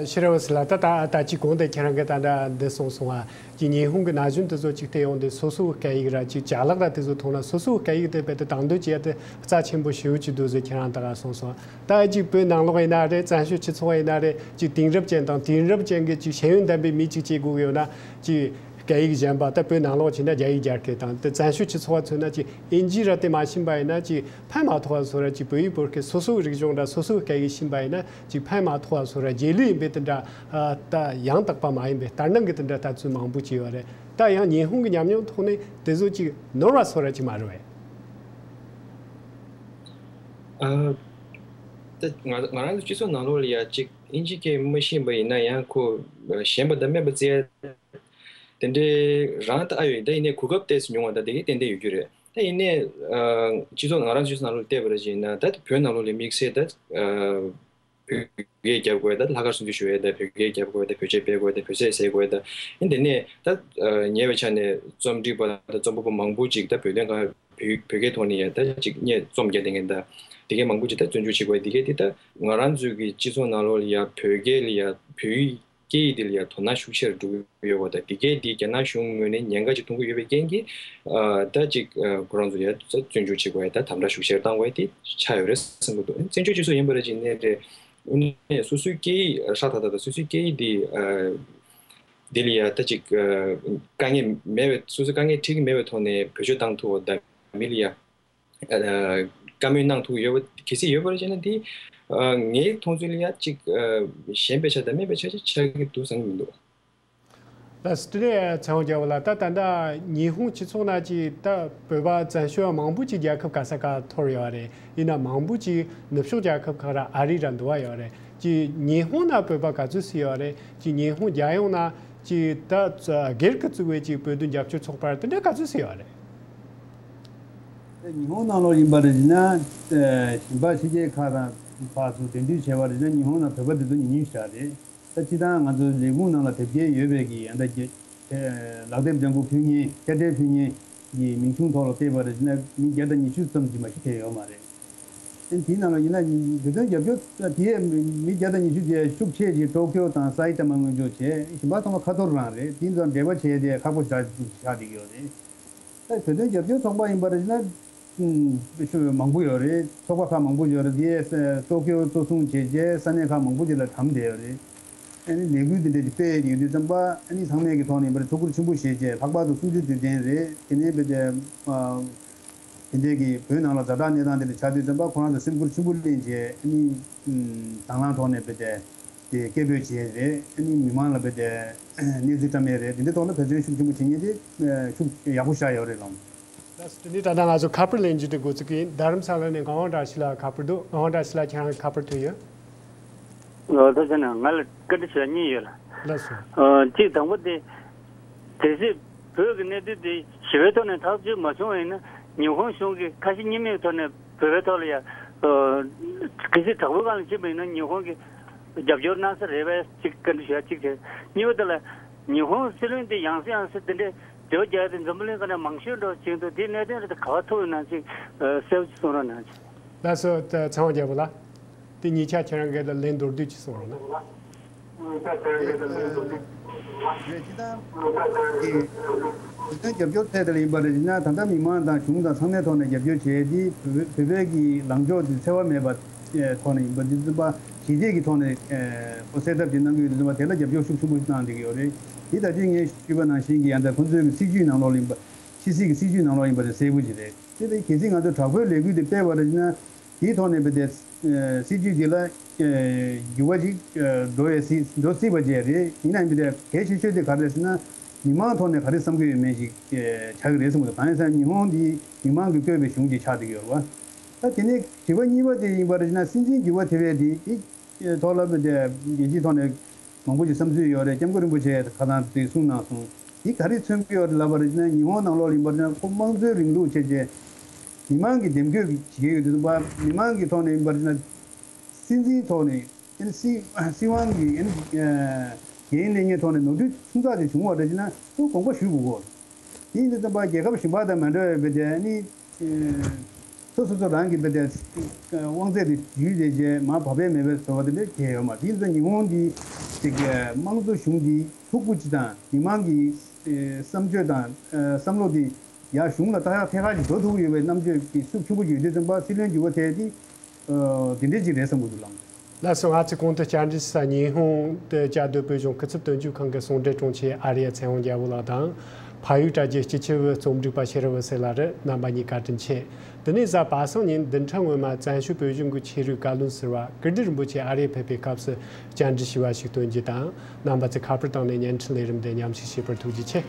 ཤེས་རབ་ལགས། ད་ད་ད་ཅིག་གོང་དེ་ཁྱེད་རང་གིས་ད་ལྟ་འདི་གསུངས་སོང་བ། ཅིག་ཉི་ཧོང་གི་ན་གཞོན་དེ་ཚོ་ཅིག་བལྟས་ཡོང་དུས་སོ་སོའི་སྐད་ཡིག་ར་ཅིག་ཅ་ལག་ར་དེ་ཚོ་མཐོང་ན་སོ་སོའི་སྐད་ཡིག་དེ་དཔེ་དེ་དང་དོད་བྱེད་ཡ་དེ་རྩ་ཆེན་པོ་ཞེ་པོ་ཅིག་འདུག་ཟེར་ཁྱེད་རང་ད་ག་གསུངས་སོང་། ད་ཅིག་བོད་ནང་ལོགས་ཡིན་ན་རེད། བཙན་བྱོལ་སྤྱི་ཚོགས་ཡིན་ན་རེད། ཅིག་དེང་རབས་ཅན་དང་དེང་རབས་ཅན་གྱི་ཅིག་ཤེས་ཡོན་ལྡན་པའི་མི་ཅིག་བྱེད་དགོས་ཀྱི་ཡོད་ན་ཅིག་སྐད་ཡིག་གཞན་པ། ད་བོད་ནང་ལོགས་བྱས་ན་རྒྱ་ཡིག་སྦྱར་མཁན་དང་། ད་བཙན་བྱོལ་སྤྱི་ཚོགས་ལ་མཚོན་ན་ཅིག་ཨིན་ཇི་ར་དེ་མ་ཤེས་པ་ཡིན་ན་ཅིག་ཕན་མ་ཐོགས་པ་བཟོ་ར། ཅིག་བོད་ཡིག་བོད་སྐད་སོ་སོའི་རིག་གཞུང་ར་སོ་སོའི་སྐད་ཡིག་ཤེས་པ་ཡིན་ན་ཅིག་ཕན་མ་ཐོགས་པ་བཟོ་ར། རྗེས་ལུས་ཡིན་པའི་དེ་འདྲ་ཨ་ད་ཡང་དག་པ་མ་ཡིན་པའི་ལྟར་སྣང་གི་དེ་འདྲ་ལྟ་ཚུལ་མང་པོ་ཅིག་ཡོད་རེད། ད་ཡང་ཉི་ཧོང་གི་ཉམས་མྱོང་ཐོག་ནས་དེ་ཚོ་ཅིག་ནོར་བ་བཟོ་ར་ཅིག་མ་རེད་པས། ཨ་ད་ང་ང་རང་ཚོ་སྤྱི་ཚོགས་ནང་ལོགས་ལ་ཡ་ཅིག་ཨིན་ཇི་སྐད་མ་ཤེས་པ་ཡིན་ན་ཡང་ཁོ་ཞེན་པ་དང་དམན་པ་བརྩི་ཡ་དེ་འདྲའི་རང་ད་ཨ་ཡོད། ད་ཡིན་ནའི་གོ་སྐབས་ཏོག་ཙམ་ཉུང་བ་ད་དེ་གའི་ཏན་ཏན་ཡོད་རྒྱུ་རེད། ད་ཡིན་ནའི་ཨ་སྤྱི་ཚོགས་ང་རང་སྤྱི་ཚོགས་ནང་ལོགས་བལྟས་པ་རེད་ཅེ་ན། ད་བོད་ནང་ལོགས་ལ་དམིགས་བསལ་ད་ཨ་བོད་སྐད་རྒྱབ་དགོས། ད་ལྷག་དཀར་སུམ་ཅུ་ཞུ་ཡས། ད་བོད་སྐད་རྒྱབ་དགོས། ད་བོད་ཆས་སྤེལ་དགོས། ད་བོད་ཟས་ཟ་དགོས། ད་ཡིན་དེ་ནས་ད་ཨ་ཉེ་བའི་ཆ་ནས་རྩོམ་སྒྲིག་པ་དང་རྩོམ་པ་པོ་མང་པོ་ཅིག་ད་བོད་དོན་སྒང་བོད་བོད་སྐད་ཐོག་ནས་ཡ་ད་ཅིག་སྙན་རྩོམ་རྒྱག་བསྡད་མཁན་ད་དེ་གའི་མང་པོ་ཅིག་ད་བཙོན་འཇུག་བྱེད་དགོས། དེ་གའི་དེ་ད་ང་རང་ཚོའི་གི་སྤྱི་ཚོགས་ནང་ལོགས་ལ་ཡ་བོད་སྐད་ལ་ཡ་བོད་ཡིག་སྐད་ཡིག་འདི་ལ་ཡང་དོ་སྣང་ཤུགས་ཆེར་འགྲོ་གི་ཡོད་པ་དང་། འདི་གས་འདི་རྒྱ་ནག་གཞུང་ངོས་ནས་ཉེན་ཁ་ཅིག་མཐོང་གི་ཡོད་པའི་རྐྱེན་གྱིས་ཨ་ད་ཅིག་ཨ་ཁོ་རང་ཚོ་ཡང་བཙོན་འཇུག་བྱེད་དགོས་ཡ་ད་དམ་དྲག་ཤུགས་ཆེར་བཏང་དགོས་ཡ་དེ་ཆགས་ཡོད་རེད་བསམ་གྱི་འདུག་བཙན་བྱོལ་སྤྱི་ཚོགས་ཡིན་པ་རེད་ཅེས་ནས་རེད། དངོས་གནས་སོ་སོའི་སྐད་ཡིག་ཧྲ་ཐག་ཐག་དང་སོ་སོའི་སྐད་ཡིག་འདི་ཨ་འདི་ལ་ཡ་ད་ཅིག་ཨ་དཀའ་ངལ་མེད་པའི་སོ་སོའི་དཀའ་ངལ་འཕྲད་ཀྱི་མེད་པའི་ཐོག་ནས་བེད་སྤྱོད་བཏང་ཐུབ་པ་དང་མི་ལ་ཡ། ཨ་བཀའ་མོལ་གནང་ཐུབ་ཡོད་པ་གལ་སྲིད་ཡོད་པར་བྱས་ན་འདི་ཨ་ངའི་མཐོང་ཚུལ་ལ་ཡ་གཅིག་ཨ་ཞན་པའི་ཆ་དང་དམན་པའི་ཆ་ཅིག་ཆགས་ཀྱི་འདུག་བསམ་གྱི་མི་འདུག་ལགས་སོ། དེ་ནས་ཚེ་དབང་རྒྱལ་པོ་ལགས། ད་ད་ལྟ་ཉི་ཧོང་སྤྱི་ཚོགས་ནང་གི་ད་བོད་པ་བཙན་བྱོལ་བ་མང་པོ་ཅིག་རྒྱལ་ཁབ་ག་ས་ག་འཐོར་ཡོད་རེད། ཡིན་ན་མང་པོ་ཅིག་ནུབ་ཕྱོགས་རྒྱལ་ཁབ་ཁག་ར་ཨ་རི་ར་འདུ་བ་ཡོད་རེད། ཅིག་ཉི་ཧོང་ནང་བོད་པ་ག་ཚོད་ཙམ་ཡོད་རེད། ཅིག་ཉི་ཧོང་རྒྱལ་ཡོངས་ནང་ཅིག་ད་སྒེར་གྱི་བཙུགས་པའི་ཅིག་བོད་དོན་རྒྱབ་སྐྱོར་ཚོགས་པ་དེ་འདྲ་ག་ཚོད་ཙམ་ཡོད་རེད། ཉི་ཧོང་ནང་ལོགས་ཡིན་པ་རེད་ན། གཞན་པ་ཕྱི་རྒྱལ་ཁག་དང་ཕར་ཚུར་འབྲེལ་མཐུད་བྱས་པ་རེད་ན་ཉི་ཧོང་ནང་བོད་པ་དེ་ཚོ་ཉུང་ཉུང་ཞིག་རེད། ད་སྤྱིར་བཏང་ང་ཚོ་ལས་ཁུངས་ནང་ལ་དེབ་སྐྱེལ་ཡོད་པའི་གི་ཡང་ད་ལག་དེབ་ལྗང་ཁུ་ཕུལ་མཁན་དཔྱ་ཁྲལ་ཕུལ་མཁན་གྱི་མིང་གཞུང་ཐོག་ལ་བལྟས་པ་རེད་ན་མི་བརྒྱ་དང་ཉི་ཤུ་ཙམ་གྱིས་མ་གཏོགས་ཕེབས་ཡོད་མ་རེད། དེའི་ནང་ལ་ཡིན་ན་བོད་དོན་རྒྱབ་སྐྱོར་དེའི་མི་བརྒྱ་དང་ཉི་ཤུ་དེ་ཤུགས་ཆེ་ཅིག་ཏོ་ཀྱོ་དང་ས་ཡི་ཏ་མ་སྔོན་འཇོག་བྱས་གཞན་པ་ཚང་མ་ཁ་ཐོར་རང་རེད། དེ་ཚོ་འབྲེལ་བ་བྱས་ཏེ་ཁག་པོ་ཆགས་ཆགས་བསྡད་ཀྱི་ཡོད་རེད། ད་བོད་དོན་རྒྱབ་སྐྱོར་ཚོགས་པ་ཡིན་པ་རེད་ན་ཤུ་མང་པོ་ཡོད་རེད། ཚོགས་པ་ཁག་མང་པོ་ཡོད་རེད། དེ་ཏོ་ཀྱོ་གཙོ་བཟུང་བྱས་རྗེས་ས་གནས་ཁག་མང་པོ་ཅིག་ལ་གྲམ་བསྡད་ཡོད་རེད། ཨ་ནི་ལས་འགུལ་འདི་འདྲ་ཅིག་སྤེལ་ཡོང་དུས་ཙམ་པ་ཨ་ནི་ཚང་མས་ཀྱི་ཐོག་ནས་ཡིན་པ་རེད་ཐུགས་ཁུར་ཆེན་པོ་བཞེས་རྗེས་ལྷག་པར་དུ་གསུམ་བཅུ་དུས་དྲན་རེད། དེ་ནས་བོད་དེ་དེ་འདྲའི་གི་བོད་ནང་ལ་ཛ་དྲག་གནས་སྟངས་དེ་འདྲ་ཆགས་དུས་ཙམ་པ་ཁོ་རང་ཚོ་སེམས་ཁུར་ཆེན་པོ་ལེན་རྗེས་ཨ་ནི་དང་བླངས་ཐོག་ནས་བོད་དེ་དེ་སྐད་འབོད་བྱས་རེད། ཨ་ནི་མི་མང་ལ་བོད་དེ་གནས་ཚུལ་བཀྲམ་ཡས་རེད། དེ་འདྲའི་ཐོག་ལ་འབད་བརྩོན་ཤུགས་ཆེན་པོ་བྱེད་མཁན་དེ་ཤུགས་ཡག་པོ་ཤར་ཡོད་རེད་ལགས། ལགས་སོ། དེ་ནས་ད་ལྟ་ང་ཚོ་ཁ་པར་ལེན་རྒྱུ་དེ་འགོ་བཙུགས་ཀྱི་ཡིན། རྡ་རམ་ས་ལ་ནས་ངག་དབང་བཀྲ་ཤིས་ལགས་ཁ་པར་འདུག་ངག་དབང་བཀྲ་ཤིས་ལགས་ཁྱེད་རང་ཁ་པར་ཐོན་ཡོད། ལགས་སོ། ང་ལ་བཀའ་འདྲི་ཞུ་ཡ་གཉིས་ཡོད་ལ། ལགས་སོ། ཨ་གཅིག་དང་པོ་དེ། གལ་སྲིད་བོད་ཀྱི་གནད་དོན་དེ་ཞི་བའི་ཐོག་ནས་ཐག་གཅོད་མ་བྱུང་བ་ཡིན་ན་ཉི་ཧོང་གཞུང་གིས་ཁ་ཞེ་གཉིས་མེད་ཐོག་ནས་བོད་པའི་ཐོག་ལ་ཡ། ཨ་གལ་སྲིད་དྲག་པོའི་སྒང་ལ་ཕྱིན་པ་ཡིན་ན་ཉི་ཧོང་གིས་རྒྱབ་སྐྱོར་གནང་ས་རེད་པས་གཅིག་བཀའ་འདྲི་ཞུ་ཡ་གཅིག་བྱས། གཉིས་པ་དེ་ལ་ཉི་ཧོང་སྲིད་བློན་དེ་ཡང་སེ་ཡང་སེ་དེ་འདྲའི་འབྲེལ་བ་རྒྱག་ཡ་དེ་འཛམ་བུ་གླིང་སྒང་ནས་མང་ཤོས་འགྲོ་བཞིན་འདུག་དེའི་གནད་དོན་རེད་དེ་ག་པར་ཐུག་ཡོད་ན་ཅིག་ཨ་གསལ་པོ་ཅིག་གསུང་རོགས་གནང་ཅིག་ལགས་སོ། ད་ཚེ་དབང་རྒྱལ་པོ་ལགས། དེ་གཉིས་ཆ་ཁྱེད་རང་གིས་ལན་མདོར་བསྡུས་ཅིག་གསུང་རོགས་གནང་། རེད། སྤྱིར་བཏང་གི་བོད་དོན་རྒྱབ་སྐྱོར་ཐད་དེ་ལ་ཡིན་པ་རེད་ན་ད་ལྟ་མི་མང་དང་གཞུང་དང་ཚང་མའི་ཐོག་ནས་རྒྱབ་སྐྱོར་བྱས་ཏེ་བོད་བོད་པའི་གི་ལངས་ཕྱོགས་དེ་འཚེ་བ་མེད་པ་ཐོག་ནས་ཡིན་པ་འདི་ཚོ་པ་ཞི་བདེ་གི་ཐོག་ནས་ཨོ་གསལ་ཐབས་ཅིག་གནང་གི་ཡོད་དུས་ཙམ་པ་དེ་ལ་རྒྱབ་སྐྱོར་ཤུགས་ཆེན་པོ་ཞིག་གནང་བསྡད་ཀྱི་ཡོད་རེད། དེ་ད་ཅི་ངས་ཞུས་པ་ནང་བཞིན་གྱི་ཡང་ད་ཁོང་ཚོའི་གི་སྲིད་ཇུས་ནང་ལོགས་ལ་ཡིན་པ་ཕྱི་སྲིད་ཀྱི་སྲིད་ཇུས་ནང་ལོགས་ཡིན་པ་དེ་གསལ་པོ་ཅིག་རེད། དེ་ལས་གལ་སྲིད་ང་ཚོ་དྲག་པོའི་ལས་འགུལ་དེ་སྤེལ་བ་རེད་ན་དེའི་ཐོག་ནས་བོད་དེ་སྲིད་ཇུས་དེ་ལ་འགྱུར་བ་ཅིག་འགྲོ་བའི་སྲིད་འགྲོ་སྲིད་པ་བཅས་རེད། ཡིན་ན་ཡང་བོད་དེ་གལ་ཆེ་ཤོས་དེ་ག་རེ་རེད་ཟེར་ན་མི་མང་ཐོག་ནས་ག་རེ་བསམ་གྱི་ཡོད་མེད་ཅིག་ཆགས་ཀྱི་རེད་བསམ་གྱི་འདུག་གང་ཡིན་ཟེར་ན་ཉི་ཧོང་འདི་མི་མང་གིས་བསྐོས་པའི་གཞུང་ཅིག་ཆགས་བསྡད་ཀྱི་ཡོད་རེད་བ། ད་དེ་ནས་དྲི་བ་གཉིས་པ་དེ་ཡིན་པ་རེད་ན་སྲིད་འཛིན་འགྱུར་བ་དེ་བས་དེ་དེ་ཐོག་ལ་བོད་དེ་རྒྱལ་སྤྱིའི་ཐོག་ནས་མང་པོ་ཞིག་བསམ་ཚུལ་ཡོད་རེད། སྐྱབས་མགོན་རིན་པོ་ཆེ་ཁ་སང་དེ་གསུངས་གནང་སོང་། དེ་ག་རེ་མཚོན་གྱི་ཡོད་རེད་ལབ་པ་རེད་ན་ཉི་ཧོང་ནང་ལོགས་ལ་ཡིན་པ་རེད་ན་ཁོ་དམངས་གཙོའི་རིང་ལུགས་བྱས་རྗེས་མི་མང་གི་འདེམས་བསྐོས་བྱེད་ཀྱི་ཡོད་དུས་ཙམ་པ་མི་མང་གི་ཐོག་ནས་ཡིན་པ་རེད་ན་སྲིད་འཛིན་ཐོག་ནས་ཨ་ནི་སྲིད་སྲིད་དབང་གི་ཨ་ནི་འགན་ལེན་མཁན་ཐོག་ནས་ནོར་འཁྲུལ་ཆུང་ཙག་ཅིག་བྱུང་བ་རེད་ཅེ་ན་ཁོ་དགོངས་པ་ཞུ་དགོས་ཀྱི་ཡོད་རེད། དེ་ཡིན་དུས་ཙམ་པ་རྒྱལ་ཁབ་གཞན་པ་དང་མ་འདྲ་བའི་བོད་དེ་ཨ་ནི། སོ་སོ་སོ་རང་གི་བོད་དེ་དབང་ཚད་དེ་ཡུལ་དེ་རྗེས་མར་བབས་པའི་མེད་པའི་བཟོ་བ་དེ་འདྲ་བྱས་ཡོད་མ་རེད། དེ་ཡིན་ཙང་ཉི་ཧོང་འདི་ཅིག་དམངས་གཙོ་གཞུང་འདི་ཕྲུ་གུ་སྤྱི་དང་མི་མང་གི་བསམ་སྤྱོད་དང་བསམ་བློ་དེ་ཡར་གཞུང་ལ་ལྟ་ཡག་ཐད་ཀར་ཅིག་འགྲོ་ཐུབ་ཀྱི་ཡོད་པའི་རྣམ་དཔྱོད་ཀྱི་ཤུགས་ཆེན་པོ་ཡོད་དུས་ཙམ་པ་སྲིད་བློན་འགྱུར་བ་ཐད་དེ་དེ་འདྲ་ཅིག་རེད་བསམ་གྱི་འདུག་ལགས། ལགས་སོ། ང་ཚོས་གོང་དུ་བཅར་འདྲི་ཞུ་ས་ཉི་ཧོང་དུ་བཅའ་སྡོད་བོད་གཞུང་སྐུ་ཚབ་དོན་གཅོད་ཁང་གི་ཟུང་འབྲེལ་དྲུང་ཆེ་ཨ་རི་ཡ་ཚེ་དབང་རྒྱལ་པོ་ལགས་དང་། ཕ་ཡུལ་དྲ་རྒྱའི་སྤྱི་ཁྱབ་རྩོམ་སྒྲིག་པ་ཤེས་རབ་འོད་ཟེར་ལགས་རེད། རྣམ་པ་གཉིས་བཀའ་དྲིན་ཆེ། འདི་ནས་གཟའ་པ་སངས་ཉིན་བདུན་ཕྲག་སྔོན་མ་བཙན་བྱོལ་བོད་གཞུང་གི་ཆོས་རིག་བཀའ་བློན་ཟུར་པ་ཀིརྟི་རིན་པོ་ཆེ་ཨ་རིར་ཕེབས་པའི་སྐབས་སུ་བཅར་འདྲི་ཞུ་བ་ཞིག་སྟོན་རྒྱུ་དང་། རྣམ་པ་ཚོས་ཁ་པར་བཏང་ནས་བརྙན་འཕྲིན་ལས་རིམ་དེ་མཉམ་ཞུགས་བྱས་པར་ཐུགས་རྗེ་ཆེ།